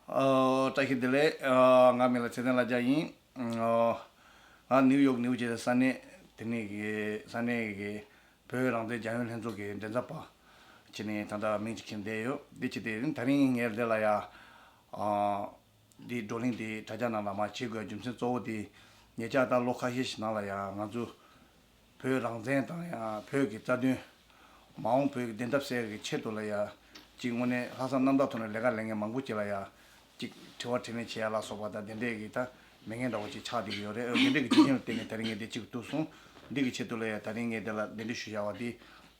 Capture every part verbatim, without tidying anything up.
ཨོ། བཀྲ་ཤིས་བདེ་ལེགས། ཨོ། ང་མིང་ལ་ཚེ་བརྟན་ལ་རྒྱ་ཡིན། ཨོ། ང་ནིའུ་ཡོག་ནིའུ་ཇེ་ས་གནས། དེ་ནས་གི་ས་གནས་གི་བོད་རང་བཙན་རྒྱལ་ཡོངས་ལྷན་ཚོགས་ཀྱི་མགྲིན་ཚབ་པ་བྱས་ནས་ད་ལྟ་མིང་ཅིག་ཁྱེར་བསྡད་ཡོད། འདི་བྱས་ཏེ་ད་རིང་ངས་འདི་ལ་ཡ། ཨོ། འདི་བགྲོ་གླེང་འདི་དྲ་རྒྱ་ནང་ལ་མར་བྱེད་དགོས་རྒྱུ་མཚན་གཙོ་བོ་དེ། ཉེ་ཆར་ད་ལོ་ཁ་ཤས་ཤིག་ནང་ལ་ཡང་ང་ཚོ་བོད་རང་བཙན་དང་ཡང་བོད་ཀྱི་རྩ་དོན། མ་འོངས་བོད་ཀྱི་བདེན་མཐའ་གསལ་བའི་ཆེད་དུ་ལ་ཡང་གཅིག་དངོས་གནས་ལྷག་བསམ་རྣམ་དག་ཐོག་ནས་ལས་ཀ་ལས་མཁན་མང་པོ་ཅིག་ལ་ཡང་གཅིག་དྲི་བ་དྲིས་ལན་བྱེད་ཡ་ལ་སོགས་པ་དང་དེ་འདྲས་ཀྱི་ད་མེད་མཁན་འདྲ་བོ་ཅིག་ཆགས་བསྡད་ཀྱི་ཡོད་རེད། འོ་དེ་འདྲས་ཀྱི་རྒྱུ་རྐྱེན་ལ་བརྟེན་ནས་ད་རིང་ངས་འདི་གཅིག་ཐུག་སོང་། འདི་གི་ཆེད་དུ་ལ་ཡང་ད་རིང་ངས་འདི་ལ་གདན་འདྲེན་ཞུ་བྱ་བ་འདི།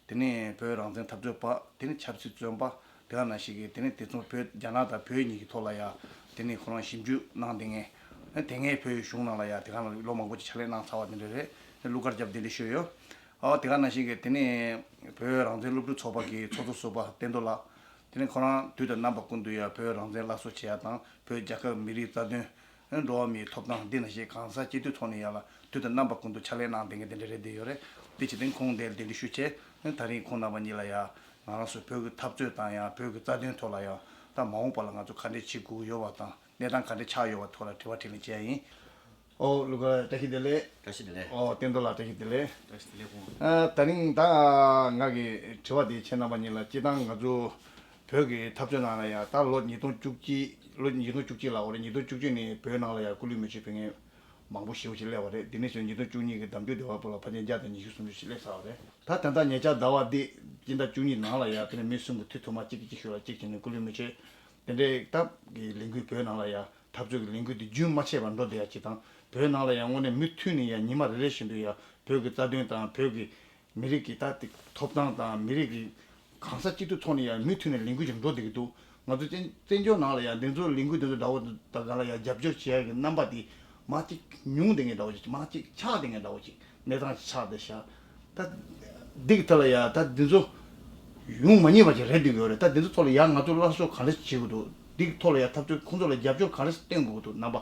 དེ་ནས་བོད་རང་བཙན་འཐབ་རྩོད་པ། དེ་ནས་ཆབ་སྲིད་བཙོན་པ། དེ་ག་ནང་བཞིན་གྱི་དེ་ནས་དེ་ཚོ་བོད་རྒྱ་ནག་དང་བོད་གཉིས་ཀྱི་ཐོག་ལ་ཡང་དེ་ནས་ཁོ་རང་ཞིབ་འཇུག་གནང་བསྡད་མཁན། དེ་སྔའི་བོད་གཞུང་ནང་ལ་ཡང་དེ་ག་ནང་ལོ་མང་པོ་ཅིག་ཕྱག་ལས་གནང་ཚར་བ་དེ་འདྲ་རེད། གླུ་གར་རྒྱབ་དེ་འདྲ་ཤོད་ཡོད། ཨོ་དེ་ག་ནང་བཞིན་གྱི་དེ་ནས་བོད་རང་བཙན་སློབ་ཕྲུག་ཚོགས་པ་གི་ཚོགས་གཙོ་ཟུར་པ་བསྟན་རྡོར་ལགས། དེ་ནས་ཁོ་རང་དུས་དང་རྣམ་པ་ཀུན་ཏུ་ཡང་བོད་རང་བཙན་སླར་གསོ་བྱེད་ཡ་དང་བོད་རྒྱལ་ཁབ་མི་རིགས་རྩ་དོན། འགྲོ་བ་མིའི་ཐོབ་ཐང་འདི་ནང་བཞིན་གང་ཟག་སྤྱི་འཐུས་ཐོག་ནས་ཡར་ལ་དུས་དང་རྣམ་པ་ཀུན་ཏུ་ཕྱག་ལས་གནང་བསྡད་མཁན་དེ་འདྲ་རེད་བསྡད་ཡོད་རེད། དེ་བྱས་ཏེ་ཁོང་དེར་གདན་འདྲེན་ཞུ་བྱས། ད་རིང་ཁོང་རྣམ་པ་གཉིས་ལ་ཡང་ང་རང་ཚོ་བོད་ཀྱི་འཐབ་རྩོད་དང་ཡང་བོད་ཀྱི་རྩ་དོན་ཐོག་ལ་ཡང་ད་མ་འོངས་པ་ལ་ང་ཚོ་ག་འདྲས་བྱེད་དགོས་ཡོད་པ་དང་གནས་སྟངས་ག་འདྲས་ཆགས་ཡོད་པ་ཐོག་ལ་དྲི་བ་དྲིས་ལན་བྱས་ཡིན། ཨོ་ཀླུ་མཁར་བཀྲ་ཤིས་བདེ་ལེགས། བཀྲ་ཤིས་བདེ་ལེགས། ཨོ་བསྟན་རྡོར་ལགས་བཀྲ་ཤིས་བདེ་ལེགས། བཀྲ་ཤིས་བདེ་ལེགས་གོང། ཨ་ད་རིང་ད་ང་གི་དྲི་བ་དེ་ཁྱེད་རྣམ་པ་གཉིས་ལ་སྤྱིར་བཏང་ང་ཚོ་བོད་ཀྱི་འཐབ་རྩོད་ནང་ལ་ཡང་ད་ལོ་ཉིས་སྟོང་བཅུ་གཅིག་ལོ་ཉིས་སྟོང་བཅུ་གཅིག་ལ་འོ་རེད། ཉིས་སྟོང་བཅུ་གཅིག་ནས་བོད་ནང་ལ་ཡང་སྐུ་ལུས་མེ་མཆོད་ཕུལ་མཁན་མང་པོ་ཞེ་པོ་ཞིག་སླེབས་པ་རེད། དེ་ནས་བྱས་ཉིས་སྟོང་བཅུ་གཉིས་ཀྱི་ཟླ་མཇུག་དེ་བར་བོད་ལ་ཕལ་ཆེར་བརྒྱ་དང་ཉི་ཤུ་སུམ་ཅུ་ཞིག་སླེབས་ཚར་བ་རེད། ད་ད་ལྟ་ཉེ་ཆར་ཟླ་བ་འདི་སྤྱི་ཟླ་བཅུ་གཉིས་ནང་ལ་ཡང་དེ་ནས་མི་གསུམ་གྱི་དུས་ཐོག་མ་གཅིག་གིས་གཅིག་ཤོད་ལ་གཅིག་བྱས་ནས་སྐུ་ལུས་མེ་མཆོད་དེ་འདྲའི་སྟབས་ཀྱི་ལས་འགུལ་བོད་ནང་ལ་ཡང་འཐབ་རྩོད་ཀྱི་ལས་འགུལ་འདི་རྒྱུན་མ་ཆད་པར་འགྲོ་བསྡད་ཡ་གཅིག་དང་། བོད་ནང་ལ་ཡང་དངོས་གནས་མུ་མཐུད་ནས་ཡང་ཉི་མ་རེ་རེ་བཞིན་དུ་ཡང་བོད་ཀྱི་རྩ་དོན་དང་བོད་ཀྱི་མི་རིགས་ཀྱི་ད་ཐོབ་ཐང་དང་མི་རིགས་ཀྱི་གང་ཟག་སྤྱི་འཐུས་ཐོག་ནས་ཡང་མུ་མཐུད་ནས་ལས་འགུལ་ཞིག་འགྲོ་བསྡད་ཀྱི་འདུག་ང་ཚོ་བཙན་བཙན་བྱོལ་ནང་ལ་ཡང་འདི་ཚོ་ལས་འགུལ་འདི་ཚོ་འདྲ་བོ་དང་ག་ལ་ཡང་རྒྱབ་སྐྱོར་བྱེད་ཡ་གི་རྣམ་པ་དེ་མ་གཅིག་ཉུང་བསྡད་མཁན་འདྲ་བོ་ཞིག་མ་གཅིག་ཆག་བསྡད་མཁན་འདྲ་བོ་ཞིག་གནས་སྟངས་ཤིག་ཆགས་བསྡད་ཤག་ད་འདི་གི་ཐད་ལ་ཡང་ད་འདི་ཚོ་ཡོང་མ་ཉེས་པ་ཅིག་རེད་འདུག་ཡོད་རེད། ད་འདི་ཚོ་ཐོག་ལ་ཡང་ང་ཚོ་སླར་གསོ་ག་འདྲ་བྱེད་དགོས་འདུག་འདི་གི་ཐོག་ལ་ཡང་འཐབ་རྩོད་ཁོང་ཚོ་ལ་རྒྱབ་སྐྱོར་ག་འདྲ་བསྟན་དགོས་འདུག་རྣམ་པ་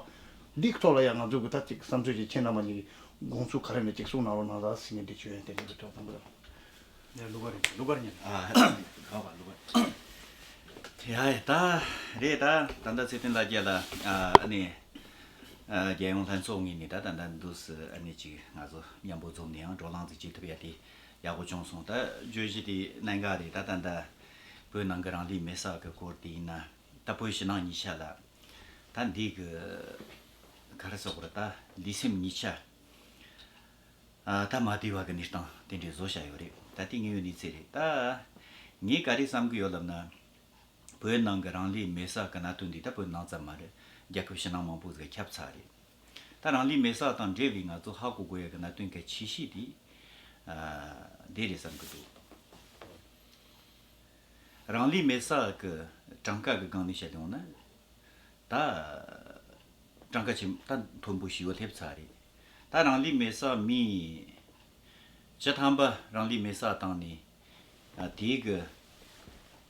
འདི་གི་ཐོག་ལ་ཡང་ང་ཚོ་གི་ད་ཅིག་བསམ་ཚུལ་ཅིག་ཁྱེད་རྣམ་པ་གཉིས་ཀྱི་དགོངས་ཚུལ་ག་རེ་ནས་ཅིག་གསུང་གནང་རོགས་གནང་ཟེར་ནས་འདི་བྱོན་ཡོད་དེ་འདྲ་གི་ཐོག་དང་པོ་དང་། ཡ་ལུག་པ་རེད། ལུག་པར་ཉན། ཨ་ཧ། ག་བ་ལུག་པ། ཡ་ཡ་ད་རེད། ད་ད་ལྟ་ཚེ་བརྟན་ལགས་རྒྱ་ལ་ཨ་ཨ་ནི་ཨ་རྒྱལ་ཡོངས་ལྷན་ཚོགས་ངོས་ནས་ད་ད་ད་འདུག་སེ་ཨ་ནི་ཅིག་ང་ཚོ་མཉམ་པོ་འཛོམས་ནས་ཡང་བགྲོ་གླེང་ཅིག་བྱེད་ཐུབ་ཡ་དེ་ཡག་པོ་བྱུང་སོང་། ད་བརྗོད་གཞི་དེ་གནད་འགག་རེད། ད་ད་ད་བོད་ནང་གི་རང་ལུས་མེ་སྲེག་གི་སྐོར་དེ་ཡིན་ན་ད་བོད་ཕྱི་ནང་གཉིས་ཆ་ལ་ད་འདི་གི་ག་རེ་ཟེར་དགོས་རེད། ད་ལུས་སེམས་གཉིས་ཆ། ཨ་ད་མ་བདེ་བ་གི་གནས་སྟངས་དེ་འདྲའི་བཟོ་བྱ་ཡོད་རེད། ད་དེ་དངོས་ཡོད་གནས་ཚུལ་རེད། ད་ངས་ག་རེ་བསམ་གི་ཡོད་ལབ་ན། བོད་ནང་གི་རང་ལུས་མེ་སྲེག་གི་གནད་དོན་འདི་ད་བོད་ནང་ཙམ་མ་རེད། རྒྱལ་ཁབ་ཕྱི་ནང་མང་པོ་ཟིག་ཁྱབ་ཚར་རེད། ད་རང་ལུས་མེ་སྲེག་དང་འབྲེལ་བའི་ང་ཚོ་ཧ་གོ་དགོས་ཡ་གི་གནད་དོན་གལ་ཆེ་ཤོས་དེ་ཨ་འདི་རེད་བསམ་གི་འདུག་རང་ལུས་མེ་སྲེག་གི་གྲངས་ཀ་གི་སྒང་ནས་བཤད་ཡོང་ན། ད་གྲངས་ཀ་ཆེ་ད་མཐོན་པོ་ཞེ་པོ་སླེབས་ཚར་རེད། ད་རང་ལུས་མེ་སྲེག་མི་བཅུ་ཐམ་པ་རང་ལུས་མེ་སྲེག་བཏང་ནས་ཨ་དེའི་གི་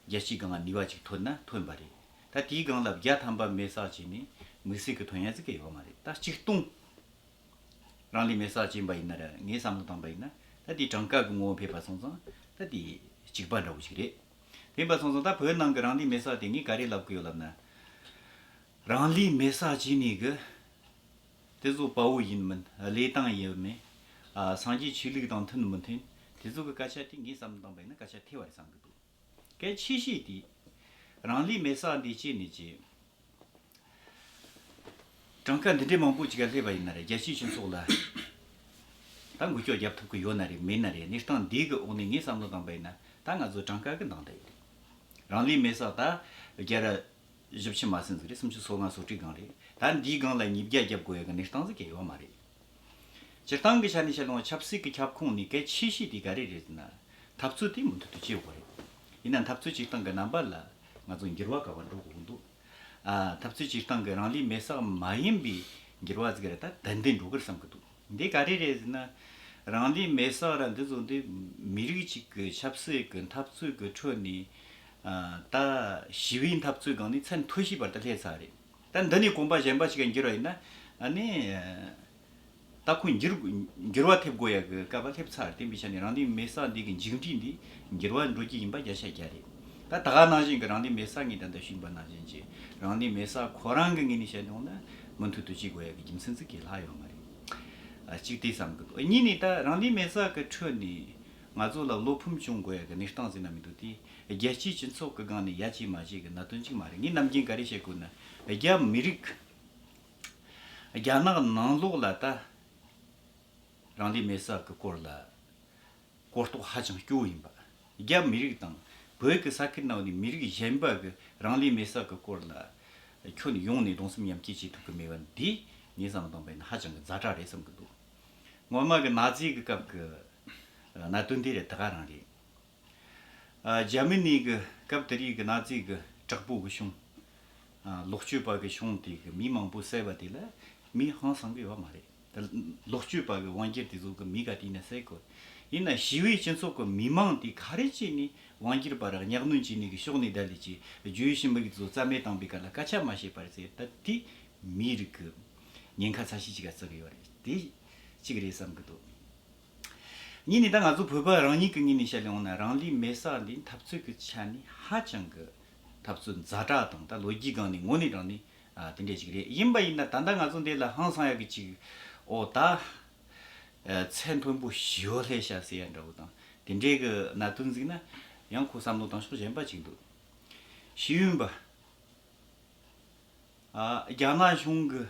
བརྒྱད་ཅུའི་སྒང་ནུས་པ་ཅིག་ཐོན་ན་ཐོན་པ་རེད། ད་དེའི་སྒང་ལ་བརྒྱ་ཐམ་པ་མེ་སྲེག་བྱས་ནས་དམིགས་བསལ་གི་ཐོན་ཡ་ཟིག་གི་ཡོད་མ་རེད། ད་ཆིག་སྟོང་རང་ལུས་མེ་སྲེག་བྱིན་པ་ཡིན་ན་ར་ངས་བསམ་བློ་བཏང་པ་ཡིན་ན་ད་དེའི་གྲངས་ཀ་གི་ངོ་བོ་ཕེབས་པ་སོང་ཙང་ད་དེ་གཅིག་པ་འདྲ་བོ་ཞིག་རེད། དེ་ཡིན་པ་སོང་ཙང་ད་བོད་ནང་གི་རང་ལུས་མེ་སྲེག་དེ་ངས་ག་རེ་ལབ་གི་ཡོད་ལབ་ན། རང་ལུས་མེ་སྲེག་བྱས་ནས་གི་དེ་ཚོ་དཔའ་བོ་ཡིན་མིན་བློས་བཏང་ཡིན་མིན་ཨ་སངས་རྒྱས་ཆོས་ལུགས་དང་མཐུན་མི་མཐུན་དེ་ཚོ་གི་སྐད་ཆ་དེ་ངས་བསམ་བློ་བཏང་པ་ཡིན་ན་སྐད་ཆ་ཐོས་པ་རེད་བསམ་གི་འདུག་གལ་ཆེ་ཤོས་དེ་རང་ལུས་མེ་སྲེག་འདི་བྱས་ནས་ཀྱི། གྲངས་ཀ་འདི་འདྲའི་མང་པོ་ཅིག་ག་སླེབས་པ་ཡིན་ན་རེད། རྒྱལ་སྤྱིའི་སྤྱི་ཚོགས་ལ་ད་འགུལ་སྐྱོད་རྒྱབ་ཐུབ་ཀྱི་ཡོད་ན་རེད་མེད་ན་རེད། གནས་སྟངས་འདིའི་གི་འོག་ནས་ངས་བསམ་བློ་བཏང་པ་ཡིན་ན་ད་ང་ཚོ་གྲངས་ཀ་གི་འདང་ད་ཡོད་རེད། རང་ལུས་མེ་སྲེག་ད་བརྒྱ་ར་བཞི་བཅུ་མ་ཟིན་ཟིག་རེད། སུམ་ཅུ་སོ་ལྔ་སོ་དྲུག་སྒང་རེད། ད་འདིའི་སྒང་ལ་ཉིས་བརྒྱ་རྒྱབ་དགོས་ཡ་གི་གནས་སྟངས་ཟིག་ག་ཡོད་མ་རེད། སྤྱིར་བཏང་གི་ཆ་ནས་བཤད་ཡོང་ཆབ་སྲིད་ཀྱི་ཁྱབ་ཁོངས་ནས་གལ་ཆེ་ཤོས་དེ་ག་རེ་རེད་ཟེར་ན། འཐབ་རྩོད་དེ་མུ་མཐུད་དུ་བྱེད་དགོས་རེད། ཡིན་ན་འཐབ་རྩོད་བྱེད་སྟངས་ཀྱི་རྣམ་པ་ལ་ང་ཚོ་འགྱུར་བ་ག་བ་འགྲོ་དགོས་འདུག་ཨ་འཐབ་རྩོད་བྱེད་སྟངས་ཀྱི་རང་ལུས་མེ་སྲེག་མ་ཡིན་པའི་འགྱུར་བ་ཟིག་རེད། ད་ཏན་ཏན་འགྲོ་གི་རེད་བསམ་གི་འདུག་འདི་ག་རེ་རེད་ཟེར་ན། རང་ལུས་མེ་སྲེག་ར་འདི་ཚོ་འདི་མི་རིགས་གཅིག་གི་ཆབ་སྲིད་ཀྱི་འཐབ་རྩོད་ཀྱི་ཁྲོད་ནས་ཨ་ད་ཞི་བའི་འཐབ་རྩོད་སྒང་ནས་ཚད་མཐོ་ཤོས་བར་དུ་སླེབས་ཚར་རེད། ད་འདི་ནས་གོམ་པ་གཞན་པ་ཞིག་ག་འགྱུར་བ་ཡིན་ན་ཨ་ནི། ད་ཁོ་འགྱུར་འགྱུར་བ་ཐེབས་དགོས་ཡ་གི་སྐབས་ལ་སླེབས་ཚར། དེ་འབའི་ཆ་ནས་རང་ལུས་མེ་སྲེག་འདི་གི་མཇུག་འབྲས་འདི་འགྱུར་བ་འགྲོ་རྒྱུ་ཡིན་པ་བརྒྱ་ཆ་བརྒྱ་རེད། ད་ ད་ད་ག་ནང་བཞིན་གྱི་རང་ལུས་མེར་སྲེག་ངས་ད་ལྟ་ཞུས་པ་ནང་བཞིན་གྱི་རང་ལུས་མེར་སྲེག་ཁོ་རང་གི་ངོས་ནས་བཤད་ཡོང་ན་མུ་མཐུད་དུ་བྱེད་དགོས་ཡ་གི་རྒྱུ་མཚན་ཟིག་གི་ལྷག་ཡོད་མ་རེད། ཨ། གཅིག་དེ་བསམ་གི་འདུག་གཉིས་ནས་ད་རང་ལུས་མེར་སྲེག་གི་ཁྲོད་ནས་ང་ཚོ་ལ་བློ་ཕམ་བྱུང་དགོས་ཡ་གི་གནས་སྟངས་ཟེར་ན་མི་འདུག་དེ་རྒྱལ་སྤྱིའི་སྤྱི་ཚོགས་ཀྱི་སྒང་ནས་ཡ་བྱེད་མ་བྱེད་གི་གནད་དོན་གཅིག་མ་རེད། ངས་ནམ་རྒྱུན་ག་རེ་བཤད་དགོས་ན། རྒྱ་མི་རིགས། རྒྱ་ནག་ནང་ལོགས་ལ་ད་རང་ལུས་མེར་སྲེག་གི་སྐོར་ལ་གོ་རྟོགས་ཧ་ཅང་སྐྱོ་བོ་ཡིན་པ། རྒྱ་མི་རིགས་དང་བོད་ཀྱི་ས་ཁུལ་ནང་ནས་མི་རིགས་གཞན་པ་གི་རང་ལུས་མེར་སྲེག་གི་སྐོར་ལ་ཁྱོན་ཡོངས་ནས་གདུང་སེམས་མཉམ་སྐྱེད་བྱེད་ཐུབ་ཀྱི་མེད་པ་འདི་ངས་བསམ་བློ་བཏང་པ་ཡིན་ན་ཧ་ཅང་གི་ཛ་དྲག་རེད་བསམ་གི་འདུག་སྔོན་མ་གི་ནཱ་ཛི་གི་སྐབས་ཀྱི་གནད་དོན་དེ་རེད། ད་ག་རང་རེད། ཨ། འཇར་མ་ནི་གི་སྐབས་དེ་རིང་གི་ནཱ་ཛི་གི་དྲག་པོ་གི་གཞུང་། ཨ། ལོག་སྤྱོད་པ་གི་གཞུང་དེ་གི་མི་མང་པོ་བསད་པ་དེ་ལ་མི་ཧང་སང་གི་ཡོད་མ་རེད། ད་ལོག་སྤྱོད་པ་གི་དབང་སྒྱུར་དེ་ཚོ་གི་མི་ག་དེ་ནས་བསད་གོ། ཡིན་ན་ཞི་བའི་སྤྱི་ཚོགས་གི་མི་མང་དེ་ག་རེ་བྱས་ནས་དབང་སྒྱུར་པ་ར་ཉག་གནོན་བྱས་ནས་གི་ཕྱོགས་ནས་བསྡད་ལས་ཀྱི་བརྗོད་ཡིག་ཤི་མི་རིགས་དེ་ཚོ་རྩ་མེད་བཏང་པའི་སྐབས་ལ་སྐད་ཆ་མ་བཤད་པ་རེད་ཟེར། ད་དེ་མིའི་རིགས་གི་ཉེན་ཁ་ཚ་ཤོས་ཅིག་ག་བརྩི་གི་ཡོད་རེད། དེ་གཅིག་རེད་བསམ་གི་འདུག་གཉིས་ནས་ད་ང་ཚོ་བོད་པ་རང་ཉིད་ཀྱི་ངོས་ནས་བཤད་ཡོང་ན་རང་ལུས་མེར་སྲེག་འདི་འཐབ་རྩོད་ཀྱི་ཆ་ནས་ཧ་ཅང་གི་འཐབ་རྩོད་ཛ་དྲག་དང་ད་ལོ་རྒྱུས་སྒང་ནས་དངོས་གནས་དྲང་ནས། ཨ། དེ་འདྲས་ཅིག་རེད། ཡིན་པ་ཡིན་ན་ད་ལྟ་ང་ཚོ་འདི་ལ་ཧང་སང་ཡག་གི་ཅིག་འོ་ད། ཨ། ཚད་མཐོན་པོ་ཞེ་པོ་སླེབས་ཤག་ཟེར་ཡ་འདྲ་བོ་དང་དེ་འདྲས་ཀྱི་གནད་དོན་ཟིག་ན་ཡང་ཁོ་བསམ་བློ་བཏང་ཕྱོགས་གཞན་པ་ཅིག་འདུག་ཤེས་ཡོན་པ། ཨ། རྒྱ་ནག་གཞུང་གི་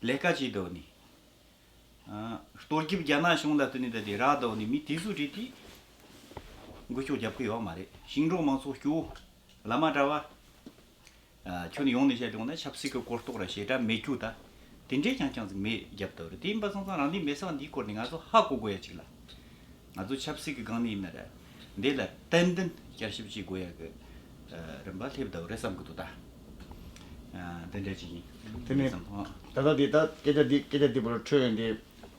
ལས་ཀ་བྱེད་འདོད་ནི། ཨ། གཏོར་རྒྱབ་རྒྱ་ནག་གཞུང་ལ་བསྟུན་ནས་ད་དེ་རག་འདོད་ནི་མི་དེ་ཚོ་རེད་དེ། འགུལ་སྐྱོད་རྒྱབ་གི་ཡོད་མ་རེད། ཞིང་འབྲོག་མང་ཚོགས་སྐྱོ་བོ། བླ་མ་གྲྭ་བ། ཨ། ཁྱོན་ཡོངས་ནས་བཤད་ཡོང་ན་ཆབ་སྲིད་ཀྱི་གོ་རྟོགས་ར་ཞེ་དྲག་མེད་རྒྱུ་ད། དེ་འདྲའི་རྐྱང་རྐྱང་ཟིག་མེད་རྒྱབ་ཐུབ་རེད། དེ་ཡིན་པ་སོང་ཙང་རང་ལུས་མེར་སྲེག་འདིའི་སྐོར་ནས་ང་ཚོ་ཧ་གོ་དགོས་ཡ་ཅིག་ལ། ང་ཚོ་ཆབ་སྲིད་ཀྱི་སྒང་ནས་ཡིན་ན་ར། འདི་ལ་ཏན་ཏན་བསྐྱར་ཞིབ་བྱེད་དགོས་ཡ་གི་ཨ། རིམ་པ་སླེབས་བསྡད་རེད་བསམ་གི་འདུག་ད། ཨ། དེ་འདྲ་ཅིག་ཡིན། དེ་ནས་བསམ་ཨ། ད་ལྟ་འདི་ད་སྐད་ཆ་འདི་སྐད་ཆ་འདི་བར་འཕྲོས་ཡོང་དེ།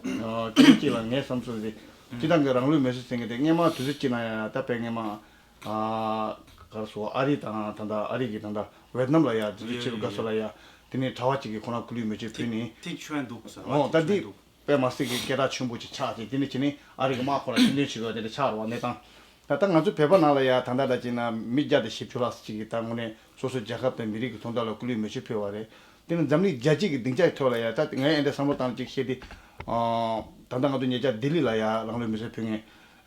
ཨ། སྐད་ཆ་གཅིག་ལ་ངས་བསམ་ཚུལ་འདི། སྤྱི་བཏང་གི་རང་ལུས་མེར་སྲེག་ཟེར་མཁན་དེ་སྔས་མ་དུས་ཚོད་གཅིག་ན་ཡང་ད་དཔེ་སྔས་མ། ཨ། ག་རེ་ཟེར། ཨ་རི་དང་ད་ལྟ་ཨ་རི་གི་ད་ལྟ་ཝེ་ཏི་ནམ་ལ་ཡ་དུས་ཚོད་ཕྱི་རུ་དགའ་ས་ལ་ཡ། དེ་ནས་གྲྭ་བ་གཅིག་གིས་ཁོ་རང་སྐུ་ལུས་མེ་མཆོད་ཕུལ་ནས། ཐིག་ཆོན་འདུག་ཟེར་བ། འོ་ད་ཐིག་འདི་ཆོན་འདུག་དཔེ་མ་སྲིད་ཀྱི་སྐད་གྲགས་ཆེན་པོ་ཅིག་ཆགས་ཏེ། དེ་ནས་ཕྱི་ནས་ཨ་རི་གི་དམག་ཁོ་ལ་ཁྲིམས་མཐུན་བྱེད་དགོས་དེ་འདྲ་ཆགས་རེད་བ། གནས་སྟངས་ད་ལྟ་ང་ཚོ་བོད་པ་ནང་ལ་ཡ་ད་ལྟ་ད་ཅིག་ན་མི་བརྒྱ་དང་བཞི་བཅུ་ལྷག་ཅིག་གིས་ད་དངོས་གནས་སོ་སོའི་རྒྱལ་ཁབ་དང་མི་རིགས་ཀྱི་དོན་དག་ལ་སྐུ་ལུས་མེ་མཆོད་ཕུལ་བ་རེད། དེ་ནི་འཛམ་གླིང་རྒྱལ་སྤྱི་གི་སྡིངས་ཆ་གི་ཐོག་ལ་ཡ་ད་ང་ཡང་འདྲ་བསམ་བློ་བཏང་ཅིག་བཤད་དེ། ཨ། ད་ལྟ་ང་ཚོ་ཉེ་ཆར་ལྡི་ལི་ལ་ཡ་རང་ལུས་མེ་མཆོད་ཕུལ་མཁན།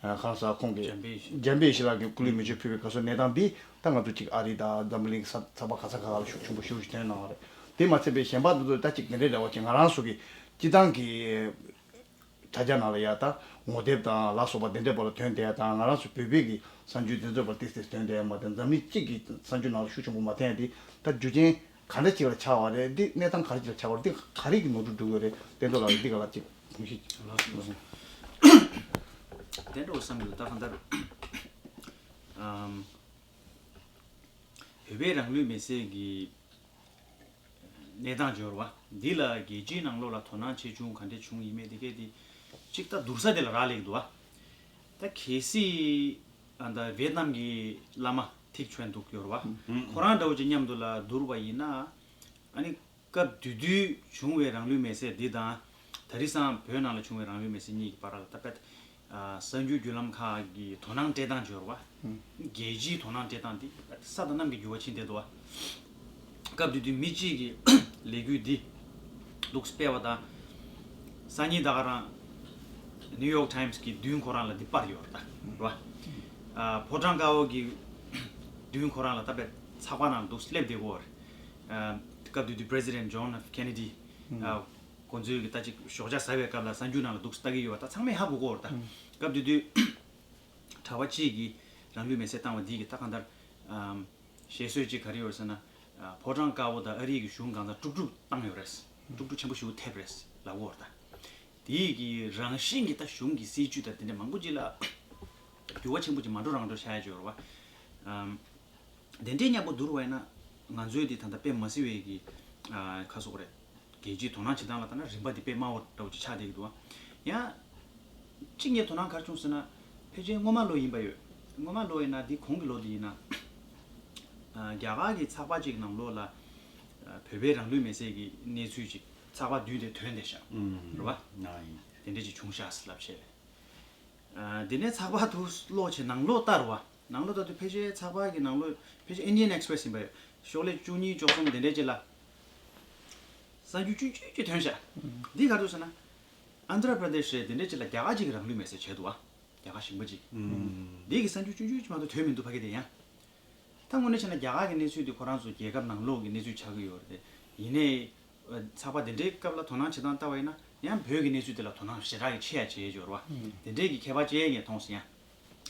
ཨ། ཁ་སང་ཁོང་གིས་འཇམ་དཔལ་ཡེ་ཤེས། འཇམ་དཔལ་ཡེ་ཤེས་ལགས་ཀྱིས་སྐུ་ལུས་མེ་མཆོད་ཕུལ་བའི་སྐབས་སུ་གནས་སྟངས་འདི་ད་ང་ཚོ་གཅིག་ཨ་རི་དང་འཛམ་བུ་གླིང་གི་ས་ཚགས་པ་ག་ས་ག་ལ་ཤུགས་ཆེན་པོ་ཞེ་པོ་ཅིག་ཐོན་གནང་བ་རེད། དེ་མ་ཚད་པའི་གཞན་པ་དེ་ཚོ་ད་གཅིག་དེ་འདྲའི་འདྲ་བ་ཅིག་ང་རང་ཚོ་གི་སྤྱི་བཏང་གི་དྲ་རྒྱ་ནང་ལ་ཡ་ད་ངོ་དེབ་དང་ལ་སོགས་པ་དེ་འདྲའི་བར་ལ་ཐོན་བསྡད་ཡ་དང་། ང་རང་ཚོ་བོད་པའི་གི་གསར་འགྱུར་དེ་ཚོའི་བར་ཏིག་ཏིག་ཐོན་བསྡད་ཡ་མ་གཏོགས། འཛམ་གླིང་སྤྱི་གི་གསར་འགྱུར་ནང་ལ་ཤུགས་ཆེན་པོ་མ་ཐོན་ཡ་དེ་ད་རྒྱུ་རྐྱེན་ག་འདྲ་ཅིག་ལ་ཆགས་པ་རེད། འདི་གནས་སྟངས་ག་རེ་ཅིག་ལ་ཆགས་པ་རེད། འདི་ག་རེ་གི་ནོར་འཁྲུལ་འགྲོ་གི་རེད། དེ་ཚོ་ལ་འདི་ག་ལ་ཅིག་གསུང་བཤད་ཅིག་ལགས་སོ། དེ་འདྲ་བསམ་ཡོད། ད་གང་ལྟར། ཨམ། བོད་པའི་རང་ལུས་མེར་སྲེག་གི་གནས་སྟངས་འབྱོར་བ་འདི་ལ་རྒྱལ་སྤྱིའི་ནང་ལོགས་ལ་དོ་སྣང་ཆེ་ཆུང་ག་འདྲ་བྱུང་ཡིན་མེད་དེ་གས་དེ་གཅིག་ད་བསྡུར་ས་དེ་ལ་རག་ལས་ཀྱི་འདུག་བ། ད་གལ་སྲིད་ཨ་ད་ཝེ་ཏི་ནམ་གྱི་བླ་མ་ཐིག་ཆོན་འདུག་ཡོད་རེད་བ། ཁོ་རང་འདྲ་བོ་ཅིག་མཉམ་དུ་ལ་བསྡུར་བ་ཡིན་ན། ཨ་ནི་སྐབས་དེ་དུས་བྱུང་བའི་རང་ལུས་མེར་སྲེག་འདི་དང་། ད་རེས་སང་བོད་ནང་ལ་བྱུང་བའི་རང་ལུས་མེར་སྲེག་གཉིས་ཀྱི་བར་ལ་ད་དཔེ། ཨ། གསར་འགྱུར་བརྒྱུད་ལམ་ཁག་གི་དོ་སྣང་སྤྲད་སྟངས་འབྱོར་བ། རྒྱལ་སྤྱིའི་དོ་སྣང་སྤྲད་སྟངས་འདི་ས་དང་གནམ་གྱི་འགྱུར་བ་ཕྱིན་བསྡད་འདུག་བ། སྐབས་དེ་དུས་མི་གཅིག་གིས་ལས་འགུལ་འདི་འདུག་སྤེལ་བ་དང་། སང་ཉིན་ད་ག་རང་ནིའུ་ཡོག་ཊའིམ་སི་གི་མདུན་ཁོ་རང་ལ་འདི་པར་ཡོད་རེད་ད། རེད་བ། ཨ། ཕོ་བྲང་དཀར་པོ་གི་མདུན་ཁོ་རང་ལ་ད་དཔེ་ཚགས་པར་ནང་འདུག་སླེབས་བསྡད་ཀྱི་ཡོད་རེད། ཨ། སྐབས་དེ་དུས་པི་རེ་སི་ཌེན་ཊི་ཇོན་ཨེཕ་ཁེ་ནེ་ཌི། ཨ། ཁོང་ཚོས་གི་ད་ཅིག་ཞོགས་ཇ་ཟ་བའི་སྐབས་ལ་གསར་འགྱུར་ནང་ལ་འདུག་ལྟ་གི་ཡོད་པ་ད་ཚང་མས་ཧ་གོ་གི་ཡོད་རེད་ད། སྐབས་དེ་དུས་གྲྭ་པ་གཅིག་གིས་རང་ལུས་མེར་སྲེག་བཏང་བ་འདི་གི་ད་གང་ལྟར། ཨམ། བཤད་སྲོལ་གཅིག་ག་རེ་ཡོད་ཟེར་ན། ཨ། ཕོ་བྲང་དཀར་པོ་དང་ཨ་རི་གི་གཞུང་གང་ཚང་དཀྲུག་དཀྲུག་བཏང་ཡོད་རེད། དཀྲུག་དཀྲུག་ཆེན་པོ་ཞིག་ཐེབས་རེད་ལབ་ཀྱི་ཡོད་རེད་ད། དེ་གི་རང་བཞིན་གྱི་ད་གཞུང་གི་སྲིད་ཇུས་དང་དེ་འདྲ་མང་པོ་ཅིག་ལ་འགྱུར་བ་ཆེན་པོ་ཅིག་མ་འགྲོ་རང་འགྲོ་ཆགས་ཡ་ཅིག་ཡོད་རེད་བ། ཨམ། དེ་འདྲའི་མཉམ་པོ་བསྡུར་བ་ཡིན་ན་ང་ཚོའི་འདི་ད་ལྟ་དཔེ་མ་སྲིད་པའི་གི། ཨ། ཁ་སོག་རེད། རྒྱལ་སྤྱིའི་དོ་སྣང་བྱེད་སྟངས་ལ་ལྟ་ན་རིམ་པ་འདི་དཔེ་དམའ་བོ་འདྲ་བོ་ཅིག་ཆགས་བསྡད་ཀྱི་འདུག་བ། ཡང་གཅིག་ངས་དོ་སྣང་ག་རེ་བྱུང་ཟེར་ན། ཕལ་ཆེར་སྔོན་མ་ལོ་ཡིན་པ་ཡོད། སྔོན་མ་ལོ་ཡིན་ན་འདི་གོང་གི་ལོ་འདི་ཡིན་ན། ཨ། རྒྱ་གར་གྱི་ཚགས་པར་ཅིག་ནང་ལོགས་ལ། ཨ། བོད་པའི་རང་ལུས་མེར་སྲེག་གི་གནས་ཚུལ་ཅིག་ཚགས་པར་བདུན་དེ་ཐོན་བསྡད་ཤག་རེད་བ། དེ་འདྲ་ཅིག་བྱུང་ཤག་ལབ་བྱས། ཨ། དེ་ནས་ཚགས་པར་དུ་ཀློག་བྱས་ནང་ལོགས་ལྟར་བ། ནང་ལོགས་ད་དུང་ཕལ་ཆེར་ཚགས་པར་གྱི་ནང་ལོགས་ཕལ་ཆེར་Indian Express ཡིན་པ་ཡོད། ཤོག་ལྷེ་བཅུ་གཉིས་བཅུ་གསུམ་དེ་འདྲས་ཅིག་ལ་གསར་འགྱུར་ཆུང་ཆུང་ཅིག་ཐོན་ཤག་འདི་ག་རེ་ཟེར་ན། ཨན་དྷྲ་པྲ་དེ་ཤི་རེད། དེ་འདྲས་ཅིག་ལ་རྒྱ་གར་ཅིག་གིས་རང་ལུས་མེར་སྲེག་བྱས་འདུག་བ། རྒྱ་གར་ཞིང་པ་ཅིག་འདི་གི་གསར་འགྱུར་ཆུང་ཆུང་ཅིག་མ་གཏོགས་ཐོན་མི་འདུག་ཕ་གི་དེ་ཡང་། ད་དངོས་གནས་བྱས་ན་རྒྱ་གར་གྱི་གནས་ཚུལ་འདི་ཁོ་རང་ཚོ་རྒྱལ་ཁབ་ནང་ལོགས་ཀྱི་གནས་ཚུལ་ཆགས་ཀྱི་ཡོད་རེད། ཡིན་ནའི་ཚགས་པར་དེ་འདྲའི་སྐབས་ལ་དོ་སྣང་བྱེད་སྟངས་ལྟ་བ་ཡིན་ན་ཡང་བོད་ཀྱི་གནས་ཚུལ་དེ་ལ་དོ་སྣང་ཞེ་དྲག་གི་ཆེ་ཡ་བྱེད་ཡོད་རེད་བ། དེ་འདྲའི་གི་ཁྱད་པར་ཅིག་ངས་མཐོང་སོང་ཡ།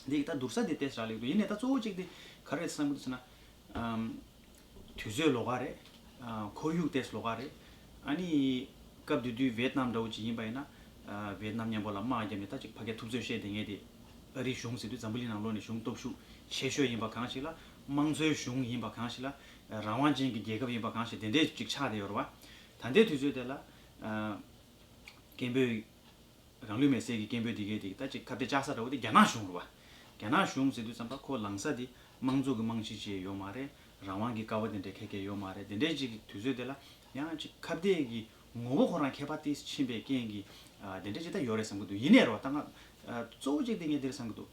འདི་གི་ད་སྡུག་ས་འདི་ཏོག་ཙམ་རག་ལས་འདུག་ཡིན་ནའི་ད་གཙོ་བོ་གཅིག་དེ་ག་རེ་རེད་བསམ་གྱི་འདུག་ཟེར་ན། ཨམ། དུས་ཚོད་ལོགས་ཀ་རེད། ཨ། ཁོར་ཡུག་ཏོག་ཙམ་ལོགས་ཀ་རེད། ཨ་ནི་སྐབས་དེ་དུས་ཝེད་ནམ་འདྲ་བོ་ཅིག་ཡིན་པ་ཡིན་ན། ཨ། ཝེད་ནམ་མཉམ་པོ་ལ་དམག་བརྒྱབ་ནས་ད་ཅིག་ཕ་གིར་ཐུབ་ཚོད་བཤད་བསྡད་མཁན་དེ། ཨ་རིའི་གཞུང་ཟེར་དུས་འཛམ་བུ་གླིང་ནང་ལོགས་ནས་གཞུང་སྟོབས་ཤུགས་ཆེ་ཤོས་ཡིན་པ་གང་ཞིག་ལ། དམངས་གཙོའི་གཞུང་ཡིན་པ་གང་ཞིག་ལ། རང་དབང་ཅན་གྱི་རྒྱལ་ཁབ་ཡིན་པ་གང་ཞིག་དེ་འདྲས་ཅིག་ཆགས་བསྡད་ཡོད་རེད་བ། ད་ལྟའི་དུས་ཚོད་དེ་ལ། ཨ། སྐད་འབོད། རང་ལུས་མེར་སྲེག་གི་སྐད་འབོད་འདི་གའི་དེ་ད་ཅིག་ཁ་གཏད་བཅག་ས་འདྲ་བོ་དེ་རྒྱ་ནག་གཞུང་རེད་བ། རྒྱ་ནག་གཞུང་ཟེར་དུས་ཙམ་པ་ཁོ་ལངས་ས་དེ་དམངས་གཙོ་གི་རྨང་གཞི་ཅིག་ཡོད་མ་རེད། རང་དབང་གི་ཀ་བ་དེ་འདྲ་ཁ་ཁ་ཡོད་མ་རེད། དེ་འདྲའི་ཅིག་གི་དུས་ཚོད་དེ་ལ་ཡང་ཅིག་ཁ་གཏད་ཀྱི་ངོ་བོ་ཁོ་རང་ཁྱད་པར་ཏོག་ཙམ་ཕྱིན་པའི་རྐྱེན་གྱིས། ཨ། དེ་འདྲ་ཅིག་ད་ཡོད་རེད་བསམ་གྱི་འདུག་ཡིན་ནའི་རེད་བ། ད་ང་གཙོ་བོ་གཅིག་དེ་ངས་འདི་རེད་བསམ་གྱི་འདུག་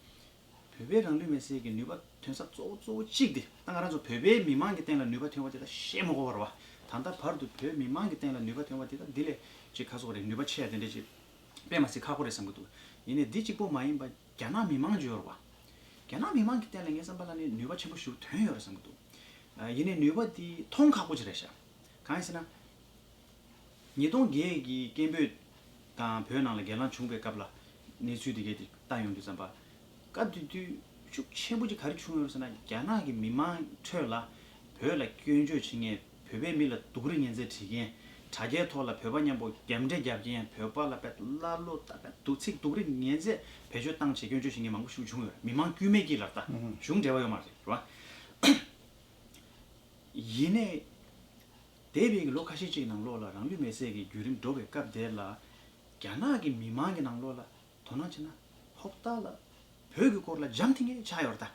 བོད་པའི་རང་ལུས་མེར་སྲེག་གི་ནུས་པ་ཐོན་ས་གཙོ་བོ་གཙོ་བོ་གཅིག་དེ། ད་ང་རང་ཚོ་བོད་པའི་མི་མང་གི་སྟེང་ལ་ནུས་པ་ཐོན་པ་དེ་ད་བཤད་མི་དགོས་པ་རེད་བ། ད་ལྟ་བར་དུ་བོད་མི་མང་གི་སྟེང་ལ་ནུས་པ་ཐོན་པ་དེ་ད་འདི་ལས་ཅིག་ཁ་སོག་རེད། ནུས་པ་ཆེ་ཡ་དེ་འདྲ་ཅིག་དཔེ་མ་སྲིད་ཁག་པོ་རེད་བསམ་གྱི་འདུག་ཡིན་ནའི་འདི་གཅིག་པོ་མ་ཡིན་པ་རྒྱ་ནག་མི་མང་ཅིག་ཡོད་རེད་བ། རྒྱ་ནག་མི་མང་གི་སྟེང་ལ་ངའི་བསམ་པ་ལ་ནི་ནུས་པ་ཆེན་པོ་ཞིག་ཐོན་ཡོད་རེད་བསམ་གྱི་འདུག་ཨ། ཡིན་ནའི་ནུས་པ་དེ་མཐོང་ཁག་པོ་ཅིག་རེད་ཤག་གང་ཡིན་ཟེར་ན། ཉིས་སྟོང་བརྒྱད་ཀྱི་སྐད་འབོད་དང་བོད་ནང་ལ་སྒེར་ལངས་བྱུང་བའི་སྐབས་ལ་གནས་ཚུལ་དེ་གའི་དེ་བལྟ་ཡོང་དུས་ཙམ་པ། སྐབས་དེ་དུས་ཤུགས་ཆེན་པོ་ཅིག་ག་རེ་བྱུང་ཡོད་ཟེར་ན། རྒྱ་ནག་གི་མི་མང་ཁྲོད་ལ་བོད་ལ་སྐྱོན་བརྗོད་བྱེད་མཁན། བོད་པའི་མི་ལ་སྡུག་རུས་ངན་ཚད་བྲིས་མཁན། དྲ་རྒྱའི་ཐོག་ལ་བོད་པ་མཉམ་པོ་རྒྱབ་འདྲེ་རྒྱབ་མཁན། བོད་པ་ལ་དཔེ་ཀླ་ཀློ་ད་དཔེ་སྡུག་ཚིག་སྡུག་རུས་ངན་ཚད་བེད་སྤྱོད་བཏང་བྱས་སྐྱོན་བརྗོད་བྱེད་མཁན་མང་པོ་ཞིག་བྱུང་ཡོད་རེད། མི་མང་དཀྱུས་མའི་དཀྱིལ་ལ་ད་གཞུང་འབྲེལ་བ་ཡོད་མ་རེད་རེད་བ། ཡིན་ནའི། འདས་པའི་ལོ་ཁ་ཤས་ཅིག་ནང་ལོགས་ལ་རང་ལུས་མེར་སྲེག་གི་བརྒྱུད་རིམ་འགྲོ་བའི་སྐབས་དེ་ལ། རྒྱ་ནག་གི་མི་མང་གི་ནང་ལོགས་ལ་དོ་སྣང་བྱས་ན། ཧོབ་སྟེ་ལ་བོད་ཀྱི་སྐོར་ལ་འཇམ་ཐིང་ངེ་ཆགས་ཡོད་རེད་ད།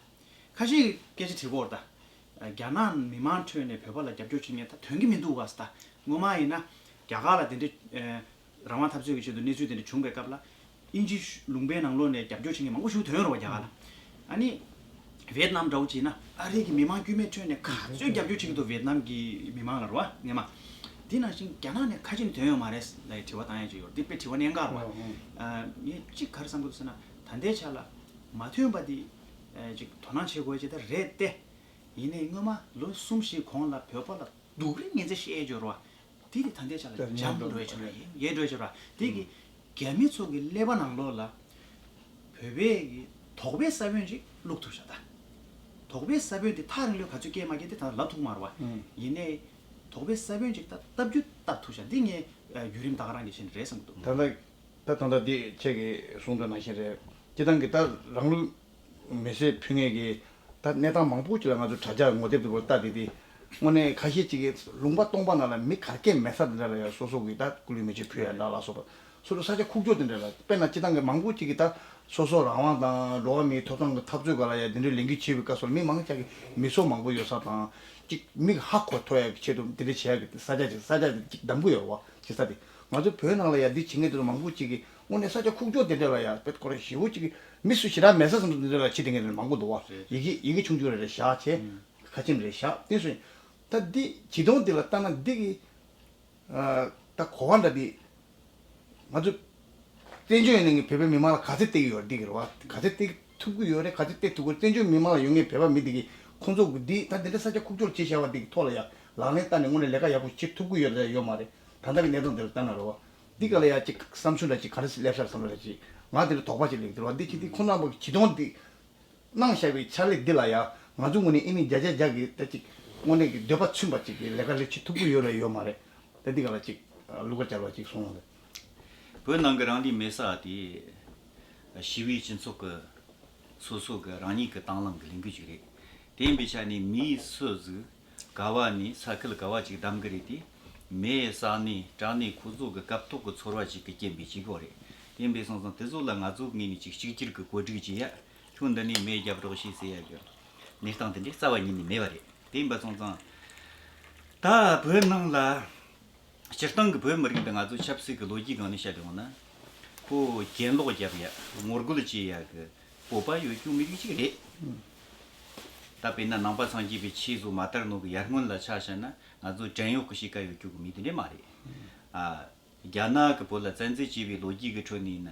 ཁ་ཤས་ཀྱིས་སྐད་ཆ་དྲིས་ཀྱི་ཡོད་རེད་ད། རྒྱ་ནག་མི་མང་ཁྲོད་ནས་བོད་པ་ལ་རྒྱབ་སྐྱོར་བྱེད་མཁན་ད་ཐོན་གྱི་མི་འདུག་ག་ཟེར་ད། སྔོན་མ་ཡིན་ན་རྒྱ་གར་ལ་དེ་འདྲའི། ཨ། རང་དབང་འཐབ་རྩོད་ཀྱི་ཆེད་དུ་གནས་ཚུལ་དེ་འདྲ་བྱུང་བའི་སྐབས་ལ། དབྱིན་ཇི་ལུང་པའི་ནང་ལོགས་ནས་རྒྱབ་སྐྱོར་བྱེད་མཁན་མང་པོ་ཞིག་ཐོན་ཡོད་རེད་བ། རྒྱ་གར་ལ། ཨ་ནི། ཝེད་ནམ་འདྲ་བོ་བྱས་ན་ཨ་རི་གི་མི་མང་དཀྱུས་མའི་ཁྲོད་ནས་ག་ཚོད་རྒྱབ་སྐྱོར་བྱེད་ཀྱི་འདུག་ཝེད་ནམ་གྱི་མི་མང་ལ་རེད་བ། སྔོན་མ། དེ་ནང་བཞིན་རྒྱ་ནག་ནས་ག་ཅིག་ཐོན་ཡོད་མ་རེད་ལབ་དྲི་བ་བཏང་ཡ་ཅིག་ཡོད་རེད། དེ་དཔེ་དྲི་བ་གནད་འགག་རེད་བ། ཨ། ངས་གཅིག་ག་རེ་བསམ་གྱི་འདུག་ཟེར་ན། ད་ལྟའི་ཆ་ལ་མ་ཐོན་པ་དེ། ཨ། ཅིག་དོ་སྣང་བྱེད་དགོས་ཡ་ཅིག་ད་རེད་དེ། ཡིན་ནའི་སྔོན་མ་ལོ་གསུམ་བཞི་གོང་ལ་བོད་པ་ལ་སྡུག་རུས་ངན་ཚད་བཤད་ཡོད་རེད་བ། དེ་དེ་ད་ལྟའི་ཆ་ལ་འཇམ་འགྲོ་ཡ་ཆགས་རེད། ཡལ་འགྲོ་ཡ་ཆགས་རེད། དེ་གི་རྒྱ་མི་ཚོ་གི་ཀླད་པ་ནང་ལོགས་ལ་བོད་པའི་གི་དོགས་པའི་ས་བོན་ཅིག་བླུགས་ཐུབ་ཤག་ད། དོགས་པའི་ས་བོན་དེ་ཐག་རིང་ལོས་ག་ཚོད་སྐྱེས་མ་སྐྱེས་དེ་ད་ལབ་ཐུབ་མ་རེད་བ། ཡིན་ནའི་དོགས་པའི་ས་བོན་ཅིག་ད་བཏབ་རྒྱུ་བཏབ་ཐུབ་ཤག་འདི་ངས་བརྒྱུད་རིམ་ད་ག་རང་གི་བྱས་ནས་རེད་བསམ་གྱི་འདུག་ད་ལྟ། ད་ད་ལྟ་འདི་ཁྱེད་ཀྱིས་གསུངས་དོན་ནང་བཞིན་རེད། སྤྱིར་བཏང་གི་ད་རང་ལུས་མེར་སྲེག་ཕུལ་མཁན་གྱི་ད་གནས་སྟངས་མང་པོ་ཅིག་ལ་ང་ཚོ་དྲ་རྒྱ་ངོ་དེབ་དེ་བོར་ལྟ་དེ་དེ། དངོས་གནས་ཁ་ཤས་ཅིག་གིས་ལུང་པ་སྟོང་པ་ནང་ལ་མི་ག་གེ་མེད་ས་དེ་འདྲ་ལ་ཡང་སོ་སོ་གི་ད་སྐུ་ལུས་མེ་མཆོད་ཕུལ་ཡ་འདྲ་ལ་སོགས་པ། སོ་སོ་ས་ཆ་ཁུག་ཀྱོག་དེ་འདྲ་ལ། དཔེར་ན་སྤྱིར་བཏང་གི་མང་པོ་ཅིག་གིས་ད་སོ་སོ་རང་དབང་དང་འགྲོ་བ་མིའི་ཐོབ་ཐང་གི་འཐབ་རྩོད་སྒང་ལ་ཡང་དེ་འདྲའི་ལས་འགུལ་བྱེད་པའི་སྐབས་སུ་མི་མང་ཆེ་གིས་མི་གསོད་མང་པོ་ཡོད་ས་དང་། ཅིག་མིག་ཧ་གོ་ཐུབ་ཡ་གི་ཆེད་དུ་དེ་འདྲ་བྱེད་ཡ་གི་ས་ཆ་ཅིག་ས་ཆ་ཅིག་འདེམས་ཀྱི་ཡོད་རེད་བ། བྱེད་ས་དེ། ང་ཚོ་བོད་ནང་ལ་ཡ་འདི་བྱེད་མཁན་དེ་ཚོ་མང་པོ་ཅིག་གིས་དངོས་གནས་ས་ཆ་ཁུག་ཀྱོག་དེ་འདྲ་ལ་ཡ་དཔེ་ཁོ་རང་ཞེ་པོ་ཅིག་གིས་མི་སུ་ཞེ་དྲག་མེད་ས་བཟོ་འདྲ་དེ་འདྲ་ལ་བྱེད་བསྡད་མཁན་དེ་མང་པོ་འདུག་བ། རེད། ཡི་གེ་ཡི་གེ་ཆུང་ཆུང་རེ་རེ་བཞག་བྱས། ཁ་ཆེམས་རེ་བཞག་དེ་སོང་། ད་འདི་བྱེད་སྟངས་འདི་ལ་ལྟ་ན་འདི་གི། ཨ། ད་གོ་བ་འདྲ་འདི། ང་ཚོ་བཙན་བྱོལ་ཡིན་ནའི་བོད་པའི་མི་མང་ལ་ག་ཚད་སྟེར་གྱི་ཡོད་རེད། འདི་གི་རེད་བ། ག་ཚད་སྟེར་ཐུབ་ཀྱི་ཡོད་རེད། ག་ཚད་སྟེར་ཐུབ་ཀྱི་རེད། བཙན་བྱོལ་མི་མང་ལ་ཡོད་མཁན་བོད་པ་མི་འདི་གི་ཁོང་ཚོ་གི་འདི་ད་འདི་འདྲ་ས་ཆ་ཁུག་ཀྱོག་བྱས་བཞག་པ་འདི་གི་ཐོག་ལ་ཡ་ལག་ལེན་བསྟར་ནས་དངོས་གནས་ལས་ཀ་ཡག་པོ་བྱེད་ཐུབ་ཀྱི་ཡོད་རེད་ཡོད་མ་རེད། ད་ལྟ་གི་གནས་སྟངས་འདི་ལ་ལྟ་ན་རེད་བ། འདི་ག་ལ་ཡ་ཅིག་བསམ་ཚུལ་འདྲ་ཅིག་ག་རེ་སླེབས་ཤག་བསམ་འདྲ་ཅིག་ང་འདི་ལ་དོགས་པ་ཅིག་སླེབས་འདུག་རེད་བ། འདི་ཅིག་འདི་ཁོ་ན་པ་གི་བྱེད་སྟངས་འདི། གནང་བཞག་པའི་ཕྱག་ལས་འདི་ལ་ཡང་ང་ཚོ་ངོས་ནས་ཨ་ནི་བརྒྱ་ཆ་བརྒྱ་གི་ད་ཅིག་དངོས་གནས་ཀྱི་འདོད་པ་མཚོན་པ་ཅིག་གི་ལས་ཀ་ལས་བྱེད་ཐུབ་ཀྱི་ཡོད་རེད་ཡོད་མ་རེད། ད་འདི་ག་ལ་ཅིག་བླུག་པ་བྱ་བ་ཅིག་གསུངས་ཡོང་། བོད་ནང་གི་རང་ལུས་མེར་སྲེག་དེ་ཞི་བའི་སྤྱི་ཚོགས་ཀྱི་སོ་སོ་གི་རང་ཉིད་ཀྱི་དང་བླངས་ཀྱི་ལས་འགུལ་ཅིག་རེད། དེ་ཡིན་པའི་ཆ་ནས་མིའི་སུ་ཟིག་ག་བ་ནས་ས་ཁུལ་ག་བ་ཅིག་བདམས་གི་རེད་དེ། མེ་བསགས་ནས་སྐྲག་ནས་ཁོ་ཚོ་གི་སྐབས་ཐོག་གི་ཚོར་བ་ཅིག་གི་རྐྱེན་པས་བྱེད་དགོས་རེད། དེ་ཡིན་པས་སོང་ཙང་དེ་ཚོ་ལ་ང་ཚོ་ངོས་ནས་ཅིག་གཅིག་གྱུར་གྱི་བཀོད་སྒྲིག་བྱེད་ཡ། ཁྱོད་འདི་ནས་མེ་རྒྱབ་རོགས་བྱེད་ཟེར་ཡ་གི་གནས་སྟངས་དེ་འདྲའི་རྩ་བ་ཉིད་ནས་མེད་པ་རེད། དེ་ཡིན་པ་སོང་ཙང་། ད་བོད་ནང་ལ་སྤྱིར་བཏང་གི་བོད་མི་རིགས་འདི་ང་ཚོ་ཆབ་སྲིད་ཀྱི་ལོ་རྒྱུས་སྒང་ནས་བཤད་ཡོང་ན། ཁོ་གྱེན་ལོག་རྒྱབ་ཡ་ངོ་རྒོལ་བྱེད་ཡ་གི་སྤོབས་པ་ཡོད་རྒྱུ་མི་རིགས་ཅིག་རེད། ད་དཔེར་ན་ནང་པ་སངས་རྒྱས་པའི་ཆོས་བཟོ་མ་དར་ནོ་གི་ཡར་སྔོན་ལ་ཆ་བཞག་ན་ང་ཚོ་བྲན་གཡོག་གི་གཤིས་ཀ་ཡོད་རྒྱུ་གི་མི་དེ་འདྲས་མ་རེད། ཨ། རྒྱ་ནག་གི་བོད་ལ་བཙན་འཛུལ་བྱས་པའི་ལོ་རྒྱུས་ཀྱི་ཁྲོད་ནས་ཡིན་ན།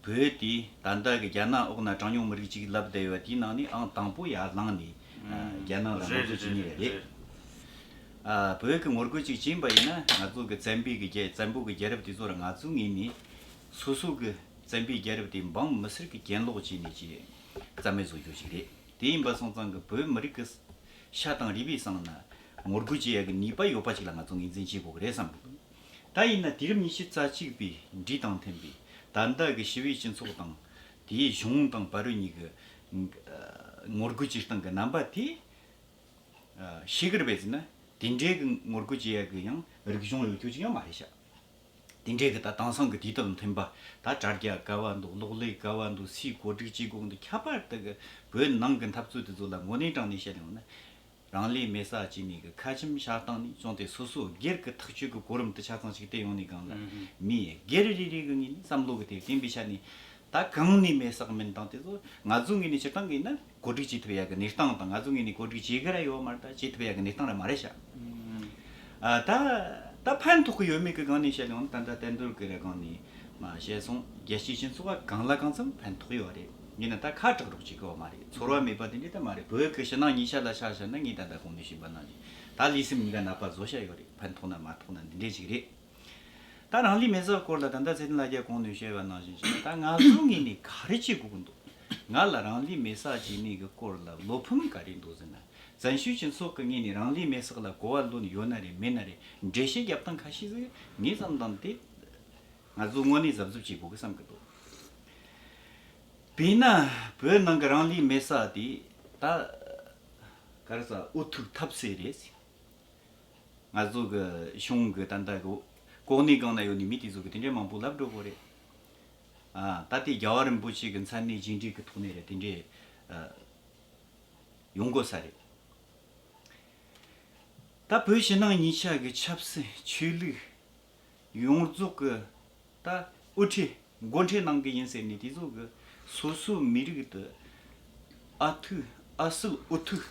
བོད་དེ་ད་ལྟ་གི་རྒྱ་ནག་འོག་ན་གྲངས་ཉུང་མི་རིགས་ཅིག་ལབ་བསྡད་ཡོད་པ་དེའི་ནང་ནས་ཨང་དང་པོ་ཡར་ལངས་ནས། ཨ། རྒྱ་ནག་ལ་ངོ་རྒོལ་བྱེད་མཁན་རེད། ཨ། བོད་ཀྱི་ངོ་རྒོལ་ཅིག་བྱིན་པ་ཡིན་ན་ང་ཚོ་གི་བཙན་པོའི་གི་རྒྱལ་བཙན་པོ་གི་རྒྱལ་རབས་དེ་ཚོ་ར་ང་ཚོའི་ངོས་ནས་སོ་སོ་གི་བཙན་པོའི་རྒྱལ་རབས་དེ་འབངས་མི་སེར་གི་གྱེན་ལོག་བྱས་ནས་ཀྱི་རྩ་མེད་བཟོ་རྒྱུ་ཞིག་རེད། དེ་ཡིན་པ་སོང་ཙང་གི་བོད་མི་རིགས་ཀྱི་ཤ་དང་རུས་པའི་གསེང་ན་ངོ་རྒོལ་བྱེད་ཡ་གི་ནུས་པ་ཡོད་པ་ཅིག་ལ་ང་ཚོ་ངོས་འཛིན་བྱེད་དགོས་གི་རེད་བསམ་གི། ད་ཡིན་ན་དུས་རབས་ཉི་ཤུ་རྩ་གཅིག་པའི་འགྲོས་དང་མཐུན་པའི་ད་ལྟ་གི་ཞི་བའི་སྤྱི་ཚོགས་དང་དེའི་གཞུང་དང་བར་རུ་གཉིས་ཀྱི་ངོ་རྒོལ་བྱེད་སྟངས་ཀྱི་རྣམ་པ་དེ། ཤེས་གི་རེད་པས་ཟེར་ན། དེ་འདྲའི་གི་ངོ་རྒོལ་བྱེད་ཡ་གི་ཡང་རིག་གཞུང་ཡོད་རྒྱུ་ཅིག་ཡང་མ་རེད་ཤག་དེ་འདྲའི་གི་ད་དེང་སང་གི་དུས་དང་མཐུན་པ་ད་དྲ་རྒྱ་ག་བ་འདུག་གློག་ཀླད་ག་བ་འདུག་སུས་གོ་སྒྲིག་བྱེད་དགོས་འདུག་ཁྱད་པར་དུ་གི་བོད་ནང་གི་འཐབ་རྩོད་དེ་ཚོ་ལ་དངོས་གནས་དྲང་གནས་བཤད་ཡོང་ན། རང་ལས་མེད་ས་བྱས་ནས་གི་ཁ་ཆེམས་བཞག་སྟངས་ནས་བྱུང་སྟེ་སོ་སོ་སྒེར་གི་ཐག་གཅོད་གི་གོ་རིམ་དུ་ཆ་ཚང་ཞིག་བལྟས་ཡོང་ནས་གང་ལ་མིའི་སྒེར་རེ་རེ་གི་ངོས་ནས་བསམ་བློ་གི་དེ་བསྟན་པའི་ཆ་ནས། ད་གང་ནས་མེད་ས་མིན་དང་དེ་ཚོ་ང་ཚོའི་ངོས་ནས་སྤྱིར་བཏང་གི་ཡིན་ན་གོ་སྒྲིག་བྱེད་ཐུབ་ཡ་གི་གནས་སྟངས་དང་ང་ཚོའི་ངོས་ནས་གོ་སྒྲིག་བྱེད་གི་ར་ཡོད་མ་རེད། ད་བྱེད་ཐུབ་ཡ་གི་གནས་སྟངས་ར་མ་རེད་ཤག་ཨ། ད་ད་ཕན་ཐོགས་གི་ཡོད་མེད་གི་སྒང་ནས་བཤད་ཡོང་ན་ད་ལྟ་བསྟན་རྡོར་གི་ར་སྒང་ནས་མ་བཤད་སོང་། རྒྱལ་སྤྱིའི་སྤྱི་ཚོགས་ལ་གང་ལ་གང་འཚམ་ཕན་ཐོགས་ཡོད་རེད། ཡིན་ན་ད་ཁ་གྲག་རོགས་བྱེད་གི་ཡོད་མ་རེད། ཚོར་བ་མེད་པ་དེ་འདྲ་ད་མ་རེད། བོད་གི་ཕྱི་ནང་གཉིས་ཆ་ལ་ཆ་བཞག་ན་ངས་ད་ལྟ་གོང་ནས་ཞུས་པ་ནང་བཞིན་ད་ལུས་སེམས་གཉིས་ཀ་ན་པ་བཟོ་བྱ་ཡོད་རེད། ཕན་ཐོགས་ན་མ་ཐོགས་ན་འདི་འདྲས་ཅིག་རེད། ད་རང་ལུས་མེ་བསྲེགས་སྐོར་ལ་ད་ལྟ་ཚེ་བརྟན་ལྷ་རྒྱལ་གོང་ནས་བཤད་པ་ནང་བཞིན་ཞིག་ད་ང་ཚོའི་ངོས་ནས་ག་རེ་བྱེད་དགོས་ཀྱི་འདུག་ང་ལ་རང་ལུས་མེ་བསྲེགས་བྱས་ནས་གི་སྐོར་ལ་བློ་ཕམ་ག་རེ་འདུག་ཟེར་ན། བཙན་བྱོལ་སྤྱི་ཚོགས་ཀྱི་ངོས་ནས་རང་ལུས་མེ་བསྲེགས་ལ་གོ་བ་ལོན་ཡོད་ན་རེད་མེད་ན་རེད། འགྲེལ་བཤད་རྒྱབ་སྟངས་ཁ་ཤས་ཟིག་ངས་བསམ་སྟངས་དེ་ང་ཚོ་དངོས་གནས་གཟབ་གཟབ་བྱེད་དགོས་གི་བསམ་གི་འདུག་དཔེར་ན་བོད་ནང་གི་རང་ལུས་མེ་བསྲེགས་དེ་ད་ག་རེ་ཟེར། འུ་ཐུག་ཐབས་ཟད་རེད། ང་ཚོ་གི་གཞུང་གི་ད་ལྟ་གི་གོ་གནས་སྒང་ན་ཡོད་ནི་མི་དེ་ཚོ་གི་དེ་འདྲའི་མང་པོ་ལབ་འགྲོ་གི་རེད། ཨ། ད་ལྟའི་རྒྱལ་བ་རིན་པོ་ཆེ་གི་མཚན་གནས་རྗེས་འབྲེལ་གི་ཐོག་ནས་རེད། དེ་འདྲའི་ཨ་ཡོང་དགོས་ས་རེད། ད་བོད་ཕྱི་ནང་གཉིས་ཆ་གི་ཆབ་སྲིད་ཆོས་ལུགས་ཡོངས་རྫོགས་གི་ད་དབུ་ཁྲིད་འགོ་ཁྲིད་གནང་གི་ཡིན་ཟེར་ནས་དེ་ཚོ་གི་སོ་སོའི་མི་རིགས་དེ་ཨ་ཐུག་ཨ་སུལ་འུ་ཐུག་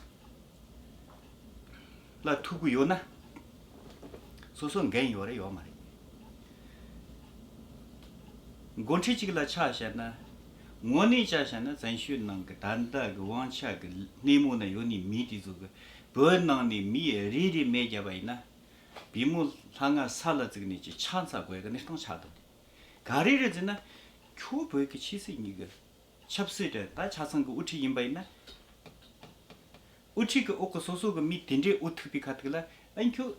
ལ་ཐུག་གི་ཡོད་ན་སོ་སོ་འགན་ཡོད་རེད་ཡོད་མ་རེད། འགོ་ཁྲིད་ཅིག་ལ་ཆ་བཞག་ན། དངོས་གནས་ཆ་བཞག་ན་བཙན་བྱོལ་ནང་གི་ད་ལྟ་གི་དབང་ཆ་གི་སྣེ་མོ་ན་ཡོད་ནི་མི་དེ་ཚོ་གི་བོད་ནང་ནས་མི་རེ་རེ་མེ་བརྒྱབ་པ་ཡིན་ན། བུ་མོ་ལྷ་ང་ས་ལ་བཙུགས་ནས་ཀྱི་ཆ་འཚལ་དགོས་གི་གནས་སྟངས་ཆགས་འདུག་ག་རེ་རེད་ཟེར་ན། ཁྱོད་བོད་ཀྱི་ཆོས་སྲིད་གཉིས་ཀྱི་ཆབ་སྲིད་དེ་ད་ཆ་ཚང་གི་དབུ་ཁྲིད་ཡིན་པ་ཡིན་ན། དབུ་ཁྲིད་ཀྱི་འོག་གི་སོ་སོ་གི་མི་དེ་འདྲའི་འུ་ཐུག་པའི་ཁ་ཐུག་ལ་ཨ་ཁྱོད་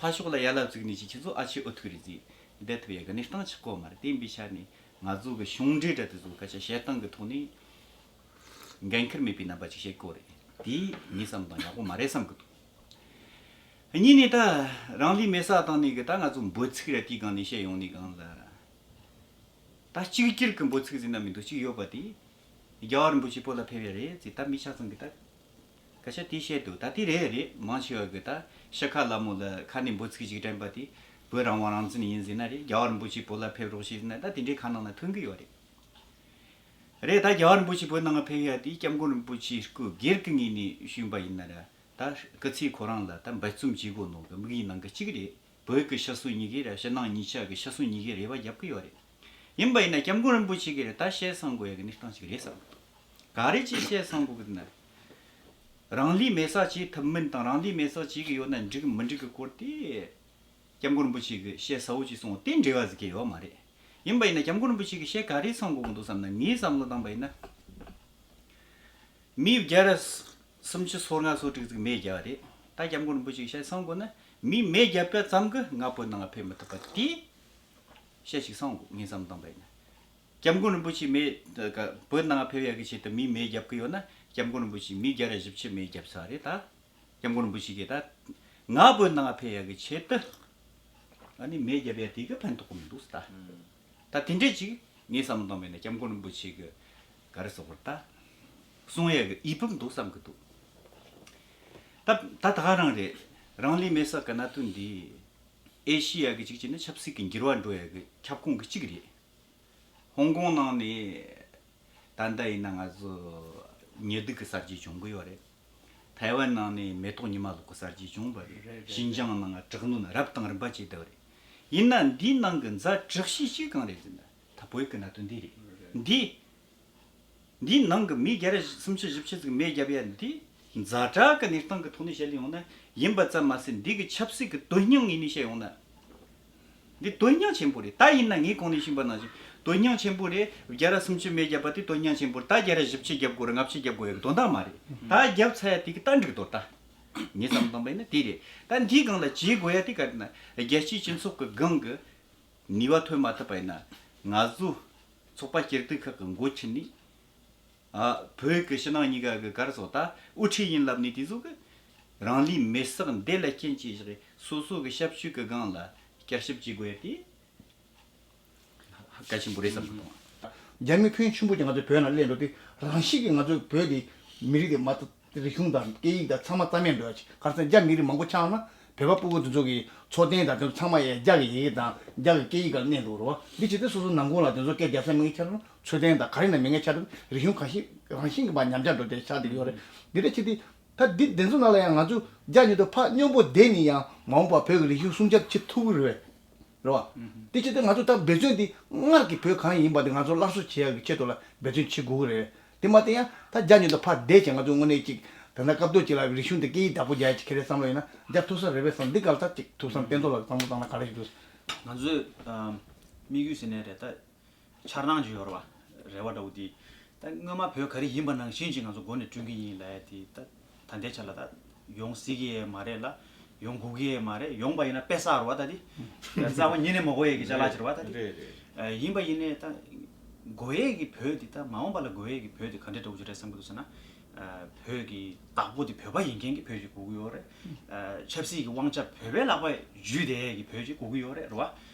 ཕར་ཕྱོགས་ལ་ཡ་ལ་བཙུགས་ནས་ཀྱི་ཁྱེད་ཚོ་ཨ་ཆེ་འུ་ཐུག་རེད་ཟེར་བསྡད་ཐུབ་ཡ་གི་གནས་སྟངས་ཆགས་གོ་མ་རེད། དེ་ཡིན་པའི་ཆ་ནས་ང་ཚོ་གི་གཞུང་འབྲེལ་འདྲ་དེ་ཚོ་སྐད་ཆ་བཤད་སྟངས་ཀྱི་ཐོག་ནས་འགན་ཁུར་མེད་པའི་རྣམ་པ་ཅིག་བཤད་གོ་རེད། དེ་ངའི་བསམ་དང་ཡག་པོ་མ་རེད་བསམ་གི་འདུག་གཉིས་ནས་ད་རང་ལུས་མེ་བསྲེགས་བཏང་ནས་གི་ད་ང་ཚོ་འབོད་ཚིག་ར་དེའི་སྒང་ནས་བཤད་ཡོང་ནས་གང་ལ། ད་གཅིག་གྱུར་གྱི་འབོད་ཚིག་ཟིན་ན་མི་འདུག་གཅིག་ཡོད་པ་དེ། རྒྱལ་བ་རིན་པོ་ཆེ་བོད་ལ་ཕེབས་ཡ་རེད་ཟེར་ད་མི་ཆ་ཚང་གི་ད། སྐད་ཆ་དེ་བཤད་འདུག་ད་དེ་རེད་རེད། མང་ཆེ་བ་གི་ད་ཤི་ཁ་ལ་མོ་ལ་ཁ་ནས་འབོད་ཚིག་ཅིག་དྲན་པ་དེ། བོད་རང་དབང་རང་བཙན་ཡིན་ཟེར་ན་རེད། རྒྱལ་བ་རིན་པོ་ཆེ་བོད་ལ་ཕེབས་རོགས་ཞེས་ཟེར་ན་ད་དེ་འདྲའི་ཁ་ནང་ན་ཐོན་གི་ཡོད་རེད། རེད། ད་རྒྱལ་བ་རིན་པོ་ཆེ་བོད་ནང་ཕེབས་ཡ་དེ་སྐྱབས་མགོན་རིན་པོ་ཆེའི་སྐུ་སྒེར་གི་ངོས་ནས་ཞུས་པ་ཡིན་ན་ར། ད་སྐུ་ཚེ་ཁོ་རང་ལ་ད་འབད་བརྩོན་བྱེད་དགོས་ནོ་གི་དམིགས་ཡུལ་ནང་གི་གཅིག་རེད། བོད་ཀྱི་ཕྱི་སྲོལ་གཉིས་ཀའི་ར་ཕྱི་ནང་གཉིས་ཆ་གི་ཕྱི་སྲོལ་གཉིས་ཀའི་རེ་བ་རྒྱབ་ཀྱི་ཡོད་རེད། ཡིན་པ་ཡིན་ན་སྐྱབས་མགོན་རིན་པོ་ཆེ་གིས་རེད་ད་བཤད་གསང་དགོས་ཡ་གི་གནས་སྟངས་ཤིག་རེད་བསམ། ག་རེ་ཅིག་བཤད་གསང་དགོས་ཀྱི་ན། རང་ལུས་མེ་བསྲེགས་བྱེད་ཐུབ་མིན་དང་རང་ལུས་མེ་བསྲེགས་བྱེད་ཀྱི་ཡོད་ན་འགྲིག་མི་འགྲིག་གི་སྐོར་དེ། སྐྱབས་མགོན་རིན་པོ་ཆེ་གིས་བཤད་གསལ་བོ་ཅིག་གསུངས་དེ་འབྲེལ་བ་ཟིག་གི་ཡོད་མ་རེད། ཡིན་པ་ཡིན་ན་སྐྱབས་མགོན་རིན་པོ་ཆེ་གིས་བཤད་ག་རེ་གསང་དགོས་ཀྱི་འདུག་བསམ་ན། ངའི་བསམ་བློ་བཏང་པ་ཡིན་ན། མི་བརྒྱ་ར་སུམ་ཅུ་སོ་ལྔ་སོ་དྲུག་ཟིག་མེ་བརྒྱབ་པ་རེད། ད་སྐྱབས་མགོན་རིན་པོ་ཆེ་གིས་བཤད་གསང་དགོས་ན་མི་མེ་བརྒྱབ་པ་ཙམ་གིས་ང་བོད་ནང་ཕེབས་མི་ཐུབ་པ་དེ་བཤད་ཅིག་གསང་དགོས། ངའི་བསམ་བློ་བཏང་པ་ཡིན་ན། སྐྱབས་མགོན་རིན་པོ་ཆེ་མེ་བོད་ནང་ཕེབས་ཡག་གི་ཆེད་དུ་མི་མེ་བརྒྱབ་གི་ཡོད་ན་སྐྱབས་མགོན་རིན་པོ་ཆེ་མི་བརྒྱ་ར་བཞི་བཅུ་མེ་བརྒྱབ་ཚར་རེད་ད། སྐྱབས་མགོན་རིན་པོ་ཆེ་གིས་ད་ང་བོད་ནང་ཕེབས་ཡག་གི་ཆེད་དུ་ཨ་ནི་མེ་བརྒྱབ་ཡ་དེ་གི་ཕན་ཐོགས་མི་འདུག་ད། ད་དེ་འདྲས་ཅིག་ངའི་བསམ་བློ་བཏང་བས་ན་སྐྱབས་མགོན་རིན་པོ་ཆེ་གི་ག་རེ་ཟེར་དགོས་རེད་ད། གསུང་ཡག་གི་ཡིད་བབ་འདུག་བསམ་གི་འདུག་ད་ད་ག་རང་རེད། རང་ལུས་མེ་བསྲེགས་གི་གནད་དོན་འདི་ཨེ་ཤི་ཡ་གི་གཅིག་བྱས་ན་ཆབ་སྲིད་ཀྱི་འགྱུར་བ་འགྲོ་ཡག་གི་ཁྱབ་ཁོངས་གི་གཅིག་རེད། ཧོང་ཀོང་ནང་ནས་ད་ལྟ་ཡིན་ན་ང་ཚོ་ ཉི་གདུགས་ཀྱི་གསར་བརྗེ་བྱུང་གི་ཡོད་རེད། ཐའེ་ཝན་ནང་ནས་མེ་ཏོག་ཉི་མ་ལོག་གི་གསར་བརྗེ་བྱུང་བ་རེད། རེད་རེད། ཤིན་ཅང་ནང་དྲག་གནོན་རབ་དང་རིམ་པ་བྱས་བསྡད་པ་རེད། ཡིན་ན་འདིའི་ནང་གི་ཛ་དྲག་ཤོས་ཤིག་གང་རེད་ཟེར་ན། ད་བོད་ཀྱི་གནད་དོན་འདི་རེད། རེད། འདི། འདིའི་ནང་གི་མི་བརྒྱ་ར་སུམ་ཅུ་བཞི་བཅུ་ཟིག་མེ་བརྒྱབ་ཡ་འདི་ཛ་དྲག་གི་གནས་སྟངས་ཀྱི་ཐོག་ནས་བཤད་ཡོང་ན་ཡིན་པ་ཙམ་མ་ཟད། འདི་གི་ཆབ་སྲིད་ཀྱི་དོན་སྙིང་ཡིན་ནས་བཤད་ཡོང་ན། འདི་དོན་སྙིང་ཆེན་པོ་རེད། ད་ཡིན་ན་ངས་གོང་ནས་ཞུས་པ་ནང་བཞིན་དོན་སྙིང་ཆེན་པོ་རེད། བརྒྱ་ར་སུམ་ཅུ་མེ་བརྒྱབ་པ་དེ་དོན་སྙིང་ཆེན་པོ་རེད། ད་བརྒྱ་ར་བཞི་བཅུ་བརྒྱབ་དགོས་རེད། ལྔ་བཅུ་བརྒྱབ་དགོས་ཡ་གི་དོན་དག་མ་རེད། ད་བརྒྱབ་ཚར་ཡ་དེ་གི་ད་འགྲིག་འདུག་ད་ངས་བསམ་བཏང་པ་ཡིན་ན་དེ་རེད། ད་འདིའི་སྒང་ལ་བྱེད་དགོས་ཡ་དེ་ག་རེ་ན། རྒྱལ་སྤྱིའི་སྤྱི་ཚོགས་ཀྱི་སྒང་གི་ནུས་པ་ཐོན་མ་ཐུབ་པ་ཡིན་ན། ང་ཚོ་ཚོགས་པ་སྐྱིད་སྡུག་ཁག་གི་འགོ་ཁྲིད་ནས། ཨ། བོད་ཀྱི་ཕྱི་ནང་གཉིས་ཀ་གི་ག་རེ་ཟེར། ད་དབུ་ཁྲིད་ཡིན་ལབ་ནས་དེ་ཚོ་གི་རང་ལུས་མེར་སྲེག་འདི་ལ་རྐྱེན་བྱས་བཞག་གི་སོ་སོ་གི་ཞབས་ཞུ་གི་སྒང་ལ་བསྐྱར་ཞིབ་བྱེད་དགོས་ཡ་དེ་གལ་ཆེན་པོ་རེད་བསམ་གི་འདུག་རྒྱ་མི་ཕོན་ཆེན་པོ་ཅིག་ང་ཚོའི་བོད་ནང་སླེབས་འགྲོ་དུས་རང་བཞིན་གྱིས་ང་ཚོའི་བོད་དེ་མི་རིགས་དེ་མ་གཏོགས། རིག་གཞུང་དང་སྐད་ཡིག་དང་ཚང་མ་རྩ་མེད་འགྲོ་ཡ་ཅིག་ག་རེ་ཟེར་ན། རྒྱ་མི་རིགས་མང་པོ་ཆགས་ན་བོད་པ་སྤུ་གུ་དེ་ཚོ་གི་འཚོ་རྟེན་དང་དེ་ཚོ་ཚང་མ་ཡ་རྒྱ་གི་ཡི་གེ་དང་རྒྱ་གི་སྐད་ཡིག་སྒང་གནས་འགྲོ་རེད་བ། འདི་བྱེད་དུས་སོ་སོ་ནང་ཁུལ་ལ་དེ་ཚོ་སྐད་རྒྱག་ས་མེད་མཁན་ཆགས་འགྲོ། འཚོ་རྟེན་དང་ག་རེ་ན་མེད་མཁན་ཆགས་འགྲོ། རིག་གཞུང་གང་ཞིག་རང་བཞིན་གྱིས་མར་ཉམས་ཆག་འགྲོ་དེ་ཆགས་བསྡད་ཀྱི་ཡོད་རེད། འདི་འདྲ་བྱེད་དུས་ད་འདི་དེ་ཚོ་ནང་ལ་ཡང་ང་ཚོ་རྒྱ་མཉམ་དུ་ཕར་མཉམ་པོ་བསྡད་ནས་ཡང་མ་འོངས་པར་བོད་ཀྱི་རིག་གཞུང་སྲུང་སྐྱོབ་བྱེད་ཐུབ་ཀྱི་རེད། རེད་བ། ཨུ་ཧུ། དེ་བྱེད་དུས་ང་ཚོ་ད་འབད་བརྩོན་དེ་སྔར་གྱི་བོད་གང་ཡིན་པ་དེ་ང་ཚོ་སླར་གསོ་བྱེད་ཡག་གི་ཆེད་དུ་ལ་འབད་བརྩོན་བྱེད་དགོས་ཀྱི་རེད། དེ་མ་བསྟན་ཡང་ད་རྒྱ་མཉམ་དུ་ཕར་བསྡད་ཀྱང་ང་ཚོ་དངོས་གནས་ཅིག་ད་ལྟ་སྐབས་ཐོག་ཅིག་ལ་རིག་གཞུང་དེ་སྐད་ཡིག་བདག་པོ་རྒྱག་ཡག་ཅིག་ཁེ་རེ་བསམ་བློ་ཡིན་ན་རྒྱབ་ཐུབ་ས་རེད་པས་བསམ། འདི་ག་ལ་ད་ཅིག་ཐུགས་བསམ་བརྟན་ཐོག་ལ་བསམ་བློ་བཏང་ན་ག་རེ་ཞིག་འདུག་ང་ཚོས་ཨ་དམིགས་ཡུལ་ཟེར་ནའི་རེད། ད་འཆར་སྣང་ཅིག་ཡོད་རེད་བ། རེ་བ་འདྲ་བོ་དེ། ད་སྔོན་མ་བོད་ག་རེ་ཡིན་པ་ནང་བཞིན་ཅིག་ང་ཚོ་འགོ་ནས་བསྐྲུན་གྱི་ཡིན་ལབ་ཡ་དེ། ད་ད་ལྟའི་ཆ་ལ་ད་ཡོང་སྲིད་ཀྱི་ཡས་མ་རེད་ལ། ཡོང་དགོས་ཀྱི་ཡས་མ་རེད། ཡོང་པ་ཡིན་ན་དཔེ་བསགས་རེད་བ། ད་དེ་རྩ་བ་ཉིད་ནས་མ་དགོས་ཡས་ཀྱི་ཅ་ལག་ཅིག་རེད་བ། ད་དེ། རེད་རེད། ཨ། ཡིན་པ་ཡིན་ནའི་ད་དགོས་ཡས་ཀྱི་བོད་དེ། ད་མ་འོངས་པ་ལ་དགོས་ཡས་ཀྱི་བོད་དེ་ག་འདྲ་འདྲ་བོ་ཅིག་རེད་བསམ་གྱི་འདུག་ཟེར་ན། ཨ། བོད་ཀྱི་བདག་པོ་དེ་བོད་པ་ཡིན་མཁན་གྱི་བོད་ཅིག་དགོས་ཀྱི་ཡོད་རེད། ཨ། ཆབ་སྲིད་ཀྱི་དབང་ཆ་བོད་པའི་ལག་པ་འཇུས་བསྡད་ཡས་ཀྱི་བོད་ཅིག་དགོས་ཀྱི་ཡོད་རེད། རེད་བ།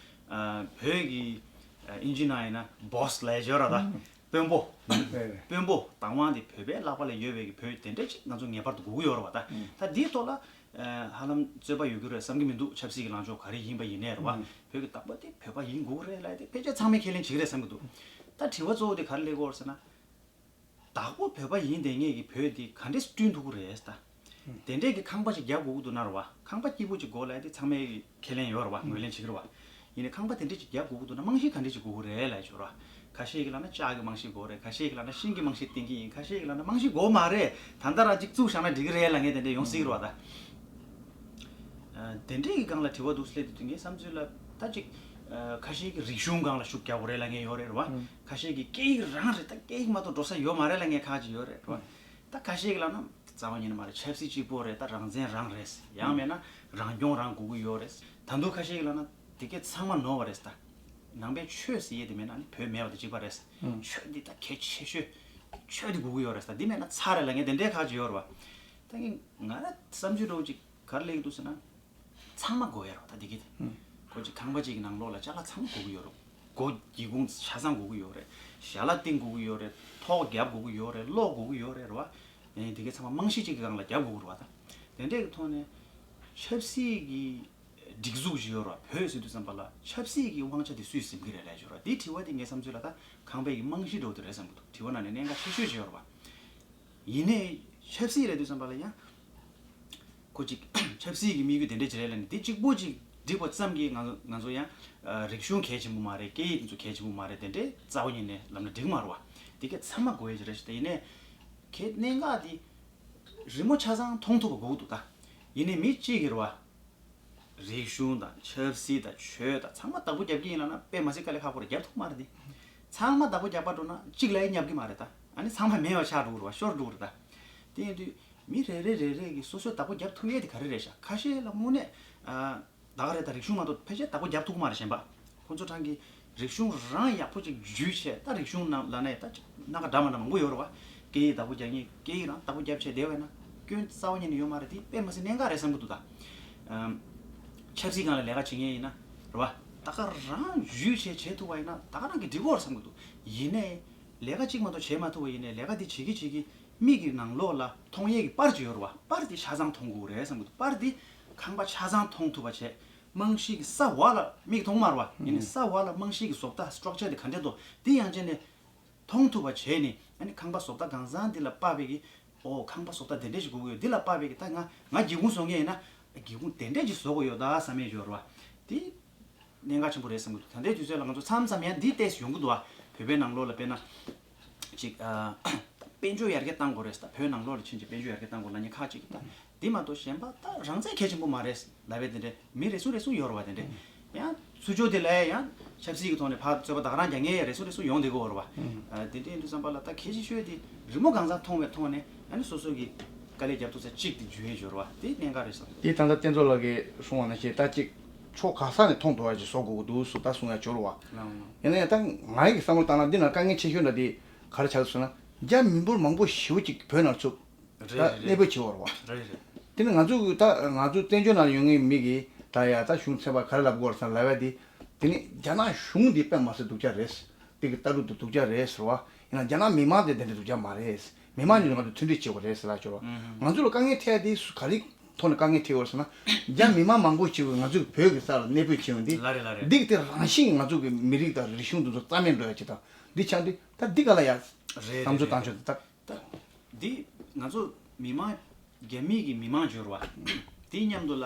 ཨ། བོད་ཀྱི། ཨ། ཨིན་ཇི་ནང་ཡིན་ན་བོ་སི་ལབ་ཡ་ཅིག་ཡོད་རེད་ད། དཔོན་པོ། རེད་རེད། དཔོན་པོ་བདག་དབང་དེ་བོད་པའི་ལག་པ་ལ་ཡོད་པའི་གི་བོད་དེ་འདྲ་ཅིག་ང་ཚོ་ངེས་པར་དུ་དགོས་ཀྱི་ཡོད་རེད་བ། ད་ད་འདིའི་ཐོག་ལ། ཨ། ཧ་ལམ་རྩོད་པ་ཡོད་ཀྱི་རེད་བསམ་གྱི་མི་འདུག་ཆབ་སྲིད་ཀྱི་ལངས་ཕྱོགས་ག་རེ་ཡིན་པ་ཡིན་ནའི་རེད་བ། བོད་ཀྱི་བདག་པོ་དེ་བོད་པ་ཡིན་དགོས་ཀྱི་རེད་ལབ་ཡ་དེ་ཕལ་ཆེར་ཚང་མས་ཁས་ལེན་བྱེད་ཀྱི་རེད་བསམ་གྱི་འདུག་ད་དྲི་བ་གཙོ་བོ་དེ་ག་རེ་སླེབས་ཀྱི་ཡོད་རེད་ཟེར་ན། བདག་པོ་བོད་པ་ཡིན་བསྡད་མཁན་གྱི་བོད་དེ་ག་འདྲས་བསྐྲུན་ཐུབ་ཀྱི་རེད་ད། དེ་འདྲས་ཀྱི་ཁང་པ་ཞིག་རྒྱག་དགོས་ཀྱི་འདུག་ན་རེད་བ། ཁང་པ་སྐྱིད་པོ་ཅིག་དགོས་ལབ་དེ་ཚང་མས་ཁས་ལེན་ཡོད་རེད་བ། ངོས་ལེན་བྱེད་ཀྱི་རེད་བ། ཡིན་ནའི་ཁང་པ་དེ་འདྲས་ཅིག་རྒྱག་དགོས་ཀྱི་འདུག་ན་རྨང་གཞི་ག་འདྲས་ཅིག་དགོས་ཀྱི་རེད་ལབ་ཡོད་རེད་བ། ཁ་ཤས་ཀྱིས་ལབ་ན་ལྕགས་ཀྱི་རྨང་གཞི་དགོས་རེད། ཁ་ཤས་ཀྱིས་ལབ་ན་ཤིང་གི་རྨང་གཞི་བཏིང་གི་ཡིན། ཁ་ཤས་ཀྱིས་ལབ་ན་རྨང་གཞི་དགོས་མ་རེད། ད་ལྟ་རང་ཅིག་བཙུགས་བཞག་ན་འགྲིག་གི་རེད་ལབ་མཁན་དེ་འདྲས་ཡོང་སྲིད་ཀྱི་རེད་བ་ད། ཨ། དེ་འདྲས་ཀྱི་སྒང་ལ་དྲི་བ་འདུག་སླེབས་དུས་ངའི་བསམ་ཚུལ་ལ་ད་ཅིག་ཨ། ཁ་ཤས་ཀྱིས་རིག་གཞུང་སྒང་ལ་ཤུགས་རྒྱག་དགོས་རེད་ལབ་མཁན་ཡོད་རེད་རེད་བ། ཁ་ཤས་ཀྱིས་སྐད་ཡིག་རང་རེད། ད་སྐད་ཡིག་མ་གཏོགས་འགྲོ་ས་ཡོད་མ་རེད་ལབ་མཁན་ཁག་ཅིག་ཡོད་རེད་རེད་བ། ད་ཁ་ཤས་ཀྱིས་ལབ་ན་རྩ་བ་ཉིད་ནས་མ་རེད། ཆབ་སྲིད་གཅིག་པོ་རེད། ད་རང་བཙན་རང་རེད། ཡང་མེད་ན་རང་སྐྱོང་རང་དགོས་ཀྱི་ཡོད་རེད། ད་དུང་ཁ་ཤས་ཀྱིས་ལབ་ན་དེ་གས་ཚང་མ་ནོར་བ་རེད། ད་ནང་པའི་ཆོས་ཟེར་ཡས་དེ་མེད་ན་ནི་བོད་མེད་པ་དང་གཅིག་པ་རེད། ཆོས་འདི་ད་གལ་ཆེ་ཤོས། ཆོས་འདི་དགོས་ཀྱི་ཡོད་རེད། ད་འདི་མེད་ན་ཚར་རེད་ལབ་མཁན་དེ་འདྲའི་ཁག་ཅིག་ཡོད་རེད་བ། ད་ངས་ང་རང་བསམ་ཚུལ་འདྲ་བོ་ཅིག་ག་རེ་སླེབས་ཀྱི་འདུག་ཟེར་ན། ཚང་མ་དགོས་ཡ་རེད་བ། ད་འདི་གི་ཁོ་ཅིག་ཁང་པ་ཅིག་གི་ནང་ལོགས་ལ་ཅ་ལག་ཚང་མ་དགོས་ཀྱི་ཡོད་རེད། སྒོ་སྒེའུ་ཁུང་ཆ་ཚང་དགོས་ཀྱི་ཡོད་རེད། ཞལ་ལག་བཏིང་དགོས་ཀྱི་ཡོད་རེད། ཐོག་རྒྱབ་དགོས་ཀྱི་ཡོད་རེད། གློག་དགོས་ཀྱི་ཡོད་རེད་རེད་བ། ཨེ། འདི་གའི་ཚང་མ་རྨང་གཞི་གཅིག་གི་སྒང་ལ་རྒྱབ་དགོས་ཀྱི་རེད་བ། ད་དེ་འདྲས་ཀྱི་ཐོག་ནས་ཆབ་སྲིད་ཀྱི་སྒྲིག་འཛུགས་ཤིག་ཡོད་རེད་བ། བོད་ཟེར་དུས་ཙམ་པ་ལ་ཆབ་སྲིད་ཀྱི་དབང་ཆ་དེ་སུས་འཛིན་གྱི་རེད་ལབ་ཡ་ཅིག་ཡོད་རེད་བ། འདི་དྲི་བ་འདི་ངའི་བསམ་ཚུལ་ལ་ད་ཁང་པའི་གི་རྨང་གཞི་འདྲ་བོ་དེ་རེད་བསམ་གྱི་འདུག་དྲི་བ་ནང་ནས་གནད་འགག་ཆེ་ཤོས་ཅིག་ཡོད་རེད་བ། ཡིན་ནའི་ཆབ་སྲིད་ལབ་དུས་ཙམ་པ་ལ་ཡང་ཁོ་ཅིག་ཆབ་སྲིད་ཀྱི་དམིགས་ཡུལ་དེ་འདྲས་ཅིག་རེད་ལབ་ནས་དེ་གཅིག་པོ་ཅིག་འགྲིག་པ་ཙམ་གྱིས་ང་ང་ཚོ་ཡང་། ཨ། རིག་གཞུང་གལ་ཆེན་པོ་མ་རེད། སྐད་ཡིག་དེ་ཚོ་གལ་ཆེན་པོ་མ་རེད། དེ་འདྲས་རྩ་བ་ཉིད་ནས་ལབ་ན་འགྲིག་མ་རེད་བ། དེ་གས་ཚང་མ་དགོས་ཡ་ཅིག་རེད་ཤག་ད་ཡིན་ནའི་ཁྱེད་གནད་འགག་དེ་རི་མོ་ཆ་ཚང་མཐོང་ཐུབ་པ་དགོས་ཀྱི་འདུག་ད་ཡིན་ནའི་མི་གཅིག་གིས་རེད་བ། རིག་གཞུང་དང་ཆབ་སྲིད་དང་ཆོས་དང་ཚང་མ་བདག་པོ་རྒྱབ་ཀྱི་ཡིན་ལབ་ན་དཔེ་མ་སྲིད་དཀའ་ལས་ཁག་པོ་རེད། རྒྱབ་ཐུབ་མ་རེད་དེ། ཚང་མ་བདག་པོ་རྒྱབ་པ་འགྲོ་ན་གཅིག་ལ་ཡང་ཉབ་ཀྱི་མ་རེད་ད། ཨ་ནི་ཚང་མ་མེད་པ་ཆགས་འགྲོ་གི་རེད་བ། ཤོར་འགྲོ་གི་རེད་ད། དེ་ཡིན་དུས་མི་རེ་རེ་རེ་རེ་གིས་སོ་སོས་བདག་པོ་རྒྱབ་ཐུབ་ཡས་དེ་ག་རེ་རེད་ཤག་ཁ་ཤས་ལ་དངོས་གནས། ཨ། ད་ག་རེ་ད་རིག་གཞུང་མ་གཏོགས་ཕལ་ཆེར་བདག་པོ་རྒྱབ་ཐུབ་ཀྱི་མ་རེད། གཞན་པ་ཁོ་ཚོ་གྲས་ཀྱིས་རིག་གཞུང་རང་ཡག་པོ་ཅིག་འཇུས་བྱས། ད་རིག་གཞུང་ནང་ལབ་ནའི་ད་ཅིག་སྣ་ཁ་འདྲ་མ་འདྲ་མང་པོ་ཡོད་རེད་བ། སྐད་ཡིག་བདག་པོ་རྒྱག་མཁན། སྐད་ཡིག་རང་བདག་པོ་རྒྱབ་བྱས་བསྡད་པ་ཡིན་ན་སྐྱོན་རྩ་བ་ཉིད་ནས་ཡོད་མ་རེད། དེ་དཔེ་མ་སྲིད་གནད་འགག་རེད་བསམ་གྱི་འདུག་ད། ཨམ། ཆབ་སྲིད་སྒང་ལ་ལས་ཀ་བྱེད་མཁན་ཡིན་ན་རེད་བ། ད་ག་རང་འཇུས་བྱས་བྱེད་ཐུབ་པ་ཡིན་ན་ད་ག་རང་གིས་འགྲིག་གི་རེད་བསམ་གྱི་འདུག་ཡིན་ནའི་ལས་ཀ་གཅིག་མ་གཏོགས་བྱེད་མ་ཐུབ་པ་ཡིན་ནའི་ལས་ཀ་དེ་བྱེད་ཀྱི་བྱེད་ཀྱི་མིག་གི་ནང་ལོགས་ལ་མཐོང་ཡས་ཀྱི་པར་ཅིག་ཡོད་རེད་བ། པར་དེ་ཆ་ཚང་མཐོང་དགོས་རེད་བསམ་གྱི་འདུག་པར་དེ་ཁང་པ་ཆ་ཚང་མཐོང་ཐུབ་པ་བྱས། རྨང་གཞི་གི་ས་འོག་ལ་མིག་མཐོང་མ་རེད་བ། ཡིན་ནའི་ས་འོག་ལ་རྨང་གཞི་གི་བཟོ་ལྟ་སི་ཊག་ཅར་དེ་ག་འདྲས་འདུག་དེ་ཡང་བྱས་ནས་མཐོང་ཐུབ་པ་བྱས་ནས་ ཨ་ནི་ཁང་པ་བཟོ་ལྟ་གང་ཟག་འདི་ལ་དཔག་པའི་གི་ཨོ་ཁང་པ་བཟོ་ལྟ་དེ་འདྲས་ཞིག་དགོས་ཀྱི་ཡོད། འདི་ལ་དཔག་པའི་གི་ད་ང་ང་སྒེའུ་ཁུང་བཟོ་མཁན་ཡིན་ན་སྒེའུ་ཁུང་དེ་འདྲས་ཅིག་བཟོ་དགོས་ཡོད་ད་བསམ་ཡས་ཡོད་རེད་བ། དེ་གནད་འགག་ཆེན་པོ་རེད་བསམ་གྱི་འདུག་ད་ལྟའི་དུས་ཚོད་ལ་ང་ཚོ་མཚམས་མཚམས་ཡང་འདི་ཏོག་ཙམ་ཡོང་གི་འདུག་བ། བོད་པའི་ནང་ལོགས་ལ་དཔེར་ན་ཅིག་ཨ། དཔལ་འབྱོར་ཡར་རྒྱས་གཏང་དགོས་རེད་ཟེར། ད་བོད་ནང་ལོགས་ལ་ཕྱིན་ཅིག་དཔལ་འབྱོར་ཡར་རྒྱས་གཏང་དགོས་ལབ་མཁན་ཁག་ཅིག་གིས་ད་འདི་མ་གཏོགས་གཞན་པ་ད་རང་བཙན་གལ་ཆེན་པོ་མ་རེད་ལབ་པའི་དེ་འདྲའི་མི་རེ་ཟུང་རེ་ཟུང་ཡོད་རེད་བ། དེ་འདྲའི་ཡང་ཚུར་ཕྱོགས་དེ་ལ་ཡང་ཆབ་སྲིད་ཀྱི་ཐོག་ནས་ཕར་རྩོད་པ་ད་ག་རང་རྒྱག་མཁན་ཡང་རེ་ཟུང་རེ་ཟུང་ཡོང་བསྡད་ཀྱི་ཡོད་རེད་བ། ཨ། དེ་འདྲའི་དུས་ཙམ་པ་ལ་ད་གལ་ཆེ་ཤོས་དེ་རི་མོ་གང་ཟག་མཐོང་བའི་ཐོག་ནས་ཨ་ནི་སོ་སོ་གི་དཀའ་ལས་རྒྱབ་ཐུབ་ས་གཅིག་དེ་འཇུ་ཡས་འབྱོར་བ་དེ་གནད་འགག་རེད་བསམ། དེ་ད་ལྟ་བསྟན་རྫོགས་ལགས་ཀྱིས་གསུངས་པ་ནང་བཞིན་ད་གཅིག་ཕྱོགས་ག་ས་ནས་མཐོང་ཐུབ་པ་ཅིག་བཟོ་དགོས་ཀྱི་འདུག་སུ་ད་གསུང་ཡ་འབྱོར་བ། ལགས་འོང་། ཡིན་ན་ཡང་ད་ང་ཡི་བསམ་བློ་བཏང་ན་འདི་ན་དཀའ་ངལ་ཆེ་ཤོས་འདྲ་དེ་ག་རེ་ཆགས་སོང་ན་རྒྱ་མི་འབོར་མང་པོ་ཞེ་པོ་ཅིག་བོད་ནང་ཚུར་ད་རེད་རེད་གནས་སྤོས་བྱེད་འོར་བ། རེད་རེད། དེ་ནི་ང་ཚོ་གི་ད་ང་ཚོ་བཙན་བྱོལ་ནང་ཡོང་མཁན་མི་གིས་ད་ཡ་ད་གཞུང་ཚན་པ་ག་རེ་ལབ་དགོས་རེད་ཟེར་ན་ལབ་ཡ་དེ་དེ་ནི་རྒྱ་ནག་གཞུང་འདི་དཔེ་མ་སྲིད་སྡུག་ཅག་རེད། དེ་གི་ལྟ་གྲུབ་དེ་སྡུག་ཅག་རེད་ཟེར་བ། ཡིན་ན་རྒྱ་ནག་མི་མང་དེ་དེ་འདྲ་སྡུག་ཅག་མ་རེད། མི་མང་གཉིས་ང་ཚོ་མཐུན་སྒྲིལ་བྱེད་དགོས་རེད་ཟེར་ལབ་ཆོག་རོགས། ང་ཚོ་ལ་དཀའ་ངལ་འཕྲད་དེ་སུ་ག་རེ་ཐོག་ནས་དཀའ་ངལ་འཕྲད་ཡོད་ཟེར་ན། རྒྱ་མི་མང་མང་པོ་ཞིག་གིས་ང་ཚོའི་བོད་ཀྱི་ས་ལ་གནས་སྤོས་བྱེད་ཡོང་དུས། ལ་རེད་ལ་རེད། འདི་གི་དེ་རང་བཞིན་གྱིས་ང་ཚོ་གི་མི་རིགས་དང་རིག་གཞུང་དེ་ཚོ་རྩ་མེད་འགྲོ་ཡ་ཅིག་དང་འདི་ཆགས་དུས་ད་འདི་ག་ལ་ཡ་རེད་བསམ་ཚུལ་བཏང་ཆོག་ད། ད་འདི་ང་ཚོ་མི་མང་རྒྱ་མི་གི་མི་མང་འབྱོར་བ་དེའི་མཉམ་དུ་ལ།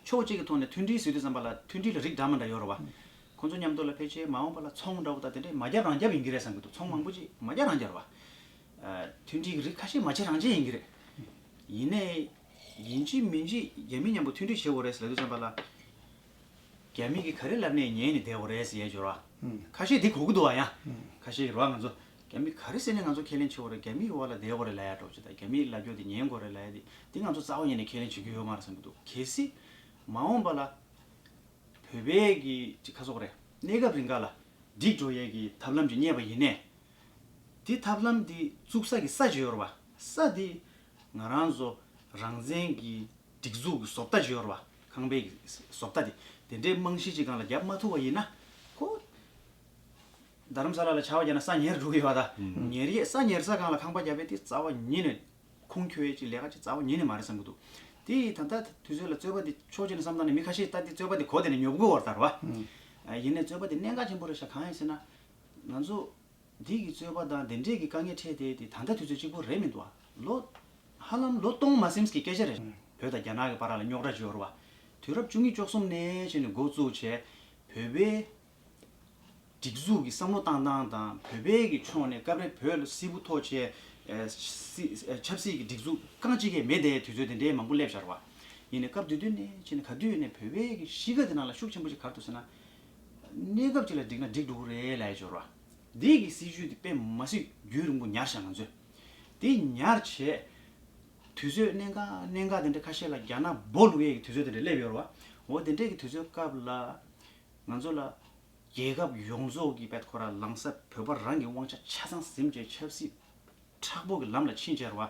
ཕྱོགས་གཅིག་གི་ཐོག་ནས་མཐུན་སྒྲིལ་ཟེར་དུས་ཙམ་པ་ལ་མཐུན་སྒྲིལ་ལ་རིགས་འདྲ་མི་འདྲ་ཡོད་རེད་བ། ཁོང་ཚོ་མཉམ་དུ་ལ་ཕལ་ཆེར་མ་འོངས་པ་ལ་ཚོང་འདྲ་བོ་དང་དེ་འདྲའི་མ་རྒྱབ་རང་རྒྱབ་ཡིན་གྱི་རེད་བསམ་གྱི་འདུག་ཚོང་མང་པོ་ཅིག་མ་རྒྱབ་རང་རྒྱབ་རེད་བ། ཨ། མཐུན་སྒྲིལ་གྱི་རིགས་ཁ་ཤས་མ་བྱེད་རང་བྱེད་ཡིན་གྱི་རེད། ཡིན་ནའི། ཡིན་གཅིག་མིན་གཅིག་རྒྱ་མི་མཉམ་པོ་མཐུན་སྒྲིལ་བྱེད་དགོས་རེད་ཟེར་ལབ་དུས་ཙམ་པ་ལ། རྒྱ་མི་གིས་ག་རེ་ལབ་ནའི་ཉན་ནས་བསྡད་དགོས་རེད་ཟེར་ཡས་འབྱོར་བ། ཁ་ཤས་དེ་གོ་གི་འདུག་བ་ཡང་། ཁ་ཤས་ཀྱིས་རེད་བ་ང་ཚོ། རྒྱ་མི་ག་རེ་ཟེར་ནའི་ང་ཚོ་ཁས་ལེན་བྱེད་དགོས་རེད། རྒྱ་མིའི་འོག་ལ་བསྡད་དགོས་རེད་ལབ་ཡ་འདྲ་བོ་ཅིག་དང་རྒྱ་མིའི་ལབ་རྒྱུ་དེ་ཉན་དགོས་རེད་ལབ་ཡ་དེ་དེ་ང་ཚོ་རྩ་བ་ཉིད་ནས་ཁས་ལེན་བྱེད་རྒྱུ་ཡོད་མ་རེད་བསམ་གྱི་འདུག་གལ་སྲིད་མ་འོངས་པ་ལ་བོད་པའི་གི་ཅིག་ཁ་སོག་རེད་གནས་སྐབས་རིང་ག་ལ་འགྲིག་འགྲོ་ཡས་ཀྱི་ཐབས་ལམ་ཅིག་རྙེད་པ་ཡིན་ནའི། དེ་ཐབས་ལམ་དེ་བཙུགས་ས་གི་ས་ཅིག་ཡོད་རེད་བ། ས་དེ་ང་རང་ཚོ་རང་བཙན་གྱི་སྒྲིག་འཛུགས་ཀྱི་བཟོ་ལྟ་ཅིག་ཡོད་རེད་བ། ཁང་པའི་གི་བཟོ་ལྟ་དེ་དེ་འདྲའི་རྨང་གཞི་ཅིག་སྒང་ལ་རྒྱབ་མ་ཐུབ་པ་ཡིན་ན་ཁོ། རྡ་རམ་ས་ལ་ལ་ཆར་པ་བརྒྱབ་ན་ས་ཉར་འགྲོ་གི་ཡོད་པ་ད། ཉར་ཡས་ས་ཉར་ས་སྒང་ལ་ཁང་པ་བརྒྱབ་པས་དེ་རྩ་བ་ཉིད་ནས་ཁུངས་འཁྱོལ་ཡས་ཀྱི་ལས་ཀ་ཅིག་རྩ་བ་ཉིད་ནས་མ་རེད་བསམ་གྱི་འདུག་དེ་ད་ལྟ་དུས་ཚོད་ལ་རྩོད་པ་འདི་ཕྱོགས་གཅིག་ནས་བསམ་བཏང་ནས་མི་ཁ་ཤས་ད་དེ་རྩོད་པ་འདི་གོ་བསྡད་ནས་ཉོབ་གི་ཡོད་རེད་ད་རེད་བ། ཡིན་ནའི་རྩོད་པ་འདི་གནད་འགག་ཆེན་པོ་རེད་ཤག་གང་ཡིན་ཟེར་ན། ང་ཚོ་འདི་གི་རྩོད་པ་དང་དེ་འདྲས་ཀྱི་དཀའ་ངལ་འཕྲད་དེ་དེ་ད་ལྟ་དུས་ཚོད་གཅིག་པོ་རེད་མི་འདུག་བ། ལོ་ཧ་ལམ་ལོ་སྟོང་མ་ཟིན་གྱི་སྐད་ཆ་རེད། བོད་དང་རྒྱ་ནག་གི་བར་ལ་རྙོག་དྲ་ཅིག་ཡོད་རེད་བ། དུས་རབས་བཅུ་གཉིས་བཅུ་གསུམ་ནས་བྱས་ནས་འགོ་བཙུགས་བྱས་བོད་པའི་སྒྲིག་འཛུགས་ཀྱི་བསམ་བློ་བཏང་སྟངས་དང་བོད་པའི་གི་ཕྱོགས་ནས་སྐབས་རེ་བོད་ལ་སིལ་བུ་ཐོགས་བྱས། ཨ། སྲིད། ཨ། ཆབ་སྲིད་ཀྱི་སྒྲིག་འཛུགས་རྐང་གཅིག་གིས་མེད་དེ་དུས་ཚོད་དེ་འདྲའི་མང་པོ་སླེབས་བཞག་རེད་བ། ཡིན་ནའི་སྐབས་དེ་དུས་ནས་བྱས་ནས་ག་དུས་ནས་བོད་པའི་གི་གཤིས་ཀ་དེ་ནང་ལ་ཤུགས་ཆེན་པོ་ཞིག་ག་རེ་འདུག་ཟེར་ན། གནས་སྐབས་ཅིག་ལ་འགྲིག་ན་འགྲིག་འགྲོ་གི་རེད་ལབ་ཡ་ཅིག་ཡོད་རེད་བ། འདི་གི་སྲིད་ཇུས་དེ་དཔེ་མ་སྲིད་རྒྱུན་རིང་པོ་ཉར་བཞག་ང་ཚོས། དེ་ཉར་བྱས། དུས་ཚོད་གནད་འགག་གནད་འགག་དེ་འདྲ་ཁ་ཤས་ལ་རྒྱ་ནག་སྦོ་ལུག་ཡས་ཀྱི་དུས་ཚོད་དེ་འདྲ་སླེབས་ཡོད་རེད་བ། འོ་དེ་འདྲས་ཀྱི་དུས་ཚོད་སྐབས་ལ། ང་ཚོ་ལ་རྒྱལ་ཁབ་ཡོངས་རྫོགས་ཀྱི་བེད་ཁོ་ར་ལངས་ས་བོད་པ་རང་གི་དབང་ཆ་ཆ་ཚང་ཟིན་བྱས་ཆབ་སྲིད་མཁྲེགས་པོ་གི་ལམ་ལ་ཕྱིན་བྱས་རེད་བ།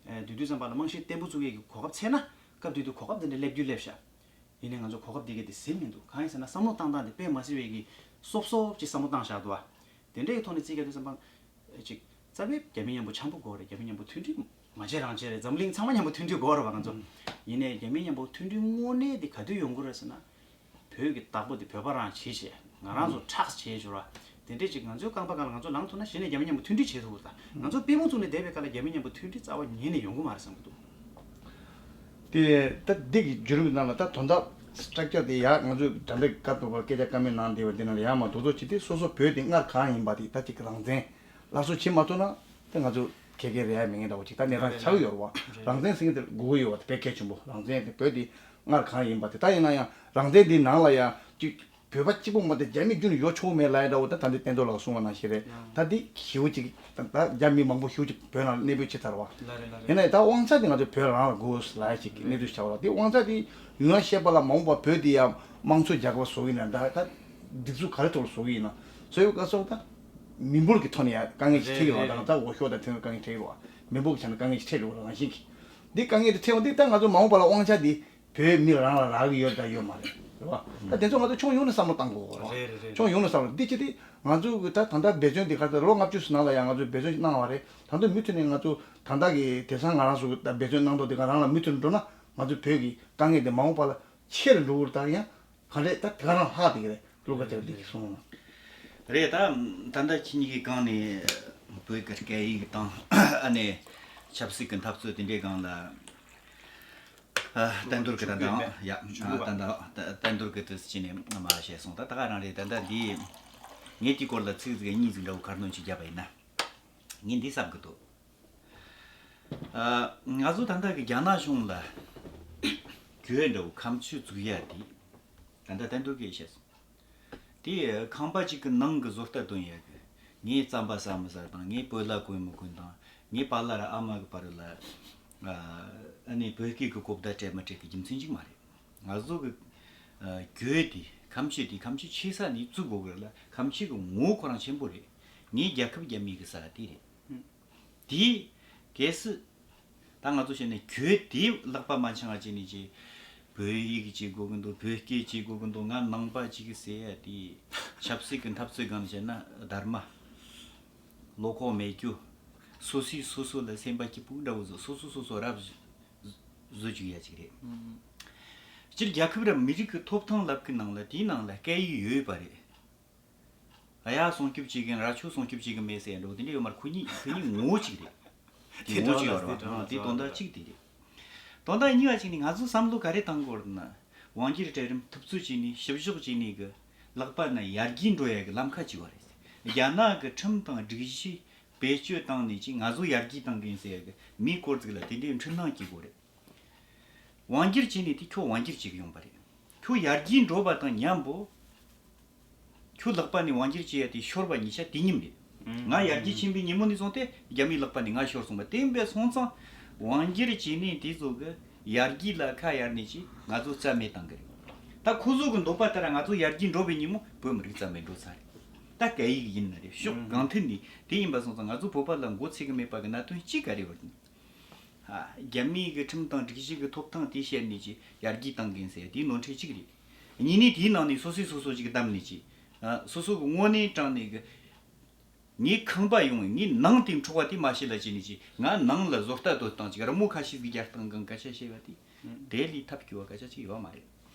ཨེ། དེ་དུས་ཙམ་པ་ལ་རྨང་གཞི་བརྟན་པོ་བཙུགས་ཡས་ཀྱི་གོ་སྐབས་འཚོལ་ན་སྐབས་དེ་དུས་གོ་སྐབས་དེ་འདྲ་སླེབས་རྒྱུ་སླེབས་ཤག་ཡིན་ནའི་ང་ཚོ་གོ་སྐབས་དེ་ག་དེ་ཟིན་མི་འདུག་གང་ཡིན་ཟེར་ན་བསམ་བློ་བཏང་སྟངས་དེ་དཔེ་མ་སྲིད་པའི་གི་སོབ་སོབ་ཅིག་བསམ་བློ་བཏང་བཞག་འདུག་བ། དེ་འདྲའི་གི་ཐོག་ནས་རྩིས་རྒྱག་དུས་ཙམ་པ། ཅིག་རྩ་བའི་རྒྱ་མི་མཉམ་པོ་འཆམ་པོ་དགོས་རེད། རྒྱ་མི་མཉམ་པོ་མཐུན་སྒྲིལ་མ་བྱེད་རང་བྱེད་རེད། འཛམ་གླིང་ཚང་མ་མཉམ་པོ་མཐུན་སྒྲིལ་དགོས་རེད་བ་ང་ཚོ། ཡིན་ནའི་རྒྱ་མི་མཉམ་པོ་མཐུན་སྒྲིལ་དངོས་གནས་དེ་ག་དུས་ཡོང་གི་རེད་ཟེར་ན། བོད་ཀྱི་བདག་པོ་དེ་བོད་པ་རང་བྱེད་བྱས་ང་རང་ཚོ་ཁྲག་བྱས་བྱོས་ར། དེ་འདྲས་ཅིག་ང་ཚོའི་རྐང་པ་སྒང་ལ་ང་ཚོ་ལངས་ཐུབ་ན་གཞི་ནས་རྒྱ་མི་མཉམ་པོ་མཐུན་སྒྲིལ་བྱེད་ཐུབ་ཀྱི་རེད་ད། ང་ཚོ་པུས་མོ་བཙུགས་ནས་བསྡད་པའི་སྐབས་ལ་རྒྱ་མི་མཉམ་པོ་མཐུན་སྒྲིལ་རྩ་བ་ཉིད་ནས་ཡོང་གི་མ་རེད་བསམ་གྱི་འདུག་དེ་ད་འདི་གི་བརྒྱུད་རིམ་ནང་ལ་ད་དོན་དག་སི་ཊག་ཅར་དེ་ཡག་ང་ཚོས་དྲ་འབྲེལ་སྐབས་དུ་བར་སྐད་ཆ་བཀའ་མོལ་གནང་བསྡད་པ་འདི་ནང་ལ་ཡག་མ་རྡོག་རྡོག་བྱས་ཏེ་སོ་སོ་བོད་དེ་སྔར་གང་ཡིན་པ་དེ་ད་ཅིག་རང་བཙན་སླར་གསོ་བྱེད་མ་ཐུབ་ན་དེ་ང་ཚོ་ཁེ་ཁེ་རེད་ཡ་མེད་ངེས་འདྲ་བོ་ཅིག་ད་གནས་སྟངས་ཆགས་ཀྱི་ཡོད་རེད་བ། རང་བཙན་ཟེར་མཁན་དེ་དགོས་ཀྱི་ཡོད་བ་དེ་དཔེ་གལ་ཆེན་པོ་རང་བཙན་དེ་བོད་དེ་སྔར་གང་ཡིན་པ་དེ་ད་ཡིན་ན་ཡང་རང་བཙན་འདི་ནང་ལ་ཡང་ཅིག་བོད་པ་གཅིག་པོ་མ་གཏོགས་རྒྱ་མི་རྒྱུན་ཡོད་ཆོག་མེད་ལབ་ཡ་འདྲ་བོ་ད་ད་འདི་བསྟན་རྡོར་ལགས་གསུངས་པ་ནང་བཞིན་རེད། ད་འདི་ཞེ་པོ་ཅིག་ད་རྒྱ་མི་མང་པོ་ཞེ་པོ་ཅིག་བོད་ནང་གནས་སྤོས་བྱེད་ཚར་བ། ཡིན་ན་ཡང་ད་དབང་ཆ་འདི་ང་ཚོ་བོད་རང་ལ་དགོས་ལབ་ཡ་ཅིག་གནས་ཚུལ་ཆགས་པ་རེད། འདི་དབང་ཆ་འདི་ཡུན་རིང་བཤད་པ་ལ་མ་འོངས་པ་བོད་འདི་ཡང་དམངས་གཙོ་རྒྱལ་ཁབ་བཟོ་གི་ཡིན་ན་ད་ད་སྒྲིག་འཛུགས་ག་རེ་ཐོག་ལ་བཟོ་གི་ཡིན་ན་བཟོ་ཡོད་སྐབས་སུ་ད་མི་འབོར་གྱི་ཐོག་ནས་ཡང་དཀའ་ངལ་ཅིག་འཕྲད་ཀྱི་རེད་བ། ད་ང་ཚོ་འོས་ཤོག་དང་མཐུན་དཀའ་ངལ་འཕྲད་ཀྱི་རེད་བ། མི་འབོར་གྱི་ཆ་ནས་དཀའ་ངལ་ཅིག་འཕྲད་ཀྱི་རེད་བ་རང་བཞིན་གྱིས། འདི་དཀའ་ངལ་དེ་འཕྲད་འོང་དུས་ད་ང་ཚོ་མ་འོངས་པ་ལ་དབང་ཆ་འདི་བོད་མི་རང་ལ་རག་གི་ཡོད་དང་ཡོད་མ་རེད། རེད་བ། ད་དེ་ཚོ་ང་ཚོ་ཕྱོགས་ཡོངས་ནས་བསམ་བློ་བཏང་དགོས་རེད་བ། རེད་རེད་རེད། ཕྱོགས་ཡོངས་ནས་བསམ་བློ་འདི་བྱེད་དུས་ང་ཚོ་གི་ད་ད་ལྟ་འབད་བརྩོན་འདི་ག་ཚོད་ལོ་ལྔ་བཅུ་ཙམ་ནང་ལ་ཡང་ང་ཚོས་འབད་བརྩོན་ཞིག་གནང་བ་རེད། ད་དུང་མུ་མཐུད་ནས་ང་ཚོ་ད་ལྟ་གི་དེང་སང་ང་རང་ཚོ་གི་ད་འབད་བརྩོན་གནང་སྟངས་འདི་ག་རང་ལ་མུ་མཐུད་འགྲོ་ན་ང་ཚོ་བོད་ཀྱི་དཀའ་ངལ་འདི་མ་འོངས་པ་ལ་ཆེ་རུ་འགྲོ་གི་རེད། ད་ཡང་ག་འདྲས་ད་དེ་ག་རང་ལྷག་བསྡད་ཀྱི་རེད། བློ་དགའ་ཚེ་རིང་འདི་གིས་གསུངས་ན། རེད། ད་ད་ལྟ་ཁྱེད་གཉིས་ཀྱིས་གང་ནས་ བོད་ཀྱི་སྐད་ཡིག་དང་ཨ་ནི་ཆབ་སྲིད་ཀྱི་འཐབ་རྩོད་དེ་འདྲའི་སྒང་ལ། ཨ། བསྟན་རྡོར་གྱིས་ད་ལྟའང་ཡ། ཨ། ད་ལྟ་བསྟན་རྡོར་གྱིས་དེ་བྱས་ནས་མར་བཤད་སོང་། ད་ད་ག་རང་རེད། ད་ལྟ་འདི་ངས་དེའི་སྐོར་ལ་ཚིག་ཟིག་གཉིས་ཟིག་འདྲ་བོ་ཁ་སྣོན་ཅིག་བརྒྱབ་པ་ཡིན་ན། ངས་འདི་བསམ་གྱི་འདུག། ཨ། ང་ཚོ་ད་ལྟ་གི་རྒྱ་ནག་གཞུང་ལ་གྱོད་འདྲ་བོ་ཁ་མཆུ་བཙུགས་ཡ་དེ་ད་ལྟ་བསྟན་རྡོར་གྱིས་བཤད་སོང་། དེ་ཁང་པ་གཅིག་གི་ནང་གི་བཟོ་ལྟ་སྟོན་ཡ་གི། ངས་རྩམ་པ་ཟ་མི་ཟ་དང་། ངས་བོད་ལྭ་གོན་མི་གོན་དང་། ངས་པཱ་ལགས་ར་ཨ་མ་གི་བར་ལ། ཨ། ཨ་ནི་བོད་སྐད་གི་གོ་བརྡ་སྤྲད་མི་སྤྲད་གི་རྒྱུ་མཚན་ཅིག་མ་རེད། ང་ཚོ་གི། ཨ། གྱོད་དེ་ཁ་མཆུ་དེ་ཁ་མཆུ་ཆེ་ས་ནས་བཙུགས་དགོས་གི་ལ། ཁ་མཆུ་གི་ངོ་བོ་ཁོ་རང་ཆེན་པོ་རེད། ངས་རྒྱལ་ཁབ་རྒྱ་མི་གི་ཟ་དེ་རེད། དེ་གལ་སྲིད་ད་ང་ཚོ་བཤད་ན་གྱོད་དེ་ལག་པ་མ་འཆང་བ་བྱས་ནས་ཀྱི། བོད་ཡིག་བྱེད་དགོས་གི་འདུག། བོད་སྐད་བྱེད་དགོས་གི་འདུག། ང་ནང་པ་ཅིག་ཟེར་ཡ་དེ། ཆབ་སྲིད་ཀྱི་འཐབ་རྩོད་སྒང་བཤད་ན་སྡར་མ། བློ་ཁོག་མེད་རྒྱུ། སོ་སོས་སོ་སོ་ལ་སེམས་པ་སྐྱིད་པོ་འདྲ་བོ་བཟོ། སོ་སོས་སོ་སོ་རབ་བཟོ་བཅུག་ཡ་ཅིག་རེད། སྤྱིར་རྒྱལ་ཁབ་ར་མི་རིགས་ཀྱི་ཐོབ་ཐང་ལབ་གི་ནང་ལ་དེའི་ནང་ལ་སྐད་ཡིག་ཡོད་པ་རེད། ཨ། ཡ་སྲུང་སྐྱོབ་བྱེད་གིན་ར་ཆོ་སྲུང་སྐྱོབ་བྱེད་གི་མེད་ཟེར་འགྲོ་དེ་འདྲ་ཡོད་མ་རེད། ཁོ་གཉིས་ཁོ་གཉིས་ངོ་བོ་གཅིག་རེད། དེ་ངོ་བོ་གཅིག་ཡོད་རེད། དེ་དོན་དག་གཅིག་དེ་རེད། དོན་དག་གཉིས་པ་གཅིག་ནི་ང་ཚོ་བསམ་བློ་ག་རེ་བཏང་དགོས་རེད་ན། དབང་སྒྱུར་གྲལ་རིམ་འཐབ་རྩོད་བྱས་ནས་བཤུ་གཞོག་བྱས་ནས་གི་ལག་པ་ན་ཡར་རྒྱས་འགྲོ་ཡ་གི་ལམ་ཁ་གཅིག་པ་རེད། རྒྱ་ནག་གི་ཁྲིམས་དང་སྒྲིག་གཞི་བེད་སྤྱོད་བཏང་ནས་ཅིག་ང་ཚོ་ཡར་རྒྱས་བཏང་གི་ཡིན་ཟེར་ཡ་གི་མིའི་སྐོར་ཟིག་ལ་དེ་འདྲའི་འཕྲུལ་སྣང་སྐྱེ་དགོས་རེད། དབང་སྒྱུར་བྱས་ནས་དེ་ཁྱོད་དབང་སྒྱུར་བྱེད་གི་ཡོང་པ་རེད། ཁྱོད་ཡར་རྒྱས་འགྲོ་བ་དང་མཉམ་པོ། ཁྱོད་ལག་པ་ནས་དབང་སྒྱུར་བྱེད་ཡ་དེ་ཤོར་བ་ཉིན་ཤས་དེ་ཉིན་རེད། ང་ཡར་རྒྱས་ཕྱིན་པའི་ཉིན་མོ་ནས་བཟུང་སྟེ་རྒྱ་མིའི་ལག་པ་ནས་ང་ཤོར་སོང་བ། དེ་འབད་སོང་ཙང་དབང་སྒྱུར་བྱས་ནས་དེ་ཚོ་གི་ཡར་རྒྱས་ལ་ཁ་གཡར་ནས་ཅིག་ང་ཚོ་རྩ་མེད་བཏང་གི་རེད། ད་ཁོ་ཚོ་གི་འདོད་པ་ལྟར་ང་ཚོ་ཡར་རྒྱས་འགྲོ་བའི་ཉིན་མོ་བོད་མི་རིགས་རྩ་མེད་འགྲོ་ཚར་རེད། ད་སྐད་ཡིག་ཡིན་ན་རེད། ཕྱོགས་གང་ཐད་ནས་དེ་ཡིན་པ་སོང་ཙང་ང་ཚོ་བོད་པ་ལ་མགོ་ཚོས་གི་མེད་པ་གི་གནད་དོན་གཅིག་ག་རེ་བར་ནི། ཨ། རྒྱ་མིའི་གི་ཁྲིམས་དང་སྒྲིག་གཞི་གི་ཐོབ་ཐང་དེ་བཤད་ནས་ཅིག་ཡར་རྒྱས་བཏང་གིན་ཟེར་དེའི་ནོར་འཁྲུལ་གཅིག་རེད། གཉིས་ནས་དེའི་ནང་ནས་སོ་སོས་སོ་སོ་ཅིག་བདམས་ནས་ཅིག། ཨ། སོ་སོ་གི་དངོས་གནས་དྲང་གནས་གི། ངའི་ཁང་པ་ཡོང་བའི་ངའི་ནང་དེ་འཕྲོག་པ་དེ་མ་བྱེད་ལ་བྱས་ནས་ཅིག་ང་ནང་ལ་བཟོ་ལྟ་དོད་བཏང་ཅིག་རི་མོ་ཁ་ཤས་ཟིག་རྒྱག་སྟངས་གང་སྐད་ཆ་བཤད་པ་དེ། དེ་ལས་ཐབས་སྐྱོ་བ་སྐད་ཆ་ཅིག་ཡོད་མ་རེད།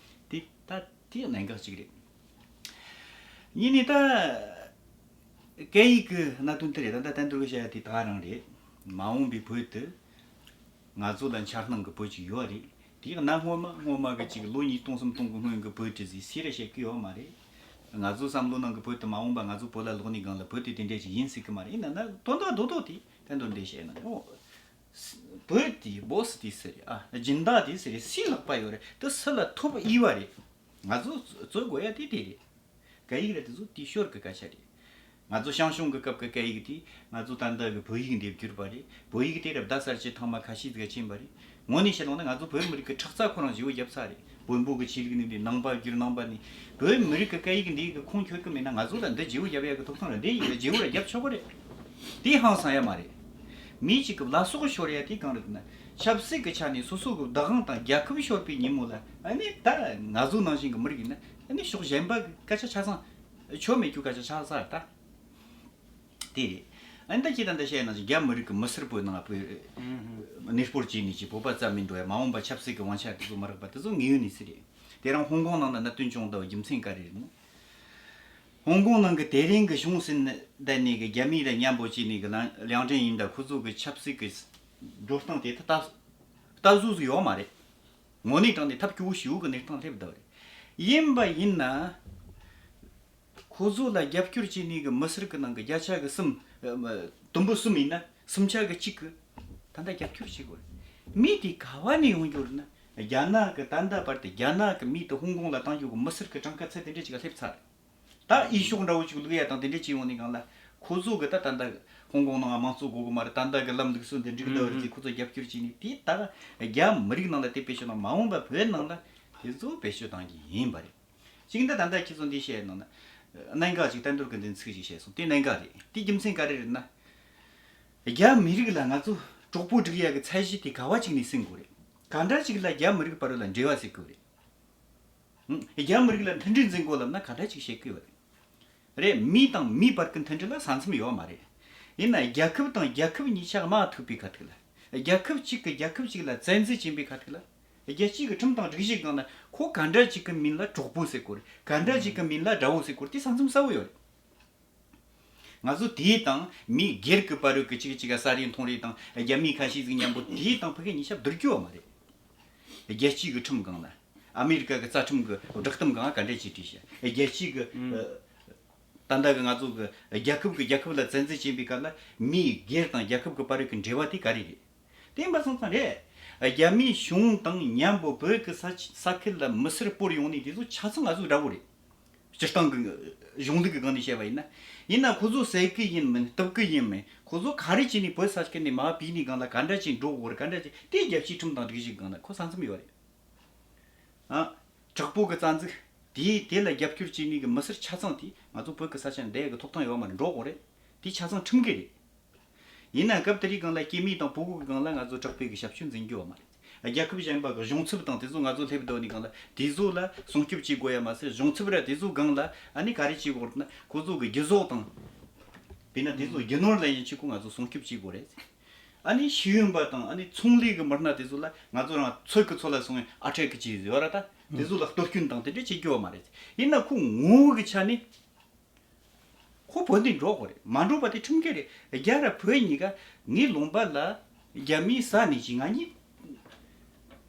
དེ་ད་དེ་གནད་འགག་ཅིག་རེད། གཉིས་ནས་ད། སྐད་ཡིག་གི་གནད་དོན་དེ་རེད། ད་ལྟ་བསྟན་རྡོར་གྱིས་བཤད་ཡ་དེ་ད་ག་རང་རེད། མ་འོངས་པའི་བོད་དུ་ང་ཚོ་ལ་འཆར་སྣང་གི་བོད་ཅིག་ཡོད་རེད། དེ་ཡང་གནའ་སྔོན་མ་སྔོན་མ་གི་ཅིག་ལོ་ཉིས་སྟོང་སུམ་སྟོང་གི་སྔོན་གི་བོད་དེ་ཟིག་སུས་ར་བཤད་གི་ཡོད་མ་རེད། ང་ཚོ་བསམ་བློ་ནང་གི་བོད་དེ་མ་འོངས་པ་ང་ཚོ་བོད་ལ་ལོག་ནས་སྒང་ལ་བོད་དེ་དེ་འདྲས་ཅིག་ཡིན་སྲིད་གི་མ་རེད། ཡིན་ན་ན་དོན་དག་རྡོག་རྡོག་དེ་བསྟན་རྡོར་འདྲས་བཤད་ན། ཨོ། བོད་དེ་བོ་སི་དེ་སུ་རེད། ཨ། སྦྱིན་བདག་དེ་སུ་རེད། སུའི་ལག་པ་ཡོད་རེད། དེ་སུ་ལ་ཐོབ་ཡི་བ་རེད། ང་ཚོ་རྩོད་དགོས་ཡ་དེ་དེ་རེད། སྐད་ཡིག་ར་དེ་ཚོ་དེའི་ཞོར་གི་སྐད་ཆ་རེད། ང་ཚོ་ཞང་ཞུང་གི་སྐབས་ཀྱི་སྐད་ཡིག་དེ་ང་ཚོ་ད་ལྟ་གི་བོད་ཡིག་འདེབས་གྱུར་པ་རེད། བོད་ཡིག་དེ་ར་བརྡ་གསར་བཅད་ཐེངས་མ་ཁ་ཤས་ཟིག་ཕྱིན་པ་རེད། དངོས་གནས་བཤད་ཡོང་ན་ང་ཚོ་བོད་མི་རིགས་ཀྱི་ཁྲག་རྩ་ཁོ་རང་བརྗེ་བོ་བརྒྱབ་ཚར་རེད། བོན་པོ་གི་ཆོས་ལུགས་ནས་ནང་པ་བསྒྱུར། ནང་པ་ནས་བོད་མི་རིགས་ཀྱི་སྐད་ཡིག་འདི་གི་ཁུངས་འཁྱོལ་གི་མེད་ན་ང་ཚོ་ལ་འདི་བརྗེ་བོ་བརྒྱབ་ཡ་གི་ཐོབ་ཐང་ར་འདི་ཡིག་ལ་བརྗེ་བོ་ར་བརྒྱབ་ཆོག་གི་རེད། དེ་ཧང་སང་ཡ་མ་རེད། མི་གཅིག་གི་བླ་སྲོག་ཤོར་ཡ་དེ་གང་རེད་ན། ཆབ་སྲིད་ཀྱི་ཆ་ནས་སོ་སོ་གི་བདག་དབང་དང་རྒྱལ་ཁབ་ཤོར་བའི་ཉིན་མོ་ལ་ཨ་ནི་ད་ང་ཚོ་ནང་བཞིན་གི་མི་རིགས་ཡིན་ན་ཨ་ནི་ཕྱོགས་གཞན་པ་གི་སྐད་ཆ་ཆ་ཚང་ཆོ་མེད་རྒྱུ་སྐད་ཆ་ཆགས་ས་རེད་ད། དེ་རེད། ཨ་ནི་ད་ཁྱེད་ད་ལྟ་བཤད་ཡ་ནང་བཞིན་རྒྱ་མི་རིགས་ཀྱི་མི་སེར་བོད་ནང་བོད་གནས་སྤོར་བྱས་ནས་ཀྱི་བོད་པ་རྩ་མེད་འགྲོ་ཡ། མ་འོངས་པ་ཆབ་སྲིད་ཀྱི་དབང་ཆ་དེ་ཚོ་མ་རག་པ་དེ་ཚོ་དངོས་ཡོད་གནས་ཚུལ་རེད། དེ་རིང་ཧོང་ཀོང་ནང་ལ་གནད་དོན་བྱུང་བསྡད་པའི་རྒྱུ་མཚན་ག་རེ་རེད་ན། ཧོང་ཀོང་ནང་གི་དེ་རིང་གི་གཞུང་ཟིན་བསྡད་ནས་གི་རྒྱ་མི་ལ་མཉམ་པོ་བྱས་ནས་གི་ལང་ལིའང་ཀྲེང་ཡིན་ད་ཁོ་ཚོ་གི་ཆབ་སྲིད་ཀྱི་འགྲོ་སྟངས་དེ་ད་ལྟ་ལྟ་བཟོ་ཟིག་ཡོད་མ་རེད། དངོས་གནས་དྲང་གནས་ཐབས་སྐྱོ་བོ་ཞེ་པོ་གི་གནས་སྟངས་སླེབས་བསྡད་པ་རེད། ཡིན་པ་ཡིན་ན། ཁོ་ཚོ་ལ་རྒྱབ་སྐྱོར་བྱས་ནས་གི་མི་སེར་གི་ནང་གི་བརྒྱ་ཆ་གི་གསུམ། ཨ། དུམ་བུ་གསུམ་ཡིན་ན་སུམ་ཆ་གི་གཅིག་གི་ད་ལྟ་རྒྱབ་སྐྱོར་བྱེད་དགོས་རེད། མི་དེ་ག་བ་ནས་ཡོང་རྒྱུ་རེད་ན། རྒྱ་ནག་གི་ད་ལྟ་བར་དུ་རྒྱ་ནག་གི་མི་དེ་ཧོང་ཀོང་ལ་བཏང་རྒྱུ་གི་མི་སེར་གི་གྲངས་ཀ་ཚད་དེ་འདྲ་ཅིག་ལ་སླེབས་ཚར་རེད། ད་འོས་ཤོག་འདྲ་བོ་ཅིག་བླུག་ཡ་དང་དེ་འདྲ་བྱས་ཡོང་ནས་སྒང་ལ་ཁོ་ཚོ་གི་ད་ད་ལྟ་ཧོང་ཀོང་ནང་དམངས་གཙོ་དགོས་གི་མ་རེད། ད་ལྟ་གི་ལམ་ལུགས་སྲོལ་འདི་འགྲིག་འདུག་རེད་ཟེར་ཁོ་ཚོ་རྒྱབ་སྐྱོར་བྱས་ནས་དེ་ད་རྒྱ་མི་རིགས་ནང་ལ་དེ་བེད་སྤྱོད་དང་མ་འོངས་པ་བོད་ནང་ལ་དེ་ཚོ་བེད་སྤྱོད་གཏང་གི་ཡིན་པ་རེད། གཅིག་འདི་ད་ལྟ་ཁྱེད་ཚོ་འདི་བཤད་ནང་ན་གནད་འགག་ཅིག་བསྟན་རྡོར་གི་འདི་ཚིག་ཅིག་བཤད་སོང་། དེ་གནད་འགག་རེད། དེ་རྒྱུ་མཚན་ག་རེ་རེད་ན། རྒྱ་མི་རིགས་ལ་ང་ཚོ་གྲོགས་པོ་སྒྲིག་ཡ་གི་ཚད་གཞི་དེ་ག་བ་ཅིག་ནས་ཟིན་དགོས་རེད། ག་འདྲ་ཅིག་ལ་རྒྱ་མི་རིགས་བར་ལ་འབྲེལ་བ་ཟེར་དགོས་རེད། ཧུམ། རྒྱ་མི་རིགས་ལ་མཐུན་སྒྲིལ་འཛིན་དགོས་ལབ་ན་ག་འདྲ་ཅིག་བཤད་དགོས་རེད། རེད། མི་དང་མི་བར་གྱི་མཐུན་སྒྲིལ་ལ་ས་མཚམས་ཡོད་མ་རེད། ཡིན་ན་རྒྱལ་ཁབ་དང་རྒྱལ་ཁབ་གཉིས་ཆ་དམག་ཐུག་པའི་ཁ་ཐུག་ལ། རྒྱལ་ཁབ་གཅིག་གིས་རྒྱལ་ཁབ་གཅིག་ལ་བཙན་འཛུལ་བྱིན་པའི་ཁ་ཐུག་ལ། རྒྱལ་སྤྱིའི་གི་ཁྲིམས་དང་སྒྲིག་གཞིའི་སྒང་ལ་ཁོ་ག་འདྲ་ཅིག་གི་མིང་ལ་གྲོགས་པོ་ཟེར་དགོས་རེད། ག་འདྲ་ཅིག་གི་མིང་ལ་དགྲ་བོ་ཟེར་དགོས་རེད། དེ་ས་མཚམས་གསལ་བོ་ཡོད་རེད། ང་ཚོ་དེའི་དང་མི་སྒེར་གྱི་བར་རོལ་གྱི་གཅིག་གཅིག་ག་ས་རེ་མཐོང་རེ་དང་རྒྱ་མི་ཁ་ཤས་ཟིག་མཉམ་པོ་དེའི་དང་ཕ་གི་ཉིན་ཞག་བསྡུར་རྒྱུ་བ་མ་རེད། རྒྱལ་སྤྱིའི་གི་ཁྲིམས་སྒང་ལ། ཨ་མེ་རི་ཀ་གི་རྩ་ཁྲིམས་གི་བསྒྲགས་གཏམ་སྒང་ག་འདྲ་ཅིག་བྲིས་ཤག་རྒྱལ་སྤྱིའི་གི་ཨ་ད་ལྟ་གི་ང་ཚོ་གི་རྒྱལ་ཁབ་གི་རྒྱལ་ཁབ་ལ་བཙན་འཛུལ་བྱས་པའི་སྐབས་ལ་མིའི་སྒེར་དང་རྒྱལ་ཁབ་གི་བར་རོལ་གྱི་འབྲེལ་བ་དེ་ག་རེ་རེད། དེ་ཡིན་པ་སོང་ཙང་རེད། རྒྱ་མིའི་གཞུང་དང་མཉམ་པོ་བོད་ཀྱི་ས་ཆ་ས་ཁུལ་ལ་མི་སེར་སྤོར་ཡོང་ནས་དེ་ཚོ་ཆ་ཚང་ང་ཚོ་འདྲ་བོ་རེད། སྤྱིར་བཏང་གི་གཞུང་ལུགས་ཀྱི་སྒང་ནས་བཤད་པ་ཡིན་ན། ཡིན་ན་ཁོ་ཚོ་བསད་གི་ཡིན་མིན་གཏུབ་གི་ཡིན་མིན་ཁོ་ཚོ་ག་རེ་བྱས་ནས་བོད་ས་ཁུལ་ནས་མར་བུད་ནས་སྒང་ལ་ག་འདྲ་ཅིག་འགྲོ་དགོས་རེད་ག་འདྲ་ཅིག་དེ་རྒྱལ་སྤྱིའི་ཁྲིམས་དང་སྒྲིག་གཞི་སྒང་ལ་ཁོ་ས་མཚམས་ཡོད་རེད། ཨ། དྲག་པོ་གི་རྩ་འཛུགས། དེས་དེ་ལ་རྒྱབ་སྐྱོར་བྱས་ནས་གི་མི་སེར་ཆ་ཚང་དེ་ང་ཚོ་བོད་ཀྱི་ས་ཆ་ནས་བསྡད་གི་ཐོབ་ཐང་ཡོད་མ་རེད་འགྲོ་དགོས་རེད། དེ་ཆ་ཚང་ཁྲིམས་འགལ་རེད། ཡིན་ན་སྐབས་དེ་རིང་སྒང་ལ་སྐྱེས་དམན་དང་ཕྲུ་གུ་གི་སྒང་ལ་ང་ཚོ་དྲག་པོའི་གི་ཞབས་ཞུ་འཛིན་རྒྱུ་བ་མ་རེད། རྒྱལ་ཁབ་གཞན་པ་གི་གཞུང་ཚབ་དང་དེ་ཚོ་ང་ཚོ་སླེབས་འདོད་ནི་སྒང་ལ་དེ་ཚོ་ལ་སྲུང་སྐྱོབ་བྱེད་དགོས་ཡ་མ་ཟད་གཞུང་ཚབ་ར་དེ་ཚོ་སྒང་ལ་ཨ་ནི་ག་རེ་བྱེད་དགོས་རེད་ན་ཁོ་ཚོ་གི་རྒྱུ་ཟོག་དང་། དཔེར་ན་དེ་ཚོ་རྒྱུ་ནོར་ལ་ཡིན་ཆེད་ཁོ་ང་ཚོ་སྲུང་སྐྱོབ་བྱེད་དགོས་རེད། ཨ་ནི་ཤེས་ཡོན་པ་དང་ཨ་ནི་ཚོང་ལས་གི་མི་སྣ་དེ་ཚོ་ལ་ང་ཚོ་རང་ཚོད་ཀྱི་ཚོད་ལ་སོང་བའི་ཨ་ཁྲེ་གི་ཅིག་ཡོད་ར་ད་དེ་ཚོ་ལ་གཏོར་སྐྱོན་དང་དེ་འདྲ་བྱེད་རྒྱུ་བ་མ་རེད། ཡིན་ན་ཁོ་ངོ་བོ་གི་ཆ་ནས། ཁོ་བོད་འདི་འགྲོ་དགོས་རེད། མ་འགྲོ་བ་དེ་ཁྲིམས་འགལ་རེད། རྒྱ་ར་བོད་གཉིས་ཀ་ངའི་ལུང་པ་ལ་རྒྱ་མིའི་ས་ནས་ཅིག་ང་གཉིས་